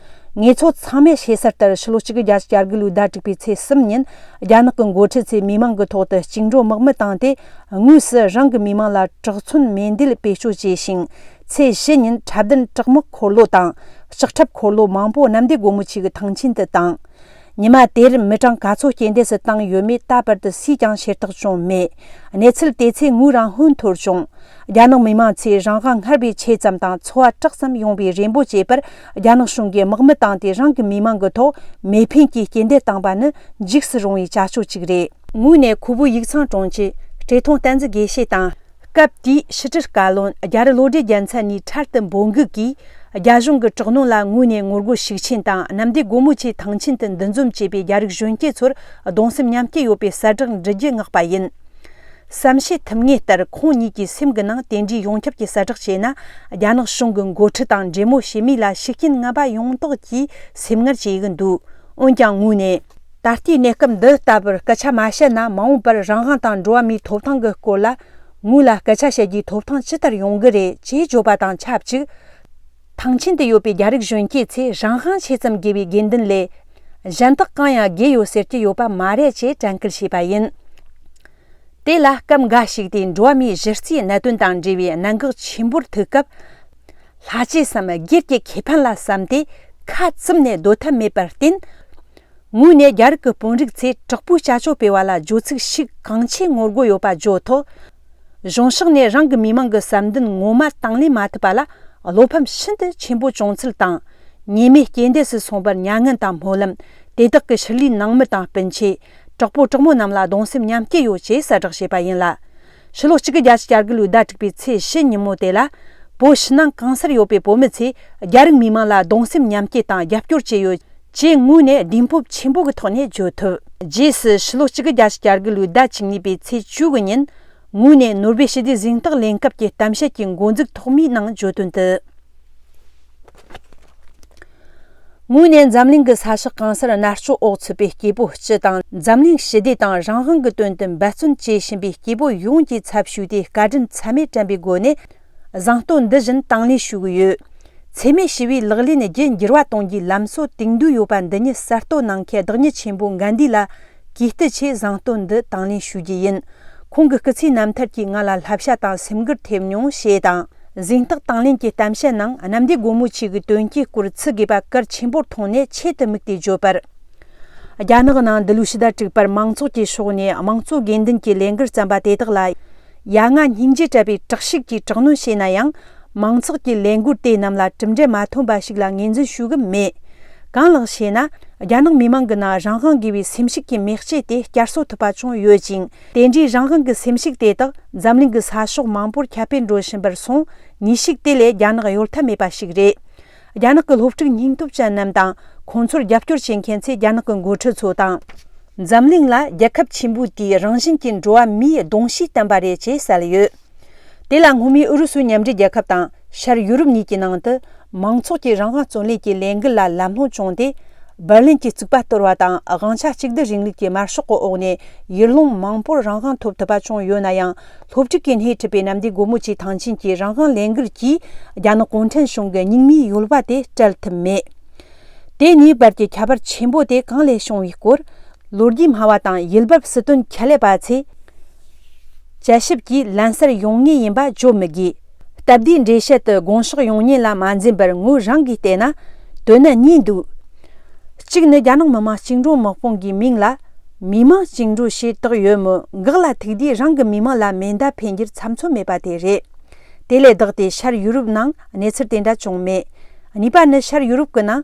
ངེད་ཚོ་ཚང་མས་ཤེས་གསལ་ལྟར། ཕྱི་ལོ་གཅིག་དགུ་བརྒྱ་དྲུག་པའི་ཚེས་གསུམ་ཉིན། རྒྱ་ནག་གི་འགོ་ཁྲིད་ཚོས་མི་མང་གི་ཐོག་ཏུ་བཅིངས་འགྲོལ་དམག་མི་བཏང་སྟེ། དངོས་སུ་རང་གི་མི་མང་ལ་དྲག་མཚོན་མེ་མདེལ་བེད་སྤྱོད་བྱས་ཤིང་། ཚེས་བཞི་ཉིན་འཁྲབ་སྟོན་དྲག་དམག་འཁོར་ལོ་དང་། ལྕགས་ཁྲབ་འཁོར་ལོ་མང་པོ་གནམ་བདེ་སྒོ་མོ་ཆེ་གི་ཐང་ཆེན་དུ་བཏང་། ཉི་མ་དེར་མི་གྲངས་ག་ཚོད་རྐྱེན་འདས་སུ་བཏང་ཡོད་མེད་ད་བར་དུ་སུས་ཀྱང་ཤེས་རྟོགས་བྱུང་མེད། གནས་ཚུལ་དེ་ཚོས་ངོས་རང་ཧོན་འཐོར་བྱུང་། རྒྱ་ནག་མི་མང་ཚོས་རང་དབང་སྔར་བས་ཆེ་ཙམ་དང་། འཚོ་བ་དྲག་ཙམ་ཡོང་བའི་རེ་འབོད་བྱེད་པར། རྒྱ་ནག་གཞུང་གིས་དམག་མི་བཏང་སྟེ། རང་གི་མི་མང་གི་ཐོག་མེ་འཕེན་གྱིས་རྐྱེན་འདས་བཏང་པ་ནི་འཇིགས་སུ་རུང་བའི་བྱ་སྤྱོད་ཅིག་རེད། ངོས་ནས་ཁོ་བོའི་ཡིག་ཚང་དྲུང་ཆེ་བཀྲས་མཐོང་བསྟན་འཛིན་དགེ་བཤེས་དང་། སྐབས་དེའི་ཕྱི་དྲིལ་བཀའ་བློན་རྒྱ་རི་བློ་གྲོས་རྒྱལ་མཚན་ནས་འཕྲལ་དུ་འབོད་འགུག་གིས། རྒྱ་གཞུང་གི་དྲག་གནོན་ལ་ངོས་ནས་ངོ་རྒོལ་ཤུགས་ཆེན་དང་། གནམ་བདེ་སྒོ་མོ་ཆེའི་ཐང་ཆེན་དུ་འདུ་འཛོམས་བྱས་པའི་རྒྱ་རིགས་གཞོན་སྐྱེས་ཚོར་གདུང་སེམས་མཉམ་སྐྱེད་ཡོད་པའི་གསལ་བསྒྲགས་འབྲི་རྒྱུ་མངགས་པ་ཡིན། བསམ་ཤེས་ཐུབ་ངེས་ལྟར། ཁོང་གཉིས་ཀྱི་སེམས་ཀྱི་ནང་དེ་འདྲའི་ཡོངས་ཁྱབ་ཀྱི་གསལ་བསྒྲགས་བྱས་ན། རྒྱ་ནག་གཞུང་གི་འགོ་ཁྲིད་དང་འབྲེལ་མོལ་བྱེད་མུས་ལ་ཤུགས་རྐྱེན་ངན་པ་ཡོང་དོགས་ཀྱིས་སེམས་ངར་བྱེད་ཀྱི་འདུག་འོན་ཀྱང་ངོས་ནས། ད་ལྟའི་གནས་སྐབས་འདི་ལྟ་བུར་སྐད་ཆ་མ་བཤད་ན། མ་འོངས་པར་རང་དབང་དང་འགྲོ་བ་མིའི་ཐོབ་ཐང་གི་སྐོར་ལ་ངོས་ལ་སྐད་ཆ་བཤད་རྒྱུའི་ཐོབ་ཐང་ཇི་ལྟར་ཡོང་གི་རེད་ཅེས་བརྗོད་པ་དང་ཆབས་ཅིག་ཐང་ཆེན་དུ་ཡོད་པའི་རྒྱ་རིགས་གཞོན་སྐྱེས་ཚོས་རང་དབང་ཆེ་ཙམ་དགོས་པའི་དགོས་འདུན་ལས། གཞན་དག་གང་ཡང་དགོས་ཡོད་ཟེར་གྱི་ཡོད་པ་མ་རེད་ཅེས་དྲན་སྐུལ་བྱས་པ་ཡིན། དེ་ལ་སྐབས་འགའ་ཞིག་དེ་འགྲོ་བ་མིའི་གཞི་རྩའི་གནད་དོན་དང་འབྲེལ་བའི་གནད་འགག་ཆེན་པོར་ཐུག་སྐབས། ལྷ་ཆོས་སམ་སྒེར་གྱི་ཁེ་ཕན་ལ་བསམ་སྟེ་ཁ་བཙུམ་ནས་སྡོད་ཐབས་མེད་པར་བརྟེན། ངོས་ནས་རྒྱ་རིགས་ཀྱི་དཔོན་རིགས་ཚོས་དྲག་པོའི་བྱ་སྤྱོད་སྤེལ་བ་ལ་བརྗོད་ཚིག་ཤུགས་གང་ཆེ་ངོ་རྒོལ་ཡོད་པ་བརྗོད་ཐོག་གཞུང་ཕྱོགས་ནས་རང་གི་མི་མང་གི་བསམ་འདུན་ངོ་མ་དང་ལེན་མ་ཐུབ་པ་ལ་བློ་ཕམ་ཤིན་ཏུ་ཆེན་པོ་བྱུང་ཚུལ་དང་། ཉེས་མེད་རྐྱེན་འདས་སུ་སོང་བར་མྱ་ངན་དང་སྨོན་ལམ། དེ་དག་གི་ཕྱི་ལུས་ནང་མི་དང་སྤུན་མཆེད། གྲོགས་པོ་གྲོགས་མོ་རྣམས་ལ་གདུང་སེམས་མཉམ་སྐྱེད་ཡོད་ཅེས་གསལ་བསྒྲགས་བྱས་པ་ཡིན་ལ། ཕྱི་ལོ་གཅིག་དགུ་བརྒྱད་ཅུ་གྱ་དགུ་ལོའི་ཟླ་དྲུག་པའི་ཚེས་བཞི་ཉིན་མོ་དེ་ལ། བོད་ཕྱི་ནང་གང་སར་ཡོད་པའི་བོད་མི་ཚོས་རྒྱ་རིགས་མི་མང་ལ་གདུང་སེམས་མཉམ་སྐྱེད་དང་རྒྱབ་སྐྱོར་བྱས་ཡོད་ཅེས་ངོས་ནས་བདེན་སྤོབས་ཆེན་པོ་གི་ཐོག་ནས་བརྗོད་ཐུབ། རྗེས་སུ་ཕྱི་ལོ་གཅིག་དགུ་བརྒྱད་ཅུ་གྱ་དགུ་ལོའི་ཟླ་བཅུ་གཉིས་པའི་ཚེས་བཅུ་དགུ་ཉིན། ངོས་ནས་ནོར་ཝེ་ཞི་བདེ་གཟེངས་རྟགས་ལེན་སྐབས་ཀྱི་གཏམ་བཤད་ཀྱི་འགོ་འཛུགས་ཐོག་མའི་ནང་བརྗོད་དོན་དུ། ངོས་ནས་འཛམ་གླིང་གི་ས་ཕྱོགས་གང་སར་མནར་གཅོད་འོག་ཚུད་པའི་སྐྱེ་བོ་སྤྱི་དང་། འཛམ་གླིང་ཞི་བདེ་དང་རང་དབང་གི་དོན་དུ་འབད་བརྩོན་བྱེད་བཞིན་པའི་སྐྱེ་བོ་ཡོངས་ཀྱི་ཚབ་ཞུས་ཏེ། བཀའ་དྲིན་ཚད་མེད་དྲན་པའི་སྒོ་ནས་གཟེངས་བསྟོད་འདི་བཞིན་དང་ལེན་ཞུ་གི་ཡོད། འཚེ་མེད་ཞི་བའི་ལག་ལེན་རྒྱུད་འགྱུར་བ་གཏོང་རྒྱུའི་ལམ་སྲོལ་དེང་དུས་ཡོད་པ་འདི་ཉིད་གསར་གཏོད་གནང་མཁན་བདག་ཉིད་ཆེན་པོ་གྷན་དྷི་ལ་གུས་བཏུད་ཆེད་གཟེངས་བསྟོད་འདི་དང་ལེན་ཞུ་རྒྱུ་ཡིན། ཁོང་གི་སྐུ་ཚེའི་རྣམ་ཐར་གྱིས་ང་ལ་བསླབ་བྱ་དང་སེམས་འགུལ་ཐེབས་མྱོང་ཞེས་དང་། གཟེངས་རྟགས་དང་ལེན་གྱི་གཏམ་བཤད་ནང་གནམ་བདེ་སྒོ་མོ་ཆེ་གི་དོན་གྱི་སྐོར་ཚིག་དགོས་པ་གལ་ཆེན་པོར་མཐོང་ནས་ཆེད་དུ་དམིགས་ཏེ་བརྗོད་པར། རྒྱ་ནག་ནང་འདི་ལོའི་ཕྱི་ཟླ་དྲུག་པར་མང་ཚོགས་ཀྱི་ཕྱོགས་ནས་དམངས་གཙོ་དགོས་འདུན་གྱི་ལས་འགུལ་བརྩམས་པ་དེ་དག་ལ། ཡ་ང་སྙིང་རྗེ་བྲལ་བའི་དྲག་ཤུགས་ཀྱིས་དྲག་གནོན་བྱས་ན་ཡང་། མང་ཚོགས་ཀྱི་ལས་འགུལ་དེ་རྣམས་ལ་གྲུབ་འབྲས་མ་ཐོན་པ་ཞིག་ལ་ངོས་འཛིན་ཞུ་གི་མེད། གང་ལགས་ཤེ་ན། རྒྱ་ནག་མི་མང་གི་ནང་རང་དབང་དགོས་པའི་སེམས་ཤུགས་ཀྱི་མེ་ལྕེ་དེ་བསྐྱར་གསོ་ཐུབ་པ་བྱུང་ཡོད་ཅིང་། དེ་འདྲའི་རང་དབང་གི་སེམས་ཤུགས་དེ་དག་འཛམ་གླིང་གི་ས་ཕྱོགས་མང་པོར་ཁྱབ་སྤེལ་འགྲོ་བཞིན་པར་སོང་། ནུས་ཤུགས་དེ་ལས་རྒྱ་ནག་གཡོལ་ཐབས་མེད་པ་ཞིག་རེད། རྒྱ་ནག་གི་སློབ་ཕྲུག་སྙིང་སྟོབས་ཅན་རྣམས་དང་། ཁོང་ཚོར་རྒྱབ་སྐྱོར་བྱེད་མཁན་ཚོས་རྒྱ་ནག་གི་འགོ་ཁྲིད་ཚོ་དང་། འཛམ་གླིང་ལ་རྒྱལ་ཁབ་ཆེན་པོ་དེའི་རང་བཞིན་གྱིས་འགྲོ་བ་མིའི་གདུང་ཤེས་བསྟན་པ་རེད་ཅེས་གསལ་ཡོད། དེ་ལ་སྔོན་མའི་ཨུ་རུ་སུའི་མཉམ་འབྲེལ་རྒྱལ་ཁབ་དང་ཤར་ཡུ་རོབ་གཉིས་ཀྱི་ནང་དུ། མང་ཚོགས་ཀྱི་རང་དབང་རྩོད་ལེན་གྱི་ལས་འགུལ་ལ་ལམ་ལྷོང་བྱུང་སྟེ། འབར་ལིན་གྱི་རྩིག་པ་གཏོར་བ་དང་། དབང་ཆ་གཅིག་སྡུད་རིང་ལུགས་ཀྱི་དམར་ཤོག་གི་འོག་ནས་ཡུལ་ལུང་མང་པོར་རང་དབང་ཐོབ་ཐུབ་པ་བྱུང་ཡོད་ན་ཡང་། སློབ་ཕྲུག་གིས་སྣེ་ཁྲིད་པའི་གནམ་བདེ་སྒོ་མོ་ཆེའི་ཐང་ཆེན་གྱི་རང་དབང་ལས་འགུལ་གྱིས། རྒྱ་ནག་གུང་ཁྲན་གཞུང་གི་སྙིགས་མའི་ཡོལ་བ་དེ་བསྐྲད་ཐུབ་མེད། དེ་གཉིས་བར་གྱི་ཁྱད་པར་ཆེན་པོ་དེ་གང་ལས་བྱུང་བའི་སྐོར། ལོ་རྒྱུས་སྨྲ་བ་དང་ཡུལ་འབབ་སྲིད་དོན་ཁྱད་ལས་པ་ཚོས་དཔྱད་ཞིབ་ཀྱིས་ལན་གསལ་ཡོང་ངེས་ཡིན་པ་བརྗོད་མི་དགོས། སྟབས་བདེའི་འགྲེལ་བཤད་དུ་དགོངས་ཕྱོགས་ཡོང་ཉེན་ལ་མ་འཛེམས་པར། ངོས་རང་གིས་བལྟས་ན། དོན་གཉིས་འདུག་གཅིག་ནི། རྒྱ་ནག་མི་དམངས་བཅིངས་འགྲོལ་དམག་དཔུང་གི་མིང་ལ་མི་དམངས་བཅིངས་འགྲོལ་ཞེས་བཏགས་ཡོད་མོད། འགག་ལ་ཐུག་དུས་རང་གི་མི་དམངས་ལ་མེ་མདའ་འཕེན་རྒྱུར་ཚབ་མཚོན་མེད་པ་དེ་རེད། དེ་ལས་ལྡོག་སྟེ་ཤར་ཡུ་རོབ་ནང་གནས་ཚུལ་དེ་འདྲ་བྱུང་མེད། གཉིས་པ་ནི། ཤར་ཡུ་རོབ་ཀྱི་ནང་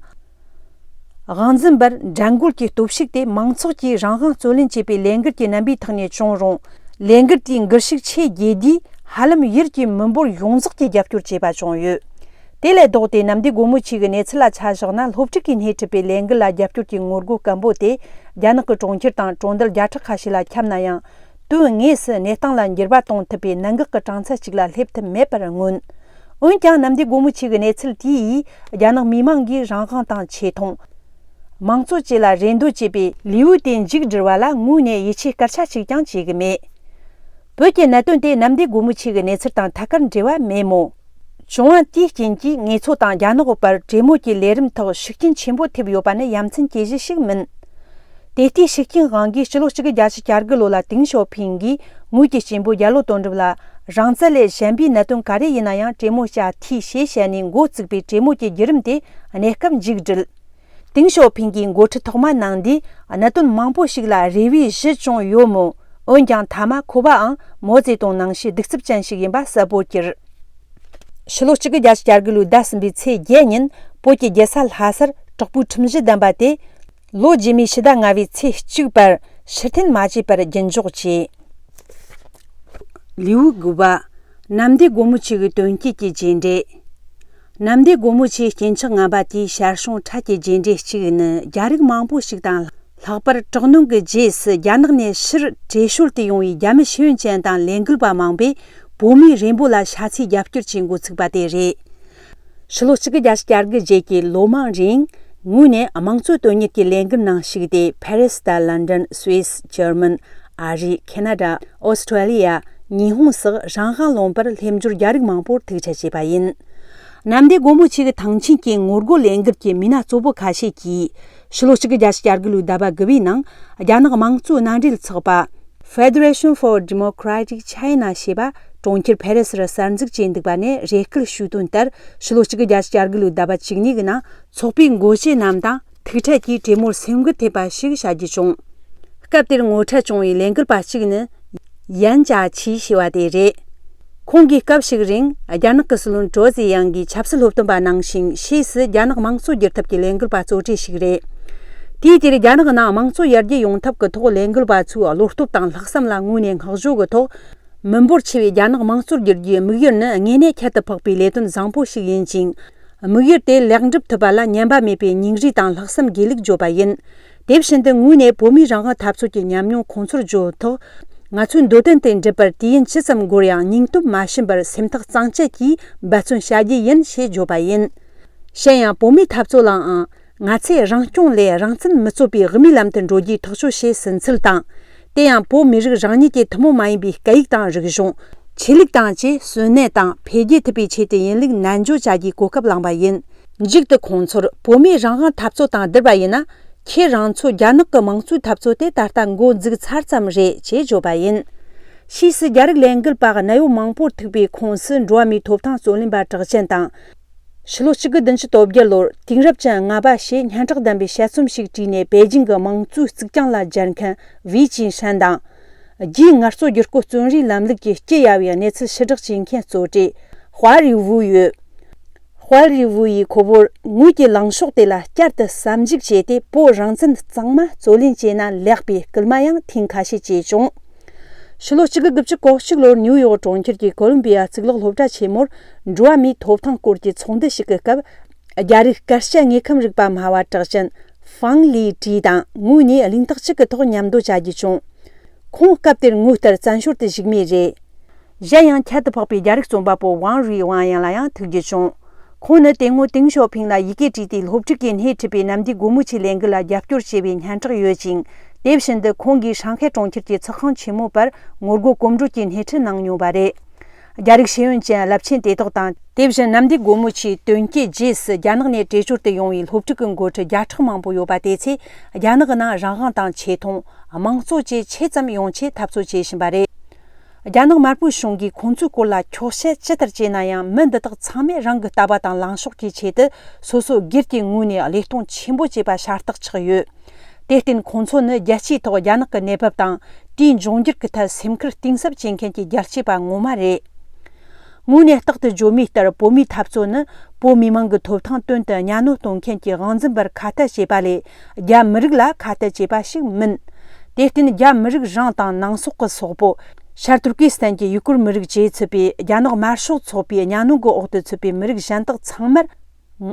དབང་འཛིན་པར་འགྲན་རྒོལ་གྱི་སྟོབས་ཤུགས་དེ་མང་ཚོགས་ཀྱིས་རང་དབང་རྩོད་ལེན་བྱེད་པའི་ལས་འགུལ་གྱི་རྣམ་པའི་ཐོག་ནས་བྱུང་རུང་། ལས་འགུལ་དེའི་འགུལ་ཤུགས་ཆེ་རྒྱས་དུས། ཧ་ལམ་ཡུལ་གྱི་མི་འབོར་ཡོངས་རྫོགས་ཀྱིས་རྒྱབ་སྐྱོར་བྱས་པ་བྱུང་ཡོད། དེ་ལས་ལྡོག་སྟེ། གནམ་བདེ་སྒོ་མོ་ཆེ་གི་གནས་ཚུལ་ལ་ཆ་བཞག་ན། སློབ་ཕྲུག་གིས་སྣེ་ཁྲིད་པའི་ལས་འགུལ་ལ་རྒྱབ་སྐྱོར་གྱི་ངོ་རྒོལ་སྐམ་པོ་དེ། རྒྱ་ནག་གི་གྲོང་ཁྱེར་དང་གྲོང་རྡལ་བརྒྱ་ཕྲག་ཁ་ཤས་ལ་ཁྱབ་ན་ཡང་། དོན་དངོས་སུ་གནས་སྟངས་ལ་འགྱུར་བ་གཏོང་ཐུབ་པའི་གནད་འགག་གི་གྲངས་ཚད་ཅིག་ལ་སླེབས་ཐུབ་མེད་པར་མངོན། འོན་ཀྱང་། གནམ་བདེ་སྒོ་མོ་ཆེ་གི་གནས་ཚུལ་དེ་ཡིས། རྒྱ་ནག་མི་དམངས་ཀྱི་རང་དབང་དང་ཆེ་མཐོང་། མང་གཙོ་བཅས་ལ་རེ་འདོད་བྱེད་པའི་ལས་འགུལ་དེ་མཇུག་བསྒྲིལ་བ་ལ་ངོས་ནས་ཡིད་ཆེས་སྐད་ཆ་གཅིག་ཀྱང་བྱེད་ཀྱི་མེད། བོད་ཀྱི་གནད་དོན་དེ་གནམ་བདེ་སྒོ་མོ་ཆེ་གི་གནས་ཚུལ་དང་ཐད་ཀར་འབྲེལ་བ་མེད་མོད། བྱུང་བ་དེའི་རྐྱེན་གྱིས་ངེད་ཚོ་དང་རྒྱ་ནག་བར་གྲོས་མོལ་གྱི་ལས་རིམ་ཐོག་ཤུགས་རྐྱེན་ཆེན་པོ་ཐེབས་ཡོད་པ་ནི་ཡ་མཚན་སྐྱེ་གཞི་ཞིག་མིན། དེ་ལྟའི་ཤུགས་རྐྱེན་དབང་གིས་ཕྱི་ལོ་གཅིག་དགུ་བརྒྱད་ཅུ་གྱ་དགུ་ལོ་ལ་ཏེང་ཞའོ་ཕིང་གིས་ངོས་ཀྱི་གཅེན་པོ་རྒྱ་ལོ་དོན་གྲུབ་ལ་རང་བཙན་ལས་གཞན་པའི་གནད་དོན་ག་རེ་ཡིན་ན་ཡང་གྲོས་མོལ་བྱ་འཐུས་ཞེས་བཤད་ནས་འགོ་བཙུགས་པའི་གྲོས་མོལ་གྱི་བརྒྱུད་རིམ་དེ་གནས་སྐབས་མཇུག་བསྒྲིལ། ཏེང་ཞའོ་ཕིང་གིས་འགོ་ཁྲིད་ཐོག་མ་གནང་དུས་གནད་དོན་མང་པོ་ཞིག་ལ་རེ་བའི་གཞི་བཅངས་ཡོད་མོད། འོན་ཀྱང་མཐའ་མ་ཁོ་པའང་མའོ་ཙེ་ཏུང་ནང་བཞིན་གདུག་རྩུབ་ཅན་ཞིག་ཡིན་པ་གསལ་པོར་གྱུར། ཕྱི་ལོ་གཅིག་དགུ་བརྒྱད་ཅུ་གྱ་དགུ་ལོའི་ཟླ་གསུམ་པའི་ཚེས་བརྒྱད་ཉིན་བོད་ཀྱི་རྒྱལ་ས་ལྷ་སར་དྲག་པོའི་ཁྲིམས་གཞི་བསྡམས་པ་དེ། ལོ་རྗེས་མའི་ཕྱི་ཟླ་ལྔ་པའི་ཚེས་གཅིག་བར་ཕྱིར་འཐེན་མ་བྱས་པར་རྒྱུན་འཇོག་བྱས། ལེའུ་དགུ་པ། གནམ་བདེ་སྒོ་མོ་ཆེ་གི་དོན་སྐྱེད་ཀྱི་རྗེས་འབྲས། གནམ་བདེ་སྒོ་མོ་ཆེའི་སྐྱེས་མཆེད་ངན་པ་དེའི་ཞར་བྱུང་ཁྲལ་གྱི་རྗེས་འབྲས་གཅིག་ནི། རྒྱ་རིགས་མང་པོ་ཞིག་དང་ལྷག་པར་དྲག་གནོན་གྱི་རྗེས་སུ་རྒྱ་ནག་ནས་ཕྱིར་བྲོས་བྱོལ་དུ་ཡོང་བའི་རྒྱ་མི་ཤེས་ཡོན་ཅན་དང་ལས་འགུལ་པ་མང་པོས་བོད་མིའི་རེ་འབོད་ལ་ཤ་ཚའི་རྒྱབ་སྐྱོར་བྱེད་འགོ་ཚུགས་པ་དེ་རེད། ཕྱི་ལོ་གཅིག་དགུ་བརྒྱད་ཅུ་གྱ་དགུ་རྗེས་ཀྱི་ལོ་མང་རིང་། ངོས་ནས་དམངས་གཙོ་དོན་གཉེར་གྱི་ལས་འགུལ་ནང་ཞུགས་ཏེ། ཕ་རི་སི་དང་ལན་ཌན། སུད་སི། འཇར་མན། ཨ་རི། ཁེ་ན་ཌ། ཨོ་སི་ཁྲུ་ལི་ཡ། ཉི་ཧོང་སོགས་རང་དབང་ལུང་པར་སླེབས་འབྱོར་རྒྱ་རིགས་མང་པོར་ཐུག་འཕྲད་བྱས་པ་ཡིན། གནམ་བདེ་སྒོ་མོ་ཆེ་གི་ཐང་ཆེན་གྱི་ངོ་རྒོལ་ལས་འགུལ་གྱི་མི་སྣ་གཙོ་བོ་ཁ་ཤས་ཀྱིས། ཕྱི་ལོ་གཅིག་དགུ་བརྒྱད་ཅུ་གྱ་དགུ་ལོའི་ཟླ་བ་དགུ་པའི་ནང་། རྒྱ་ནག་དམངས་གཙོའི་མནའ་འབྲེལ་ཚོགས་པ། Federation for Democratic China ཞེས་པ་གྲོང་ཁྱེར་ཕ་རི་སིར་གསར་འཛུགས་བྱས་འདུག་པ་ནས་རེ་སྐུལ་ཞུས་དོན་ལྟར། ཕྱི་ལོ་གཅིག་དགུ་བརྒྱད་ཅུ་གྱ་དགུ་ལོའི་ཟླ་བ་བཅུ་གཉིས་ཀྱི་ནང་ཚོགས་པའི་འགོ་བྱེད་རྣམས་དང་ཐུག་འཕྲད་ཀྱིས་གྲོས་མོལ་སེམས་འགུལ་ཐེབས་པ་ཞིག་བྱ་རྒྱུ་བྱུང་། སྐབས་དེར་ངོ་འཕྲད་བྱུང་བའི་ལས་འགུལ་པ་གཅིག་ནི། ཡན་ཅཱ་ཆི་ཞེས་པ་དེ་རེད། ཁོང་གིས་སྐབས་ཤིག་རིང་རྒྱ་ནག་གི་སྲིད་བློན་ཀྲོའུ་ཛི་ཡང་གིས་ཆབ་སྲིད་སློབ་སྟོན་པ་ནང་བཞིན་ཕྱིས་སུ་རྒྱ་ནག་དམངས་གཙོ་བསྒྱུར་ཐབས་ཀྱི་ལས་འགུལ་པ་གཙོ་གྲས་ཤིག་རེད། དུས་དེར་རྒྱ་ནག་ནང་དམངས་གཙོ་ཡར་རྒྱས་ཡོང་ཐབས་ཀྱི་ཐོག་ལས་འགུལ་པ་ཚོའི་བློ་སྟོབས་དང་ལྷག་བསམ་ལ་དངོས་ནས་བསྔགས་བརྗོད་ཀྱི་ཐོག་མི་འབོར་ཆེ་བའི་རྒྱ་ནག་དམངས་གཙོར་བསྒྱུར་རྒྱུའི་དམིགས་ཡུལ་ནི་དངོས་གནས་ཁྱད་དུ་འཕགས་པའི་ལས་དོན་བཟང་པོ་ཞིག་ཡིན་ཅིང་། དམིགས་ཡུལ་དེ་ལེགས་འགྲུབ་ཐུབ་པ་ལ་ཉམས་པ་མེད་པའི་སྙིང་རུས་དང་ལྷག་བསམ་དགེ་ལུགས་བརྗོད་པ་ཡིན། དེ་བཞིན་དུ་ངོས་ནས་བོད་མིའི་རང་དབང་འཐབ་རྩོད་ཀྱི་ཉམས་མྱོང་ཁོང་ཚོར་བརྗོད་ཐོག་ང་ཚོའི་འདོད་དོན་དེ་འགྲུབ་པར་དུས་ཡུན་ཇི་ཙམ་འགོར་ཡང་སྙིང་སྟོབས་མ་ཞུམ་པར་སེམས་ཐག་གཙང་བཅད་ཀྱིས་འབད་བརྩོན་བྱ་རྒྱུ་ཡིན་ཞེས་བརྗོད་པ་ཡིན། གཞན་ཡང་བོད་མིའི་འཐབ་རྩོད་ལའང་། ང་ཚོས་རང་སྐྱོང་ལས་རང་བཙན་མི་རྩོད་པའི་དབུ་མའི་ལམ་དུ་འགྲོ་རྒྱུའི་ཐག་གཅོད་བྱས་ཟིན་ཚུལ་དང་། དེ་ཡང་བོད་མི་རིགས་རང་ཉིད་ཀྱི་ཐུན་མོང་མ་ཡིན་པའི་སྐད་ཡིག་དང་རིག་གཞུང་། ཆོས་ལུགས་དང་བཅས་གསོན་གནས་དང་འཕེལ་རྒྱས་ཐུབ་པའི་ཆེད་དུ་ཡིན་ལུགས་ནན་བརྗོད་བྱ་རྒྱུའི་གོ་སྐབས་བླངས་པ་ཡིན། མཇུག་ཏུ་ཁོང་ཚོར་བོད་མིའི་རང་དབང་འཐབ་རྩོད་དང་བསྡུར་བ་ཡིན་ན། ཁྱེད་རང་ཚོ་རྒྱ་ནག་གི་དམངས་གཙོའི་འཐབ་རྩོད་དེ་ད་ལྟ་འགོ་འཛུགས་ཚར་ཙམ་རེད་ཅེས་བརྗོད་པ་ཡིན། ཕྱིས་སུ་རྒྱ་རིགས་ལས་འགུལ་པ་གནད་ཡོད་མང་པོར་ཐུག་པའི་ཁོངས་སུ་འགྲོ་བ་མིའི་ཐོབ་ཐང་རྩོད་ལེན་པ་གྲགས་ཅན་དང་། ཕྱི་ལོ་གཅིག་དགུ་བདུན་ཅུ་དོན་བརྒྱད་ལོར་དུས་རབས་ཀྱི་ལྔ་པ་ཞེས་སྙན་གྲགས་ལྡན་པའི་དཔྱད་རྩོམ་ཞིག་བྲིས་ནས་པེ་ཅིང་གི་དམངས་གཙོའི་གཙིགས་རྐྱང་ལ་སྦྱར་མཁན་ཝེ་ཅིན་ཧྲན་དང་། རྒྱའི་ངལ་རྩོལ་བསྒྱུར་བཀོད་བརྩོན་རེས་ལམ་ལུགས་ཀྱི་སྐྱི་གཡའ་བའི་གནས་ཚུལ་ཕྱིར་བསྒྲགས་བྱེད་མཁན་གཙོ་གྲས་ཧྭ་རི་ཝུ་ཡོད། ཧྭ་རི་ཝུ་ཡིས་ཁོ་བོར་ངོས་ཀྱི་ལངས་ཕྱོགས་དེ་ལ་བསྐྱར་དུ་བསམ་གཞིགས་བྱས་ཏེ། བོད་རང་བཙན་གཙང་མ་རྩོད་ལེན་བྱས་ན་ལེགས་པའི་སྐུལ་མ་ཡང་ཐེངས་ཁ་ཤས་བྱས་བྱུང་། ཕྱི་ལོ་གཅིག་དགུ་དགུ་བཅུ་གོ་གཅིག་ལོར་ནིའུ་ཡོག་གྲོང་ཁྱེར་གྱི་ཀོ་ལོམ་བི་ཡ་གཙུག་ལག་སློབ་གྲྭ་ཆེན་མོར་འགྲོ་བ་མིའི་ཐོབ་ཐང་སྐོར་གྱི་ཚོགས་འདུ་ཞིག་གི་སྐབས། རྒྱ་རིགས་སྐད་བཤད་དངོས་ཁམས་རིག་པ་སྨྲ་བ་གྲགས་ཅན་ཧྥང་ལི་ཀྲི་དང་ངོས་ནས་གླེང་སྟེགས་གཅིག་གི་ཐོག་མཉམ་དུ་བྱ་རྒྱུ་བྱུང་། ཁོང་སྐབས་དེར་ངོས་ལྟར་བཙན་བྱོལ་དུ་བཞུགས་མུས་རེད། གཞན་ཡང་ཁྱད་དུ་འཕགས་པའི་རྒྱ་རིགས་རྩོམ་པ་པོ་ཝང་རུའི་ཝང་ཡང་ལ་ཡང་ཐུག་རྒྱུ་བྱུང་། ཁོང་ནི་དེ་སྔོན་ཏེང་ཞའོ་ཕིང་ལ་ཡི་གེ་བྲིས་ཏེ་སློབ་ཕྲུག་གིས་སྣེ་ཁྲིད་པའི་གནམ་བདེ་སྒོ་མོ་ཆེའི་ལས་འགུལ་ལ་རྒྱབ་སྐྱོར་བྱས་པའི་སྙན་གྲགས་ཡོད་ཅིང་། དེ་བཞིན་དུ་ཁོང་གིས་ཧྲང་ཧའེ་གྲོང་ཁྱེར་གྱི་ཚོགས་ཁང་ཆེན་མོའི་བར་ངོ་རྒོལ་གོམ་བགྲོད་ཀྱི་སྣེ་ཁྲིད་གནང་མྱོང་བ་རེད། རྒྱ་རིགས་ཤེས་ཡོན་ཅན་རླབས་ཆེན་དེ་དག་དང་། དེ་བཞིན་གནམ་བདེ་སྒོ་མོ་ཆེའི་དོན་སྐྱེད་རྗེས་སུ་རྒྱ་ནག་ནས་བྲོས་བྱོལ་དུ་ཡོང་བའི་སློབ་ཕྲུག་གི་འགོ་ཁྲིད་བརྒྱ་ཕྲག་མང་པོ་ཡོད་པ་དེ་ཚོས་རྒྱ་ནག་གི་ནང་རང་དབང་དང་ཆེ་མཐོང་། དམངས་གཙོ་བཅས་ཆེ་ཙམ་ཡོང་ཆེད་འཐབ་རྩོད་བྱེད་བཞིན་པ་རེད། རྒྱ་ནག་དམར་པོའི་གཞུང་གིས་ཁོང་ཚོའི་སྐོར་ལ་འཁྱོག་བཤད་ཇི་ལྟར་བྱས་ན་ཡང་། མི་འདི་དག་ཚང་མས་རང་གི་ལྟ་བ་དང་ལངས་ཕྱོགས་ཀྱི་ཆེད་དུ་སོ་སོ་སྒེར་གྱི་ངོས་ནས་བློས་གཏོང་ཆེན་པོ་བྱས་པ་ཤ་སྟག་ཆགས་ཡོད། དེར་བརྟེན་ཁོང་ཚོ་ནི་རྒྱལ་སྤྱིའི་ཐོག་རྒྱ་ནག་གི་གནས་བབ་དང་། དེའི་འབྱུང་འགྱུར་གྱི་ཐད་སེམས་ཁུར་གཏིང་ཟབ་བྱེད་མཁན་གྱི་རྒྱལ་གཅེས་པ་ངོ་མ་རེད། དངོས་གནས་རྟག་ཏུ་བརྗོད་མུས་ལྟར། བོད་མིའི་འཐབ་རྩོད་ནི་བོད་མི་མང་གི་ཐོབ་ཐང་དོན་དུ་གཉའ་གནོན་གཏོང་མཁན་གྱི་དབང་འཛིན་པར་ཁ་གཏད་བྱས་པ་ལས། རྒྱ་མི་རིགས་ལ་ཁ་གཏད་བྱས་པ་ཞིག་མིན། དེར་བརྟེན་རྒྱ་མི་རིགས་རང་དང་ནང་སོག་གི་སོག་པོ། ཤར་ཏུར་ཀི་སི་ཐན་གྱི་ཡུ་གུར་མི་རིགས་བཅས་ཚུད་པའི་རྒྱ་ནག་དམར་ཤོག་ཚོགས་པའི་གཉའ་གནོན་གྱི་འོག་ཏུ་ཚུད་པའི་མི་རིགས་གཞན་དག་ཚང་མར།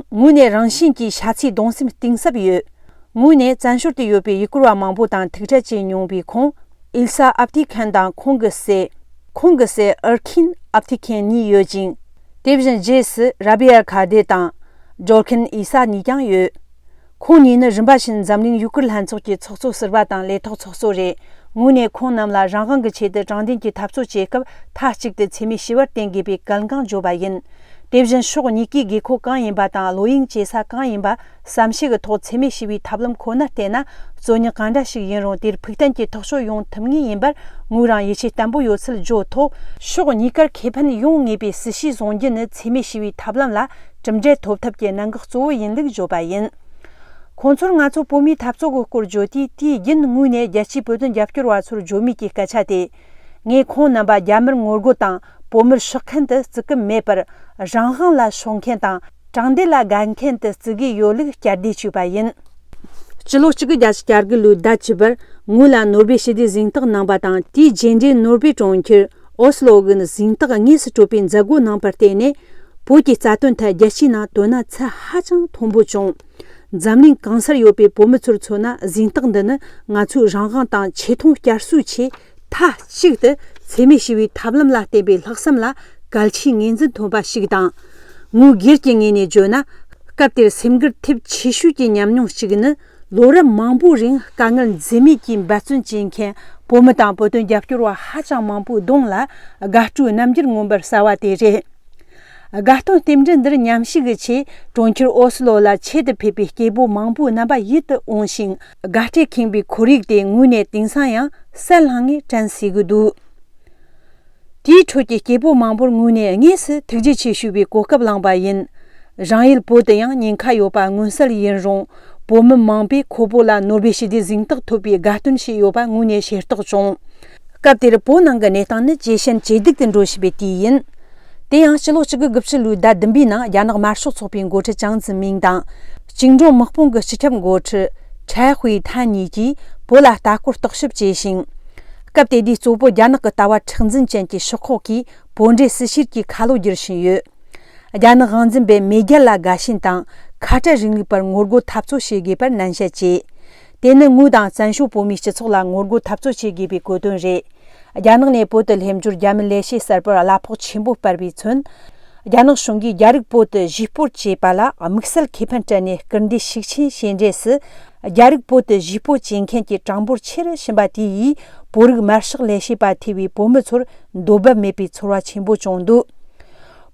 དངོས་གནས་རང་བཞིན་གྱིས་ཤ་ཚའི་གདུང་སེམས་གཏིང་ཟབ་ཡོད། དངོས་གནས་བཙན་བྱོལ་དུ་ཡོད་པའི་ཡུ་གུར་བ་མང་པོ་དང་ཐུག་འཕྲད་བྱས་མྱོང་བའི་ཁོང་། ཨིལ་ས་ཨབ་ཐི་ཁན་དང་ཁོང་གི་སྲས། ཁོང་གི་སྲས་ཨར་ཁིན་ཨབ་ཐི་ཁན་གཉིས་ཡོད་ཅིང་། དེ་བཞིན་རྗེས་སུ་ར་བི་ཡ་ཁ་དེ་དང་། ཇོར་ཁིན་ཨི་ས་གཉིས་ཀྱང་ཡོད། ཁོང་གཉིས་ནི་རིམ་པ་བཞིན་འཛམ་གླིང་ཡུ་གུར་ལྷན་ཚོགས་ཀྱི་ཚོགས་གཙོ་ཟུར་པ་དང་ལས་ཐོག་ཚོགས་གཙོ་རེད། དངོས་གནས་ཁོང་རྣམས་ལ་རང་དབང་གི་ཆེད་དུ་དྲང་བདེན་གྱི་འཐབ་རྩོད་བྱེད་སྐབས་མཐའ་གཅིག་ཏུ་འཚེ་མེད་ཞི་བར་བརྟེན་དགོས་པའི་གལ་འགངས་བརྗོད་པ་ཡིན། དེ་བཞིན་ཕྱོགས་གཉིས་ཀའི་དགོས་མཁོ་གང་ཡིན་པ་དང་བློ་གཡེང་བྱེད་ས་གང་ཡིན་པ་བསམ་ཤེས་ཀྱི་ཐོག་འཚེ་མེད་ཞི་བའི་ཐབས་ལམ་ཁོ་ནར་བརྟེན་ན། རྩོད་རྙོག་གང་འདྲ་ཞིག་ཡིན་རུང་དེར་ཕུགས་བརྟན་གྱི་ཐག་གཅོད་ཡོང་ཐུབ་ངེས་ཡིན་པར་ངོས་རང་ཡིད་ཆེས་བརྟན་པོ་ཡོད་ཚུལ་བརྗོད་ཐོག་ཕྱོགས་གཉིས་ཀར་ཁེ་ཕན་ཡོང་ངེས་པའི་སྲིད་ཇུས་བཟུང་རྒྱུ་ནི་འཚེ་མེད་ཞི་བའི་ཐབས་ལམ་ལ་གྲུབ་འབྲས་ཐོབ་ཐབས་ཀྱི་གནད་འགག་གཙོ་བོ་ཡིན་ལུགས་བརྗོད་པ་ཡིན། ཁོང་ཚོར་ང་ཚོ་བོད་མིའི་འཐབ་རྩོད་ཀྱི་སྐོར་བརྗོད་དུས། དུས་རྒྱུན་ངོས་ནས་རྒྱལ་སྤྱིའི་བོད་དོན་རྒྱབ་སྐྱོར་བ་ཚོར་བརྗོད་མུས་ཀྱི་སྐད་ཆ་དེ། ངས་ཁོང་རྣམ་པ་རྒྱ་མིར་ངོ་རྒོལ་དང་བོད་མིར་ཕྱོགས་མཁན་དུ་བརྩི་གི་མེད་པར། རང་དབང་ལ་ཕྱོགས་མཁན་དང་དྲང་བདེན་ལ་དགའ་མཁན་དུ་བརྩི་གི་ཡོད་ལུགས་བསྐྱར་ཟློས་བྱས་པ་ཡིན། སྤྱི་ལོ་གཅིག་དགུ་བརྒྱད་ཅུ་གྱ་དགུ་ལོའི་ཟླ་བཅུ་པར་ངོས་ལ་ནོར་བེ་ཞི་བདེའི་གཟེངས་རྟགས་གནང་བ་དང་། དེའི་རྗེས་འབྲས་ནོར་བེ་གྲོང་ཁྱེར་ ཨོ་སི་ལོ་གིས་གཟེངས་རྟགས་དངོས་སུ་སྤྲོད་པའི་མཛད་སྒོ་གནང་བར་བརྟེན་ནས། བོད་ཀྱི་རྩ་དོན་ཐད་རྒྱལ་སྤྱིའི་ནང་དོ་སྣང་ཚད་ཧ་ཅང་མཐོན་པོ་བྱུང་། འཛམ་གླིང་གང་སར་ཡོད་པའི་བོད་མི་ཚོར་མཚོན་ན། གཟེངས་རྟགས་འདི་ནི་ང་ཚོའི་རང་དབང་དང་ཆེ་མཐོང་བསྐྱར་གསོའི་ཆེད། མཐའ་གཅིག་ཏུ་འཚེ་མེད་ཞི་བའི་ཐབས་ལམ་ལ་བརྟེན་པའི་ལྷག་བསམ་ལ་གལ་ཆེའི་ངོས་འཛིན་ཐོན་པ་ཞིག་དང་། ངོས་སྒེར་གྱི་ངོས་ནས་བརྗོད་ན། སྐབས་དེར་སེམས་འགུལ་ཐེབས་ཆེ་ཤོས་ཀྱི་ཉམས་མྱོང་གཅིག་ནི། ལོ་རབས་མང་པོའི་རིང་དཀའ་ངལ་འཛེམས་མེད་ཀྱིས་འབད་བརྩོན་བྱེད་མཁན་བོད་མི་དང་བོད་དོན་རྒྱབ་སྐྱོར་བ་ཧ་ཅང་མང་པོའི་གདོང་ལ་དགའ་སྤྲོའི་རྣམ་འགྱུར་མངོན་པར་གསལ་བ་དེ་རེད། དགའ་སྟོན་རྟེན་འབྲེལ་འདིར་མཉམ་ཞུགས་ཀྱི་ཆེད་གྲོང་ཁྱེར་ཨོ་སི་ལོ་ལ་ཆེད་དུ་ཕེབས་པའི་སྐྱེ་བོ་མང་པོའི་རྣམ་པ་ཡིད་དུ་འོང་ཞིང་དགའ་སྤྲོས་ཁེངས་པའི་ཁོར་ཡུག་དེ་ངོས་ནས་དེང་སང་ཡང་གསལ་ལྷང་ངེར་དྲན་སྲིད་ཀྱི་འདུག་དེའི་ཁྲོད་ཀྱི་སྐྱེ་བོ་མང་པོར་ངོས་ནས་དངོས་སུ་ཐུགས་རྗེ་ཆེ་ཞུ་བའི་གོ་སྐབས་བླངས་པ་ཡིན། རང་ཡུལ་བོད་དུ་ཡང་ཉེན་ཁ་ཡོད་པ་མངོན་གསལ་ཡིན་རུང་། བོད་མི་མང་པོས་ཁོ་བོ་ལ་ནོ་སྦེལ་ཞི་བདེའི་གཟེངས་རྟགས་ཐོབ་པའི་དགའ་སྟོན་ཞིག་ཡོད་པ་ངོས་ནས་ཤེས་རྟོགས་བྱུང་། སྐབས་དེར་བོད་ནང་གི་གནས་སྟངས་ནི་ཇེ་ཞན་ཇེ་སྡུག་ཏུ་འགྲོ་བཞིན་པའི་དུས་ཡིན། དེ་ཡང་ཕྱི་ལོ་གཅིག་དགུ་དགུ་བཅུ་ལོའི་ཟླ་བདུན་པའི་ནང་རྒྱ་ནག་དམར་ཤོག་ཚོགས་པའི་འགོ་ཁྲིད་ཅང་ཙེ་མིང་དང་། བཅིངས་འགྲོལ་དམག་དཔུང་གི་སྤྱི་ཁྱབ་འགོ་ཁྲིད་ཁྲའེ་ཧུའེ་ཐན་གཉིས་ཀྱིས་བོད་ལ་ལྟ་སྐོར་རྟོག་ཞིབ་བྱས་ཤིང་། སྐབས་དེ་དུས་གཙོ་བོ་རྒྱ་ནག་གི་ལྟ་བ་མཁྲེགས་འཛིན་ཅན་གྱི་ཤོག་ཁག་གིས་བོད་འབྲེལ་སྲིད་བྱུས་ཀྱི་ཁ་ལོ་བསྒྱུར་བཞིན་ཡོད། རྒྱ་ནག་དབང་འཛིན་པས་མེས་རྒྱལ་ལ་དགའ་ཞེན་དང་ཁ་བྲལ་རིང་ལུགས་པར་ངོ་རྒོལ་འཐབ་རྩོད་བྱེད་དགོས་པར་ནན་བཤད་བྱས། དེ་ནི་ངོས་དང་བཙན་བྱོལ་བོད་མིའི་སྤྱི་ཚོགས་ལ་ངོ་རྒོལ་འཐབ་རྩོད་བྱེད་དགོས་པའི་གོ་དོན་རེད། རྒྱ་ནག་ནས་བོད་དུ་སླེབས་འབྱོར་རྒྱ་མི་ལས་བྱེད་གསར་པར་གླ་ཕོགས་ཆེན་པོ་སྤར་བའི་ཚུན། རྒྱ་ནག་གཞུང་གིས་རྒྱ་རིགས་བོད་དུ་གཞིས་སྤོར་བྱས་པ་ལ་དམིགས་བསལ་ཁེ་ཕན་སྤྲད་ནས་སྐུལ་འདེད་ཤུགས་ཆེན་བྱས་འབྲས་སུ། རྒྱ་རིགས་བོད་དུ་གཞིས་སྤོ་བྱེད་མཁན་གྱི་གྲངས་འབོར་ཆེ་རུ་ཕྱིན་པ་དེ་ཡིས་བོད་རིགས་དམར་ཤོག་ལས་བྱེད་པ་ཐེ་བའི་བོད་མི་ཚོར་འདོད་འབབ་མེད་པའི་ཚོར་བ་ཆེན་པོ་བྱུང་འདུག་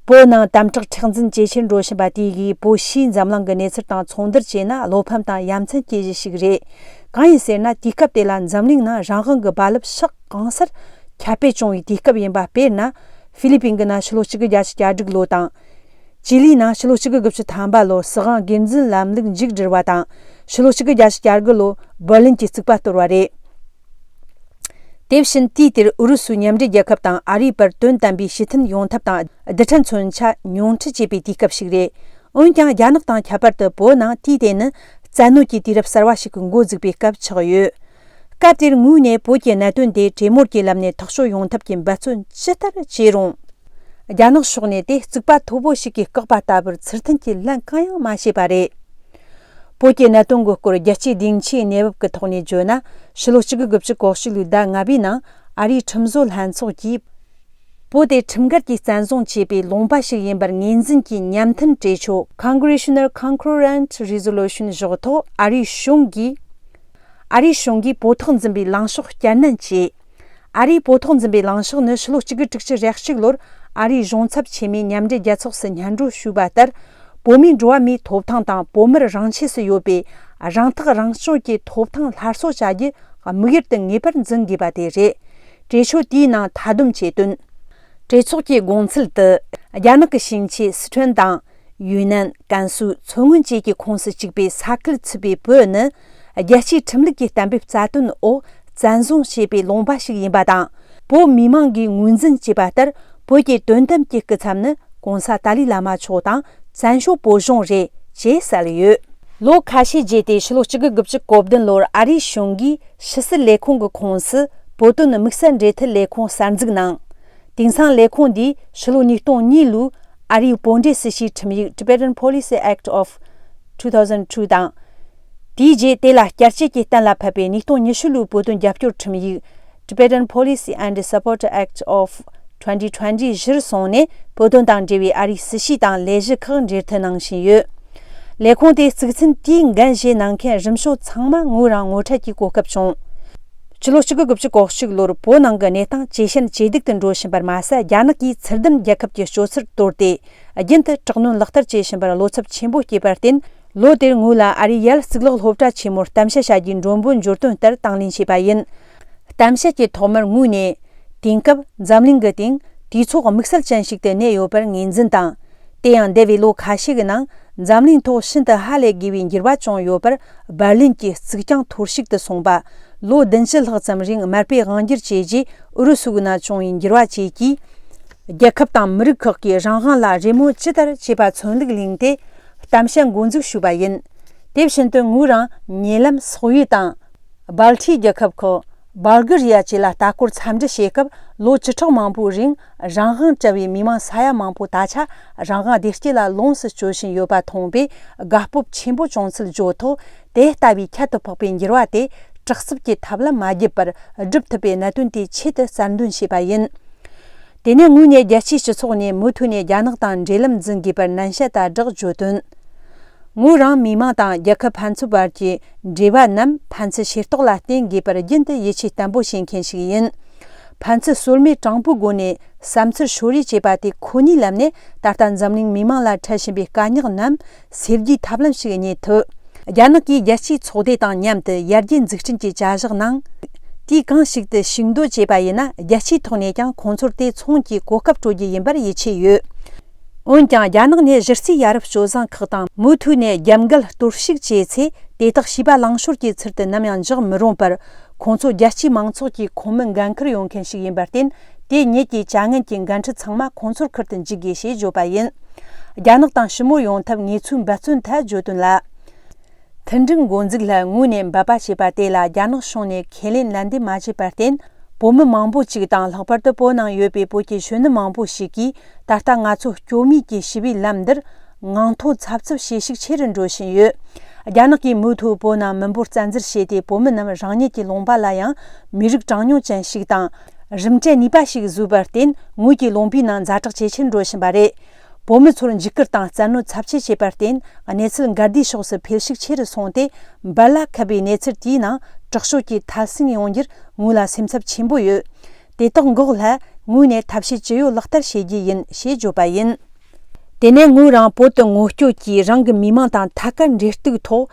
བོད་ནང་དམ་དྲག་མཁྲེགས་འཛིན་ཇེ་ཆེར་འགྲོ་བཞིན་པ་དེ་ཡིས་བོད་ཕྱིའི་འཛམ་གླིང་གི་གནས་ཚུལ་དང་ཚོགས་འདུར་བྱས་ན་བློ་ཕམ་དང་ཡ་མཚན་སྐྱེ་གཞི་ཞིག་རེད། གང་ཡིན་ཟེར་ན། དུས་སྐབས་དེ་ལ་འཛམ་གླིང་ནང་རང་དབང་གི་རྦ་རླབས་ཕྱོགས་གང་སར་ཁྱབ་སྤེལ་བྱུང་བའི་དུས་སྐབས་ཡིན་པ། དཔེར་ན། ཧྥི་ལི་པིན་གྱི་ནང་ཕྱི་ལོ་གཅིག་དགུ་བརྒྱད་ཅུ་གྱ་དྲུག་ལོ་དང་། ཅི་ལིའི་ནང་ཕྱི་ལོ་གཅིག་དགུ་དགུ་བཅུ་ཐམ་པ་ལོར་སྲིད་དབང་སྒེར་འཛིན་ལམ་ལུགས་མཇུག་བསྒྲིལ་བ་དང་། ཕྱི་ལོ་གཅིག་དགུ་བརྒྱད་ཅུ་གྱ་དགུ་ལོར་འབར་ལིན་གྱི་རྩིག་པ་གཏོར་བ་རེད། དེ་བཞིན་དུས་དེར་ཨུ་རུ་སུའི་མཉམ་འབྲེལ་རྒྱལ་ཁབ་དང་ཨ་རིའི་བར་དོན་དམ་པའི་ཞི་མཐུན་ཡོང་ཐབས་དང་རྡུལ་ཕྲན་མཚོན་ཆ་ཉུང་འཕྲི་བྱེད་པའི་དུས་སྐབས་ཤིག་རེད། འོན་ཀྱང་རྒྱ་ནག་དང་ཁྱད་པར་དུ་བོད་ནང་དུས་དེ་ནི་བཙན་གནོན་གྱི་དུས་རབས་གསར་བ་ཞིག་གི་འགོ་འཛུགས་པའི་སྐབས་ཆགས་ཡོད། སྐབས་དེར་ངོས་ནས་བོད་ཀྱི་གནད་དོན་དེ་གྲོས་མོལ་གྱི་ལམ་ནས་ཐག་གཅོད་ཡོང་ཐབས་ཀྱི་འབད་བརྩོན་ཇི་ལྟར་བྱས་རུང་། རྒྱ་ནག་ཕྱོགས་ནས་དེ་རྩིག་པ་མཐོ་པོ་ཞིག་གིས་བཀག་པ་ལྟ་བུར་ཚུལ་མཐུན་གྱི་ལན་གང་ཡང་མ་བྱས་པ་རེད། བོད་ཀྱི་གནད་དོན་གྱི་སྐོར་རྒྱལ་སྤྱིའི་སྡིངས་ཆའི་གནས་བབ་ཀྱི་ཐོག་ནས་བརྗོད་ན། ཕྱི་ལོ་གཅིག་དགུ་དགུ་བཅུ་གོ་གཅིག་ལོའི་ཟླ་ལྔ་པའི་ནང་ཨ་རིའི་ཁྲིམས་བཟོ་ལྷན་ཚོགས་ཀྱིས། བོད་དེ་ཁྲིམས་འགལ་གྱིས་བཙན་བཟུང་བྱས་པའི་ལུང་པ་ཞིག་ཡིན་པར་ངོས་འཛིན་གྱིས་མཉམ་མཐུན་གྲོས་ཆོད། Congressional Concurrent Resolution བཞག་ཐོག་ཨ་རིའི་གཞུང་གིས། ཨ་རིའི་གཞུང་གིས་བོད་ཐོག་འཛིན་པའི་ལངས་ཕྱོགས་བསྐྱར་ནན་བྱས། ཨ་རིའི་བོད་ཐོག་འཛིན་པའི་ལངས་ཕྱོགས་ནི་ཕྱི་ལོ་གཅིག་དགུ་དྲུག་ཅུ་རེ་གཅིག་ལོར་ཨ་རིའི་གཞུང་ཚབ་ཆེན་མོས་མཉམ་འབྲེལ་རྒྱལ་ཚོགས་སུ་སྙན་སྒྲོན་ཞུས་པ་ལྟར། བོད་མིའི་འགྲོ་བ་མིའི་ཐོབ་ཐང་དང་བོད་མིར་རང་ཆས་སུ་ཡོད་པའི་རང་ཐག་རང་གཅོད་ཀྱི་ཐོབ་ཐང་སླར་གསོ་བྱ་རྒྱུ་དམིགས་ཡུལ་དུ་ངེས་པར་འཛིན་དགོས་པ་དེ་རེད། གྲོས་ཆོད་དེའི་ནང་མཐའ་སྡོམ་བྱས་དོན། གྲོས་ཚོགས་ཀྱི་དགོངས་ཚུལ་དུ། རྒྱ་ནག་གི་ཞིང་ཆེན་སི་ཁྲོན་དང་། ཡུན་ནན། ཀན་སུའུ། མཚོ་སྔོན་བཅས་ཀྱི་ཁོངས་སུ་བཅུག་པའི་ས་ཁུལ་ཚུད་པའི་བོད་ནི། རྒྱལ་སྤྱིའི་ཁྲིམས་ལུགས་ཀྱི་གཏན་འབེབས་རྩ་དོན་འོག་བཙན་བཟུང་བྱས་པའི་ལུང་པ་ཞིག་ཡིན་པ་དང་། བོད་མི་མང་གིས་ངོས་འཛིན་བྱས་པ་ལྟར། བོད་ཀྱི་དོན་དམ་གྱི་སྐུ་ཚབ་ནི་༸གོང་ས་ཏཱ་ལའི་བླ་མ་མཆོག་དང་བཙན་བྱོལ་བོད་གཞུང་རེད་ཅེས་གསལ་ཡོད། ལོ་ཁ་ཤས་རྗེས་ཏེ་ཕྱི་ལོ་གཅིག་དགུ་དགུ་བཅུ་གོ་བདུན་ལོར་ཨ་རིའི་གཞུང་གིས་ཕྱི་སྲིད་ལས་ཁུངས་ཀྱི་ཁོངས་སུ་བོད་དོན་དམིགས་བསལ་འབྲེལ་མཐུད་ལས་ཁུངས་གསར་འཛུགས་གནང་། དེང་སང་ལས་ཁུངས་འདིས་ཕྱི་ལོ་ཉིས་སྟོང་གཉིས་ལོའི་ཨ་རིའི་བོད་འབྲེལ་སྲིད་བྱུས་ཁྲིམས་ཡིག Tibetan Policy Act of two thousand two དང་། དེའི་རྗེས་དེ་ལ་བསྐྱར་བཅོས་ཀྱིས་གཏན་ལ་ཕབ་པའི་ཉིས་སྟོང་ཉི་ཤུ་ལོའི་བོད་དོན་རྒྱབ་སྐྱོར་ཁྲིམས་ཡིག Tibetan Policy and Support Act of twenty twenty གཞིར་བཟུང་ནས་བོད་དོན་དང་འབྲེལ་བའི་ཨ་རིའི་སྲིད་བྱུས་དང་ལས་གཞི་ཁག་འབྲེལ་མཐུད་གནང་བཞིན་ཡོད། ལས་ཁུངས་དེའི་གཙིགས་ཆེན་དེའི་འགན་བཞེས་གནང་མཁན་རིམ་བྱོན་ཚང་མ་ངོས་རང་ངོ་འཕྲད་ཀྱི་གོ་སྐབས་བྱུང་། ཕྱི་ལོ་གཅིག་དགུ་དགུ་བཅུ་གོ་གཅིག་ལོར་བོད་ནང་གི་གནས་སྟངས་ཇེ་ཞན་ཇེ་སྡུག་ཏུ་འགྲོ་བཞིན་པར་མ་ཟད། རྒྱ་ནག་གིས་ཚུལ་ལྡན་རྒྱལ་ཁབ་ཀྱི་སྤྱོད་ཚུལ་དོར་ཏེ། རྒྱུན་དུ་དྲག་གནོན་ལག་བསྟར་བྱེད་བཞིན་པར་བློ་འཚབ་ཆེན་པོ་སྐྱེས་པར་བརྟེན། ལོ་དེར་ངོས་ལ་ཨ་རིའི་ཡ་ལ་གཙུག་ལག་སློབ་གྲྭ་ཆེན་མོར་གཏམ་བཤད་བྱ་རྒྱུའི་མགྲོན་པོ་འབྱོར་དོན་ལྟར་དང་ལེན་བྱས་པ་ཡིན། གཏམ་བཤད་ཀྱི་ཐོག་མར་ངོས་ནས། དེང་སྐབས་འཛམ་གླིང་གི་སྟེང་དུས་ཚོད་དམིགས་བསལ་ཅན་ཞིག་ཏུ་གནས་ཡོད་པར་ངོས་འཛིན་དང་། དེ་ཡང་འདས་པའི་ལོ་ཁ་ཤས་ཀྱི་ནང་འཛམ་གླིང་ཐོག་ཤིན་ཏུ་ཧ་ལས་དགོས་པའི་འགྱུར་བ་བྱུང་ཡོད་པར། འབར་ལིན་གྱི་རྩིག་གྱང་འཐོར་ཞིག་ཏུ་སོང་བ། ལོ་བདུན་ཅུ་ལྷག་ཙམ་རིང་མར་པའི་དབང་སྒྱུར་བྱས་རྗེས་ཨུ་རུ་སུའི་ནང་བྱུང་བའི་འགྱུར་བ་བཅས་ཀྱིས། རྒྱལ་ཁབ་དང་མི་རིགས་ཁག་གིས་རང་དབང་ལ་རེ་སྨོན་ཇི་ལྟར་བྱེད་པ་ཚོད་ལུགས་བླངས་ཏེ། གཏམ་བཤད་འགོ་འཛུགས་ཞུས་པ་ཡིན། དེ་བཞིན་དུ་ངོས་རང་ཉེ་ལམ་སོག་ཡུལ་དང་། སྦལ་ཏི་རྒྱལ་ཁབ་ཁག་སྦལ་གྷི་རི་ཡ་བཅས་ལ་ལྟ་སྐོར་འཚམས་འདྲི་བྱེད་སྐབས། ལོ་བཅུ་ཕྲག་མང་པོའི་རིང་རང་དབང་བྲལ་བའི་མི་མང་ས་ཡ་མང་པོ་ད་ཆ་རང་དབང་བདེ་སྐྱིད་ལ་ལོངས་སུ་སྤྱོད་བཞིན་ཡོད་པ་མཐོང་བས། དགའ་སྤོབས་ཆེན་པོ་བྱུང་ཚུལ་བརྗོད་ཐོག་དེ་ལྟ་བུའི་ཁྱད་དུ་འཕགས་པའི་འགྱུར་བ་དེ་དྲག་རྩུབ་ཀྱི་ཐབས་ལམ་མ་བརྒྱུད་པར་སྒྲུབ་ཐུབ་པའི་གནད་དོན་དེའི་ཆེད་དུ་གསར་འདོན་བྱས་པ་ཡིན། དེ་ནས་ངོས་ནས་རྒྱལ་སྤྱིའི་སྤྱི་ཚོགས་ནས་མུ་མཐུད་ནས་རྒྱ་ནག་དང་འབྲེལ་ལམ་འཛིན་དགོས་པར་ནན་བཤད་དང་སྦྲགས་བརྗོད་དོན། ངོས་རང་མི་མང་དང་རྒྱལ་ཁབ་ཕན་ཚུན་བར་གྱི་འབྲེལ་བ་རྣམས་ཕན་ཚུན་ཤེས་རྟོགས་ལ་བརྟེན་དགོས་པར་རྒྱུན་དུ་ཡིད་ཆེས་བརྟན་པོ་བྱེད་མཁན་ཞིག་ཡིན། ཕན་ཚུན་ཟོལ་མེད་དྲང་པོའི་སྒོ་ནས་བསམ་ཚུལ་ཤོད་རེས་བྱེད་པ་དེ་ཁོ་ནའི་ལམ་ནས། ད་ལྟ་འཛམ་གླིང་མི་མང་ལ་འཕྲད་བཞིན་པའི་དཀའ་རྙོག་རྣམས་སེལ་རྒྱུའི་ཐབས་ལམ་ཞིག་རྙེད་ཐུབ། རྒྱ་ནག་གིས་རྒྱལ་སྤྱིའི་ཚོགས་སྡེ་དང་མཉམ་དུ་ཡར་རྒྱས་འཛུགས་སྐྲུན་གྱི་བྱ་གཞག་ནང་དུས་གང་ཞིག་ཏུ་ཞུགས་འདོད་བྱས་པ་ཡིན་ན། རྒྱལ་སྤྱིའི་ཐོག་ནས་ཀྱང་ཁོང་ཚོར་དེ་མཚོན་གྱི་གོ་སྐབས་སྤྲོད་རྒྱུ་ཡིན་པར་ཡིད་ཆེས་ཡོད། འོན་ཀྱང་། རྒྱ་ནག་ནས་གཞི་རྩའི་ཡ་རབས་སྤྱོད་བཟང་ཁག་དང་མུ་མཐུད་ནས་རྒྱབ་འགལ་གཏོར་བཤིག་བྱས་ཚེ། དེ་དག་བྱིས་པ་ལང་ཤོར་གྱི་ཚུལ་དུ་ནམ་ཡང་འཇོག་མི་རུང་བར། ཁོང་ཚོ་རྒྱལ་སྤྱིའི་མང་ཚོགས་ཀྱི་ཁོངས་མི་འགན་འཁུར་ཡོད་མཁན་ཞིག་ཡིན་པར་བརྟེན། དེ་ཉིད་ཀྱི་བྱ་ངན་གྱི་འགན་འཁྲི་ཚང་མ་ཁོང་ཚོར་འཁུར་དུ་འཇུག་དགོས་ཞེས་བརྗོད་པ་ཡིན། རྒྱ་ནག་དང་ཞི་མོལ་ཡོང་ཐབས་ངེས་ཚུལ་འབད་བརྩོན་ཐད་བརྗོད་དོན་ལ། མཐུན་སྒྲིལ་འགོ་འཛུགས་ལ་ངོས་ནས་འབད་པ་བྱས་པ་དེ་ལ་རྒྱ་ནག་གཞུང་ནས་ཁས་ལེན་ལན་འདེབས་མ་བྱས་པར་བརྟེན། བོད་མི་མང་པོ་ཞིག་དང་། ལྷག་པར་དུ་བོད་ནང་ཡོད་པའི་བོད་ཀྱི་གཞོན་ནུ་མང་པོ་ཞིག་གིས། ད་ལྟ་ང་ཚོ་སྐྱོ་མུས་ཀྱི་ཞི་བའི་ལམ་འདིར་ངང་ཐོག་འཚབ་འཚུབ་བྱེད་ཤུགས་ཆེ་རུ་འགྲོ་བཞིན་ཡོད། རྒྱ་ནག་གིས་མུ་མཐུད་བོད་ནང་མི་འབོར་བཙན་འཛུལ་བྱས་ཏེ། བོད་མི་རྣམས་རང་ཉིད་ཀྱི་ལུང་པ་ལ་ཡང་མི་རིགས་གྲངས་ཉུང་ཅན་ཞིག་དང་། རིམ་གྲས་ནུས་པ་ཞིག་བཟོས་པར་བརྟེན། ངོས་ཀྱི་ལུང་པའི་ནང་ཛ་དྲག་ཇེ་ཆེར་འགྲོ་བཞིན་པ་རེད། བོད་མི་ཚོར་འཇིགས་སྐུལ་དང་བཙན་གནོན་ཚབས་ཆེ་བྱས་པར་བརྟེན། གནས་ཚུལ་འགལ་ཟླའི་ཕྱོགས་སུ་འཕེལ་ཤུགས་ཆེ་རུ་སོང་སྟེ། འབད་ལ་ཁབ་པའི་གནས་ཚུལ་དེའི་ནང་དྲག་ཤོས་ཀྱི་ཐད་སྲུང་ཡོང་རྒྱུར་ངོས་ལ་སེམས་འཚབ་ཆེན་པོ་ཡོད། དེ་དག་འགོག་སླད་ངོས་ནས་ཐབས་ཤེས་ཅི་ཡོད་ལག་བསྟར་བྱེད་རྒྱུ་ཡིན་ཞེས་བརྗོད་པ་ཡིན། དེ་ནས་ངོས་རང་བོད་དུ་ངོ་སྐྱོད་ཀྱིས་རང་གི་མི་མང་དང་ཐད་ཀར་འབྲེལ་གཏུག་ཐོག་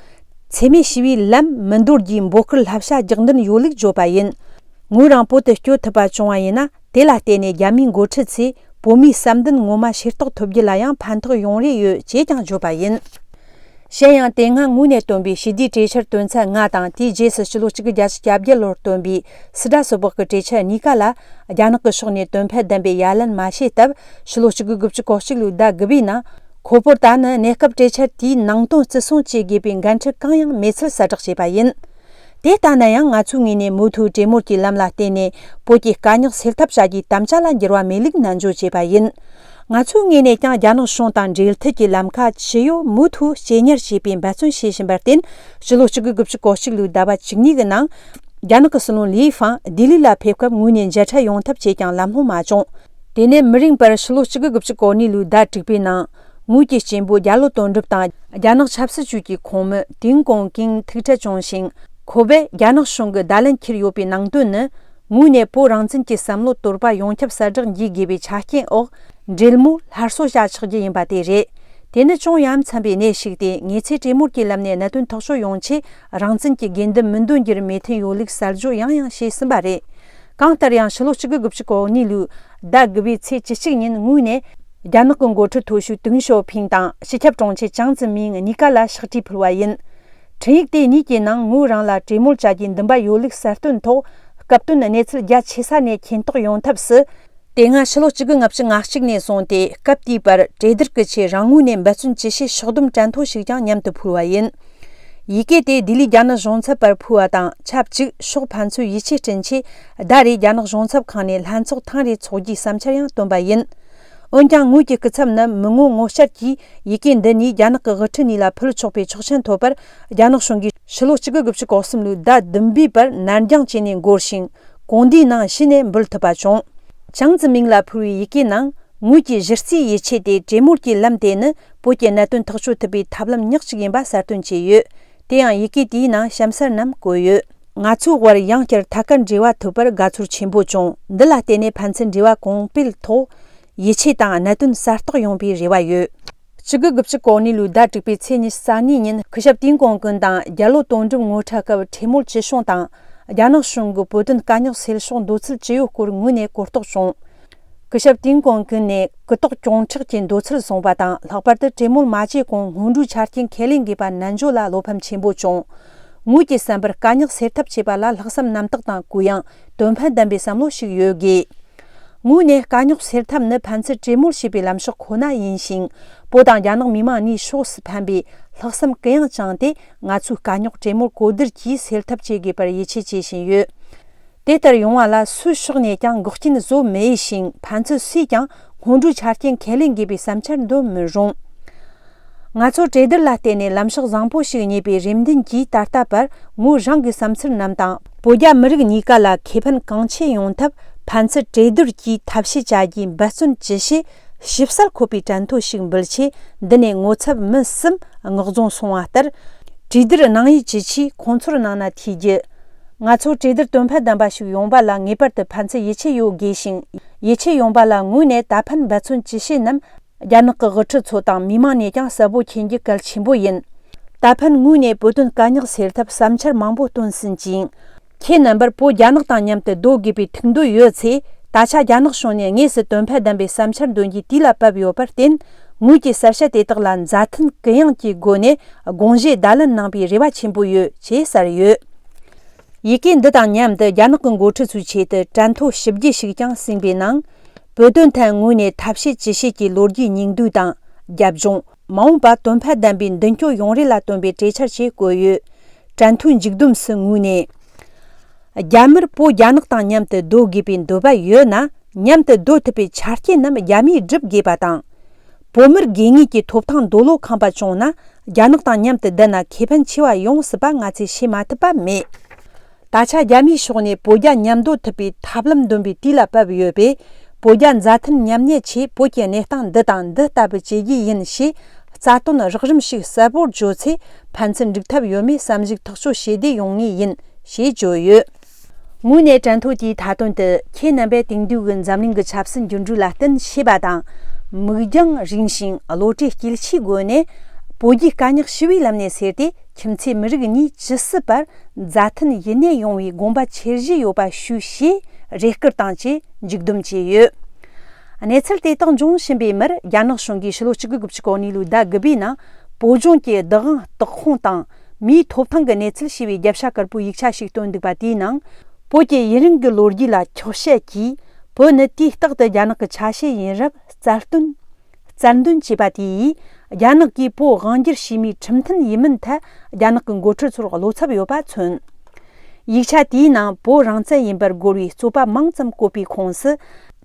འཚེ་མེད་ཞི་བའི་ལམ་མི་འདོར་རྒྱུའི་འབོད་སྐུལ་བསླབ་བྱ་རྒྱག་འདུན་ཡོད་ལུགས་བརྗོད་པ་ཡིན། ངོས་རང་བོད་དུ་བསྐྱོད་ཐུབ་པ་བྱུང་བ་ཡིན་ན། དེ་ལ་བརྟེན་ནས་རྒྱ་མིའི་འགོ་ཁྲིད་ཚོས་བོད་མིའི་བསམ་འདུན་ངོ་མ་ཤེས་རྟོགས་ཐུབ་རྒྱུ་ལ་ཡང་ཕན་ཐོགས་ཡོང་རེ་ཡོད་ཅེས་ཀྱང་བརྗོད་པ་ཡིན། གཞན་ཡང་། དེ་སྔ་ངོས་ནས་བཏོན་པའི་ཞི་བདེའི་གྲོས་འཆར་དོན་ཚན་ལྔ་དང་། དེའི་རྗེས་སུ་ཕྱི་ལོ་གཅིག་དགུ་བརྒྱད་ཅུ་གྱ་བརྒྱད་ལོར་བཏོན་པའི་སི་ཏྲ་སུ་སྦག་གི་གྲོས་འཆར་གཉིས་ཀ་ལ། རྒྱ་ནག་གི་ཕྱོགས་ནས་དོན་ཕན་ལྡན་པའི་ཡ་ལན་མ་བྱས་སྟབས། ཕྱི་ལོ་གཅིག་དགུ་དགུ་བཅུ་གོ་གཅིག་ལོའི་ཟླ་དགུ་པའི་ནང་། ཁོ་བོར་ད་ནི་གནས་སྐབས་གྲོས་འཆར་དེའི་ནང་དོན་བརྩི་སྲུང་བྱེད་དགོས་པའི་འགན་འཁྲི་གང་ཡང་མེད་ཚུལ་གསལ་བསྒྲགས་བྱས་པ་ཡིན། དེ་ལྟ་ན་ཡང་། ང་ཚོའི་ངོས་ནས་མུ་མཐུད་གྲོས་མོལ་གྱི་ལམ་ལ་བརྟེན་ནས། བོད་ཀྱི་དཀའ་རྙོག་སེལ་ཐབས་བྱ་རྒྱུའི་དམ་བཅའ་ལ་འགྱུར་བ་མེད་ལུགས་ནན་བརྗོད་བྱས་པ་ཡིན། ང་ཚོའི་ངོས་ནས་ཀྱང་། རྒྱ་ནག་གཞུང་དང་འབྲེལ་མཐུད་ཀྱི་ལམ་ཁ་ཇི་ཡོད་མུ་མཐུད་གཅེས་ཉར་བྱེད་པའི་འབད་བརྩོན་བྱེད་བཞིན་པར་བརྟེན། ཕྱི་ལོ་གཅིག་དགུ་དགུ་བཅུ་གོ་གཅིག་ལོའི་ཟླ་བ་བཅུ་གཉིས་ཀྱི་ནང་། རྒྱ་ནག་གི་སྲིད་བློན་ལི་ཧྥང་ལྡི་ལི་ལ་ཕེབས་སྐབས་ངོས་ནས་མཇལ་འཕྲད་ཡོང་ཐབས་བྱས་ཀྱང་ལམ་ལྷོང་མ་བྱུང་། དེ་ནས་མི་རིང་བར་ཕྱི་ལོ་གཅིག་དགུ་དགུ་བཅུ་གོ་གཉིས་ལོའི་ཟླ་དྲུག་པའི་ནང་། ངོས་ཀྱི་གཅེན་པོ་རྒྱ་ལོ་དོན་གྲུབ་དང་། རྒྱ་ནག་ཆབ་སྲིད་ཅུས་ཀྱི་ཁོངས་མི་ཏིང་ཀོང་ཀིང་ཐུག་འཕྲད་བྱུང་ཞིང་། ཁོ་བོས་རྒྱ་ནག་གཞུང་གི་བརྡ་ལན་འཁྱེར་ཡོད་པའི་ནང་དོན་ནི། ངོས་ནས་བོད་རང་བཙན་གྱི་བསམ་བློ་གཏོར་བ་ཡོངས་ཁྱབ་གསལ་བསྒྲགས་འགྱེད་དགོས་པའི་ཆ་རྐྱེན་འོག་འབྲེལ་མོལ་སླར་གསོ་བྱ་ཆོག་རྒྱུ་ཡིན་པ་དེ་རེད། དེ་ནི་ཅུང་ཡ་མཚན་པའི་གནས་ཤིག་སྟེ། ངེད་ཚོས་གྲོས་མོལ་གྱི་ལམ་ནས་གནད་དོན་ཐག་གཅོད་ཡོང་ཆེད། རང་བཙན་གྱི་དགོས་འདུན་མི་འདོན་རྒྱུར་མོས་མཐུན་ཡོད་ལུགས་གསལ་བརྗོད་ཡང་ཡང་བྱས་ཟིན་པ་རེད། གང་ལྟར་ཡང་། ཕྱི་ལོ་གཅིག་དགུ་དགུ་བཅུ་གོ་གཉིས་ལོའི་ཟླ་དགུ་པའི་ཚེས་བཅུ་གཅིག་ཉིན་ངོས་ནས། རྒྱ་ནག་གི་འགོ་ཁྲིད་མཐོ་ཤོས་ཏེང་ཞའོ་ཕིང་དང་། སྤྱི་ཁྱབ་དྲུང་ཆེ་ཅང་ཙི་མིང་གཉིས་ཀ་ལ་ཕྱག་བྲིས་ཕུལ་བ་ཡིན། འཕྲིན་ཡིག་དེ་གཉིས་ཀྱི་ནང་། ངོས་རང་ལ་གྲོས་མོལ་བྱ་རྒྱུའི་འདུན་པ་ཡོད་ལུགས་གསལ་སྟོན་ཐོག་སྐབས་དོན་གནས་ཚུལ་རྒྱ་ཆེ་ས་ནས་མཁྱེན་རྟོགས་ཡོང་ཐབས་སུ། དེ་སྔ་ཕྱི་ལོ་གཅིག་དགུ་ལྔ་བཅུ་ང་གཅིག་ནས་བཟུང་སྟེ། སྐབས་དེའི་བར་གྲོས་བསྡུར་གྱི་ཆེད་རང་ངོས་ནས་འབད་བརྩོན་ཅི་བྱེད་ཕྱོགས་བསྡོམས་གྲལ་མཐུན་ཞིག་ཀྱང་མཉམ་དུ་ཕུལ་བ་ཡིན། ཡི་གེ་དེ་ལྡི་ལི་རྒྱ་ནག་གཞུང་ཚབ་པར་ཕུལ་བ་དང་། ཆབས་ཅིག་ཕྱོགས་ཕན་ཚུན་ཡིད་ཆེས་བསྐྲུན་ཆེད། ཟླ་རེའི་རྒྱ་ནག་གཞུང་ཚབ་ཁང་ནས་ལྷན་ཚོགས་ཐེངས་རེ་འཚོགས་རྒྱུའི་བསམ་འཆར་ཡང་བཏོན་པ་ཡིན། འོན་ཀྱང་། ངོས་ཀྱི་སྐུ་ཚབ་ནི་མི་ངོ་ངོ་བཤར་གྱིས་ཡི་གེ་འདི་གཉིས་རྒྱ་ནག་གི་དབུ་ཁྲིད་གཉིས་ལ་ཕུལ་ཆོག་པའི་ཆོག་མཆན་ཐོབ་པར། རྒྱ་ནག་གཞུང་གིས་ཕྱི་ལོ་གཅིག་དགུ་དགུ་བཅུ་གོ་གསུམ་ལོའི་ཟླ་བདུན་པའི་བར་ནར་འགྱངས་བྱས་ནས་འགོར་ཞིང་། གོང་འདིའི་ནང་གཞི་ནས་འབུལ་ཐུབ་པ་བྱུང་། ཅང་ཙི་མིང་ལ་ཕུལ་བའི་ཡི་གེའི་ནང་། ངོས་ཀྱི་གཞི་རྩའི་ཡིད་ཆེས་དེ། གྲོས་མོལ་གྱི་ལམ་དེ་ནི་བོད་ཀྱི་གནད་དོན་ཐག་གཅོད་ཐུབ་པའི་ཐབས་ལམ་ཉག་གཅིག་ཡིན་པ་གསལ་སྟོན་བྱས་ཡོད། དེ་ཡང་། ཡི་གེ་དེའི་ནང་གཤམ་གསལ་རྣམས་བཀོད་ཡོད། ང་ཚོའི་དབར་ཡང་བསྐྱར་ཐད་ཀར་འབྲེལ་བ་ཐུབ་པར་དགའ་ཚོར་ཆེན་པོ་བྱུང་། འདི་ལ་བརྟེན་ནས་ཕན་ཚུན་འབྲེལ་བ་གོང་སྤེལ་ཐོག་ཡིད་ཆེས་དང་གནད་དོན་གསལ་རྟོགས་ཡོང་བའི་རེ་བ་ཡོད། གཅིག་དགུ་དགུ་བཅུ་གོ་གཉིས་ལོའི་ཟླ་དྲུག་པའི་ཚེས་ཉི་ཤུ་རྩ་གཉིས་ཉིན། སྐུ་ཞབས་ཏིང་ཀོང་ཀུན་དང་རྒྱ་ལོ་དོན་གྲུབ་ངོ་འཕྲད་སྐབས། གྲོས་མོལ་ཇི་བྱུང་དང་། རྒྱ་ནག་གཞུང་གིས་བོད་དོན་དཀའ་རྙོག་སེལ་ཕྱོགས་འདོད་ཚུལ་ཅི་ཡོད་སྐོར་ངོས་ནས་གོ་རྟོགས་བྱུང་། སྐུ་ཞབས་ཏིང་ཀོང་ཀུན་ནས་སྐུ་དོག་སྐྱོན་ཕྲག་གི་འདོད་ཚུལ་བཟུང་བ་དང་། ལྷག་པར་དུ་གྲོས་མོལ་མ་བྱས་གོང་སྔོན་འགྲོའི་ཆ་རྐྱེན་ཁས་ལེན་དགོས་པ་ནན་བརྗོད་ལ་བློ་ཕམ་ཆེན་པོ་བྱུང་། ངོས་ཀྱི་བསམ་པར། དཀའ་རྙོག་སེལ་ཐབས་བྱེད་པ་ལ་ལྷག་བསམ་རྣམ་དག་དང་། གུ་ཡངས་དོན་ཕན་ལྡན་པའི་བསམ་བློ་ཞིག་ཡོད་དགོས། ངོས་ནས། དཀའ་རྙོག་སེལ་ཐབས་ནི་ཕན་ཚུན་གྲོས་མོལ་བྱེད་པའི་ལམ་ཕྱོགས་ཁོ་ན་ཡིན་ཞིང་། བོད་དང་རྒྱ་ནག་མི་དམངས་གཉིས་ཕྱོགས་སུ་ཕན་པའི་ལྷག་བསམ་གུ་ཡངས་བཅངས་ཏེ། ང་ཚོའི་དཀའ་རྙོག་གྲོས་མོལ་གོ་བསྡུར་གྱིས་སེལ་ཐབས་བྱེད་དགོས་པར་ཡིད་ཆེས་བྱེད་བཞིན་ཡོད། དེ་ལྟར་ཡོང་བ་ལ་སུའི་ཕྱོགས་ནས་ཀྱང་འགོག་རྐྱེན་བཟོ་མི་འོས་ཤིང་། ཕན་ཚུན་སུས་ཀྱང་སྔོན་འགྲོའི་ཆ་རྐྱེན་ཁས་ལེན་དགོས་པའི་བསམ་འཆར་འདོན་མི་རུང་། ང་ཚོ་གྲོས་བསྡུར་ལ་བརྟེན་ནས་ལམ་ཕྱོགས་བཟང་པོ་ཞིག་རྙེད་པའི་རེ་འདུན་གྱིས། ད་ལྟ་བར་ངོས་རང་གི་བསམ་ཚུལ་རྣམས་དང་། བོད་རྒྱ་མི་རིགས་གཉིས་ཀ་ལ་ཁེ་ཕན་གང་ཆེ་ཡོང་ཐབས་ཕན་ཚུན་གྲོས་བསྡུར་གྱིས་ཐབས་ཤེས་བྱ་རྒྱུའི་འབད་བརྩོན་ཇི་བྱེད་ཞིབ་གསལ་འཁོད་པའི་གྲངས་ཐོ་ཞིག་འབུལ་ཆེད། འདི་ནས་ངོ་ཚབ་མི་གསུམ་མངགས་རྫོང་སོང་བ་ལྟར། གྲོས་བསྡུར་གནང་ཡུལ་ཇི་ཆེ་ཁོང་ཚོར་གནང་ན་འཐུས་རྒྱུ། ང་ཚོ་གྲོས་བསྡུར་དོན་ཕན་ལྡན་པ་ཞིག་ཡོང་བ་ལ་ངེས་པར་དུ་ཕན་ཚུན་ཡིད་ཆེས་ཡོད་དགོས་ཤིང་། ཡིད་ཆེས་ཡོང་བ་ལ་ངོས་ནས་ད་ཕན་འབད་བརྩོན་ཇི་བྱེད་རྣམས། རྒྱ་ནག་གི་དབུ་ཁྲིད་ཚོ་དང་མི་མང་ནས་ཀྱང་གསལ་པོ་མཁྱེན་རྒྱུ་གལ་ཆེན་པོ་ཡིན། ད་ཕན་ངོས་ནས་བོད་དོན་དཀའ་རྙོག་སེལ་ཐབས་བསམ་འཆར་མང་པོ་བཏོན་ཟིན་ཅིང་། ཁྱེད་རྣམ་པར་བོད་རྒྱ་ནག་དང་མཉམ་དུ་སྡོད་དགོས་པའི་ཐུགས་འདོད་ཡོད་ཚེ། ད་ཆ་རྒྱ་ནག་གཞུང་ནས་དངོས་སུ་དོན་ཕན་ལྡན་པའི་བསམ་འཆར་འདོན་རྒྱུའི་དུས་ལ་བབ་ཡོད་པར་བརྟེན། ངོས་ཀྱིས་གསལ་བཤད་དེ་དག་ལ་མཛའ་མཐུན་གུ་ཡངས་ཀྱི་སྒོ་ནས་དགོངས་བཞེས་བརྡ་ལན་གནང་པའི་རེ་བ་ཆེན་པོ་ཡོད་ཅེས་གསལ་ཡོད། ཡི་གེ་འདི་དང་མཉམ་དུ་རྒྱ་ནག་གི་འགོ་ཁྲིད་ཚོའི་ཆེད་དུ་གྲངས་ཐོ་ཞིབ་རྒྱས་ཤིག་ཀྱང་གསན་པའི་ནང་། བོད་དོན་ཐད་ངོས་ནས་ཐབས་ཤེས་ཇི་བྱེད་ཀྱི་ལོ་རྒྱུས་སྙིང་བསྡུས་དང་། རྒྱབ་ལྗོངས། མ་འོངས་པ་དོན་ཕན་ལྡན་པའི་མདུན་སྐྱོད་ཡོང་རེ་ལ་བཏོན་པའི་གྲོས་འཆར་བཅས་བཀོད་ཡོད། གྲངས་ཐོའི་མཇུག་བསྡོམས་སུ་ངོས་ནས། རྒྱ་མིར་བོད་རྒྱ་ནག་དང་མཉམ་དུ་སྡོད་དགོས་པའི་འདོད་པ་ཡོད་ན། མཉམ་དུ་སྡོད་ཐུབ་པའི་ཆ་རྐྱེན་རྣམས་རྒྱ་མིས་སྒྲུབ་དགོས་པ་དང་། བོད་མིར་དགོས་ངེས་ཀྱི་ཐོབ་ཐང་འདོད་བློ་ཁེངས་པ་བྱུང་ན། རྒྱ་ནག་དང་མཉམ་དུ་བསྡད་ན་ཁེ་ཕན་ཆེ་བ་ཡོང་སྲིད་པ་ང་ཚོས་བྱེད་མ་ཐུབ་པ་མེད། ད་ཆ་རྒྱ་མིའི་ཕྱོགས་ནས་བོད་རྒྱ་མཉམ་སྡོད་ཐུབ་པའི་ཐབས་ལམ་འདོན་པའི་དུས་ལ་བབ་ཡོད་པས། བོད་རྒྱ་མཛའ་མཐུན་མཉམ་གནས་ཆེད་བོད་ཀྱི་གནས་སྟངས་འདི་དང་འདི་ལྟ་བུ་བྱེད་རྒྱུ་ཡིན་ཞེས་རྩ་དོན་རགས་རིམ་ཞིག་གསལ་པོར་བརྗོད་ཚེ། ཕན་ཚུན་འགྲིག་ཐབས་ཡོད་མེད་བསམ་གཞིག་ཐག་གཅོད་བྱེད་བདེ་ཡོང་ངེས་ཡིན་ཞེས་བརྗོད་ཡོད། ངོས་ནས་གྲངས་ཐོ་དེའི་མཐའ་དོན་དུ། ཁྱེད་རྣམ་པས་དེང་དུས་ཀྱི་འཛམ་གླིང་གི་ཆབ་སྲིད་འགྱུར་འགྲོས་ལ་བསྟུན་བྱས་པ་དང་། མིག་རྒྱང་རིང་ཞིང་བློ་གྲོས་སྐྱེད་ཆེའི་སྒོ་ནས། བོད་རྒྱའི་དཀའ་རྙོག་ཞི་བའི་ལམ་ནས་སེལ་ཏེ། ཁྱིམ་མཚེས་མི་རིགས་གཉིས་ཇི་སྲིད་བར་མཛའ་མཐུན་ཡིད་གནས་ཡོང་བའི་དགོངས་པ་ཆེར་བཞེས་ཡོད་པ་ཞུ་ཞེས་རེ་སྐུལ་དང་བཅས་མཇུག་བསྡོམས་བྱས་ཡོད། གནས་ཚུལ་དེ་དག་འབྱུང་བཞིན་པའི་མིར། རྒྱ་ནག་གཞུང་གིས་ཕྱི་ལོ་གཅིག་དགུ་དགུ་བཅུ་གོ་གཉིས་ལོའི་ཟླ་དགུ་པའི་ནང་། བོད་ལྗོངས་ཀྱི་བདག་དབང་བདག་ཁོངས་དང་། མིའི་ཐོབ་ཐང་གི་གནས་ཚུལ་ཞེས་པའི་རྒྱབ་ཤ་དཀར་པོའི་ཡིག་ཆ་ཞིག་བཏོན་འདུག་པ། དེའི་ནང་། བོད་ཀྱི་ཡུན་རིང་གི་ལོ་རྒྱུས་ལ་འཁྱོག་བཤད་ཀྱིས། བོད་ནི་དུས་རྟག་ཏུ་རྒྱ་ནག་གི་ཆ་ཤས་ཡིན་རབས་རྩལ་འདོན། རྩལ་འདོན་བྱས་པ་དེས། རྒྱ་ནག་གིས་བོད་དབང་སྒྱུར་བྱས་མིའི་ཁྲིམས་མཐུན་ཡིན་མིན་ཐད། རྒྱ་ནག་གི་འགོ་ཁྲིད་ཚོར་བློ་འཚབ་ཡོད་པ་མཚོན། ཡིག་ཆ་དེའི་ནང་། བོད་རང་བཙན་ཡིན་པར་རྒོལ་བའི་རྩོད་པ་མང་ཙམ་བཀོད་པའི་ཁོངས་སུ།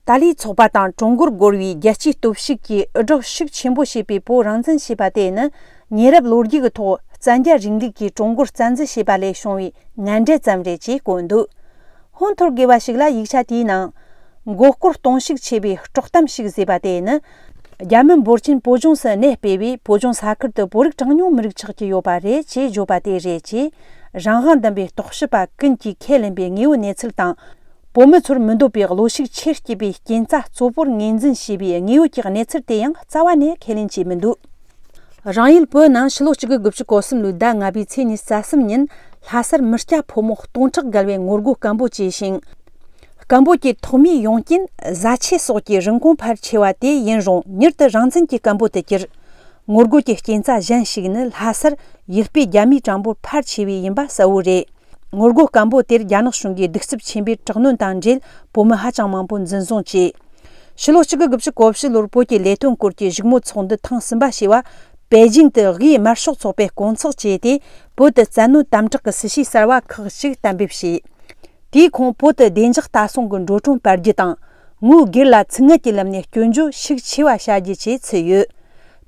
ཏཱ་ལའི་ཚོགས་པ་དང་ཀྲུང་གོར་རྒོལ་བའི་རྒྱལ་སྤྱིའི་སྟོབས་ཤུགས་ཀྱིས་དབུ་སྒྲིག་ཤུགས་ཆེན་པོ་བྱས་པའི་བོད་རང་བཙན་ཞེས་པ་དེ་ནི། ཉེ་རབས་ལོ་རྒྱུས་ཀྱི་ཐོག་བཙན་རྒྱལ་རིང་ལུགས་ཀྱིས་ཀྲུང་གོར་བཙན་འཛུལ་བྱས་པ་ལས་བྱུང་བའི་ངན་འབྲས་ཙམ་རེད་ཅེས་བཀོད་འདུག། ཧོན་ཐོར་དགོས་པ་ཞིག་ལ། ཡིག་ཆ་དེའི་ནང་། མགོ་སྐོར་གཏོང་ཤུགས་ཆེ་བའི་དཀྲོག་གཏམ་ཞིག་བཟོས་པ་དེ་ནི། རྒྱ་མི་འབོར་ཆེན་བོད་ལྗོངས་སུ་གནས་སྤོས་པས། བོད་ལྗོངས་ས་ཁུལ་དུ་བོད་རིགས་གྲངས་ཉུང་མི་རིགས་ཆགས་ཀྱི་ཡོད་པ་རེད་ཅེས་བརྗོད་པ་དེ་རེད་ཅེས། རང་དབང་ལྡན་པའི་རྟོག་ཞིབ་པ་ཀུན་གྱིས་ཁས་ལེན་པའི་དངོས་ཡོད་གནས་ཚུལ་དང་། བོད་མི་ཚོར་མི་འདོད་པའི་བློ་ཤུགས་ཆེར་སྐྱེད་པའི་རྐྱེན་རྩ་གཙོ་བོར་ངོས་འཛིན་བྱས་པའི་དངོས་ཡོད་ཀྱི་གནས་ཚུལ་དེ་ཡང་རྩ་བ་ནས་ཁས་ལེན་བྱས་མི་འདུག། རང་ཡུལ་བོད་ནང་ཕྱི་ལོ་གཅིག་དགུ་དགུ་བཅུ་གོ་གསུམ་ལོའི་ཟླ་ལྔ་པའི་ཚེས་ཉི་ཤུ་རྩ་གསུམ་ཉིན། ལྷ་སར་མི་སྐྱ་ཕོ་མོ་སྟོང་ཕྲག་བརྒལ་བས་ངོ་རྒོལ་སྐད་འབོད་བྱས་ཤིང་། སྐད་འབོད་ཀྱི་ཐོག་མའི་ཡོང་རྐྱེན་བཟའ་ཆས་སོགས་ཀྱི་རིན་གོང་འཕར་ཆེ་བ་དེ་ཡིན་རུང་མྱུར་དུ་རང་བཙན་གྱི་སྐད་འབོད་དུ་གྱུར། ངོ་རྒོལ་གྱི་རྐྱེན་རྩ་གཞན་ཞིག་ནི། ལྷ་སར་ཡུལ་སྤོས་རྒྱ་མིའི་གྲངས་འབོར་འཕར་ཆེ་བས་ཡིན་པ་གསལ་བོ་རེད། ངོ་རྒོལ་སྐད་འབོད་དེར་རྒྱ་ནག་གཞུང་གིས་གདུག་རྩུབ་ཆེན་པོས་དྲག་གནོན་དང་འབྲེལ། བོད་མི་ཧ་ཅང་མང་པོ་འཛིན་བཟུང་བྱས། ཕྱི་ལོ་གཅིག་དགུ་དགུ་བཅུ་གོ་བཞི་ལོར་བོད་ཀྱི་ལས་དོན་སྐོར་གྱི་བཞུགས་མོལ་ཚོགས་འདུ་ཐེངས་གསུམ་པ་ཞེས་པ། པེ་ཅིང་དུ་དབུས་དམར་ཤོག་ཚོགས་པས་བསྐོང་ཚོགས་བྱས་ཏེ། བོད་དུ་བཙན་གནོན་དམ་དྲག་གི་སྲིད་བྱུས་གསར་བ་ཁག་ཅིག་གཏན་འབེབས་བྱས། དེའི་ཁོངས་བོད་དུ་བདེ་འཇགས་ལྟ་སྲུང་གི་འགྲོ་གྲོན་སྤར་རྒྱུ་དང་། ངོས་སྒེར་ལ་ཚིག་ངན་གྱི་ལམ་ནས་སྐྱོན་བརྗོད་ཤུགས་ཆེ་བ་བྱ་རྒྱུ་བཅས་ཚུད་ཡོད།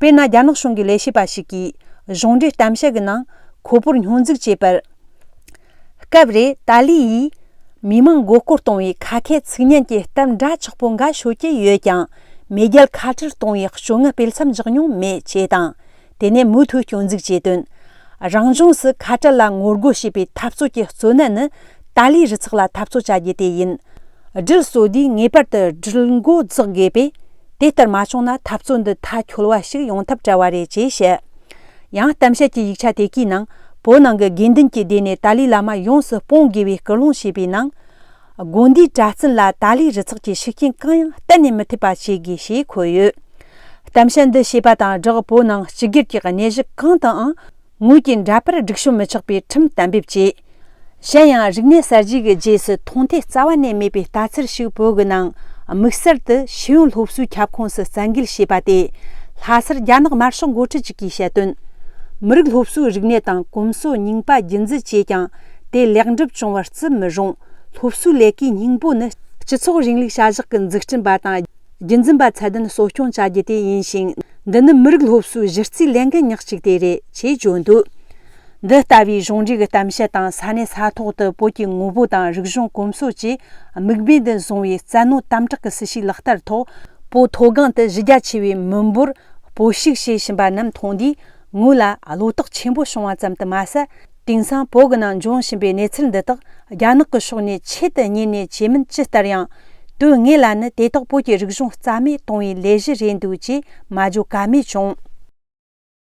དཔེར་ན། རྒྱ་ནག་གཞུང་གི་ལས་བྱེད་པ་ཞིག་གིས་གཞུང་འབྲེལ་གཏམ་བཤད་ཀྱི་ནང་ཁོ་བོར་སྙོན་འཛུགས་བྱས་པར། སྐབས་རེ་ཏཱ་ལི་ཡིས། མི་མང་མགོ་སྐོར་གཏོང་བའི་ཁ་མཁས་ཚིག་ཉན་གྱི་གཏམ་འདྲ་ཆགས་པོ་འགའ་ཤོད་ཀྱི་ཡོད་ཀྱང་། མེས་རྒྱལ་ཁ་བྲལ་གཏོང་བའི་སྤྱོད་ངན་སྤེལ་མཚམས་འཇོག་མྱོང་མེད་ཅེས་དང་། དེ་ནས་མུ་མཐུད་སྐྱོན་འཛུགས་བྱས་དོན། རང་ལྗོངས་སུ་ཁ་བྲལ་ལ་ངོ་རྒོལ་བྱེད་པའི་འཐབ་རྩོད་ཀྱི་གཙོ་གནད་ནི། ཏཱ་ལིའི་རུ་ཚོགས་ལ་འཐབ་རྩོད་བྱ་རྒྱུ་དེ་ཡིན། སྒྲིལ་སྲོལ་དེས་ངེས་པར་དུ་སྒྲིལ་འགོ་འཛུགས་དགོས་པས། དེ་ལྟར་མ་བྱུང་ན་འཐབ་རྩོད་འདི་མཐའ་འཁྱོལ་བ་ཞིག་ཡོང་ཐབས་བྲལ་བ་རེད་ཅེས་བཤད། ཡང་གཏམ་བཤད་ཀྱི་ཡིག་ཆ་དེ་གའི་ནང་། བོད་ནང་གི་དགོས་འདུན་གྱི་སྡེ་ནས་ཏཱ་ལའི་བླ་མ་ཡོངས་སུ་སྤོང་དགོས་པའི་སྐུལ་སློང་བྱས་པའི་ནང་། དགོན་སྡེའི་གྲྭ་བཙུན་ལ་ཏཱ་ལའི་རུ་ཚོགས་ཀྱི་ཤུགས་རྐྱེན་གང་ཡང་གཏན་ནས་མི་ཐེབས་པ་བྱེད་དགོས་ཞེས་འཁོད་ཡོད། གཏམ་བཤད་འདི་བྱས་པ་དང་སྦྲགས། བོད་ནང་སྤྱི་སྒེར་གྱི་གནས་གཞི་གང་དུའང་ངོས་ཀྱི་འདྲ་པར་སྒྲིག་ཞོར་མི་ཆགས་པའི་ཁྲིམས་གཏན་འབེབས་བྱས། གཞན་ཡང་། རིག་གནས་གསར་བརྗེ་གི་རྗེས་སུ་མཐོང་ཐོས་རྩ་བ་ནས་མེད་པའི་ལྟ་ཚུལ་ཞིག་བོད་ཀྱི་ནང་དམིགས་བསལ་དུ་ཤེས་ཡོན་སློབ་གསོའི་ཁྱབ་ཁོངས་སུ་བཙན་འགེལ་བྱས་པ་དེ། ལྷ་སར་རྒྱ་ནག་དམར་ཤོག་འགོ་ཁྲིད་ཅིག་གིས་བཤད་དོན། མི་རིགས་སློབ་གསོའི་རིག་གནས་དང་གོམས་སྲོལ་རྙིང་པ་རྒྱུན་འཛིན་བྱས་ཀྱང་། དེ་ལེགས་འགྲུབ་བྱུང་བར་བརྩི་མི་རུང་ སློབ་གསོའི་ལས་ཀའི་སྙིང་པོ་ནི་སྤྱི་ཚོགས་རིང་ལུགས་བྱ་གཞག་གི་འཛུགས་སྐྲུན་པ་དང་། རྒྱུན་འཛིན་པ་ཚད་ལྡན་གསོ་སྐྱོང་བྱ་རྒྱུ་དེ་ཡིན་ཞིང་། འདི་ནི་མི་རིགས་སློབ་གསོའི་གཞི་རྩའི་ལས་འགན་ཉག་གཅིག་དེ་རེད་ཅེས་བརྗོད་འདུག་འདི་ལྟ་བུའི་གཞུང་འབྲེལ་གྱི་གཏམ་བཤད་དང་། ས་གནས་ས་ཐོག་ཏུ་བོད་ཀྱི་ངོ་བོ་དང་རིག་གཞུང་གོམས་སྲོལ་བཅས་དམིགས་འབེན་དུ་བཟུང་བའི་བཙན་གནོན་དམ་དྲག་གི་སྲིད་བྱུས་ལག་བསྟར་ཐོག་བོད་མཐོ་སྒང་དུ་གཞི་རྒྱ་ཆེ་བའི་མི་འབོར་སྤོ་བཤིག་བྱེད་བཞིན་པ་རྣམས་མཐོང་དུས། ངོས་ལ་བློ་དོགས་ཆེན་པོ་བྱུང་བ་ཙམ་དུ་མ་ཟད། དེང་སང་བོད་ཀྱི་ནང་འབྱུང་བཞིན་པའི་གནས་ཚུལ་འདི་དག་རྒྱ་ནག་གི་ཕྱོགས་ནས་ཆེད་དུ་གཉེར་ནས་བྱས་མིན་ཇི་ལྟར་ཡང་། དོན་དངོས་ལ་ནི་དེ་དག་བོད་ཀྱི་རིག་གཞུང་རྩ་མེད་གཏོང་བའི་ལས་གཞི་རེད་འདུག་ཅེས་མ་བརྗོད་ཀ་མེད་བྱུང་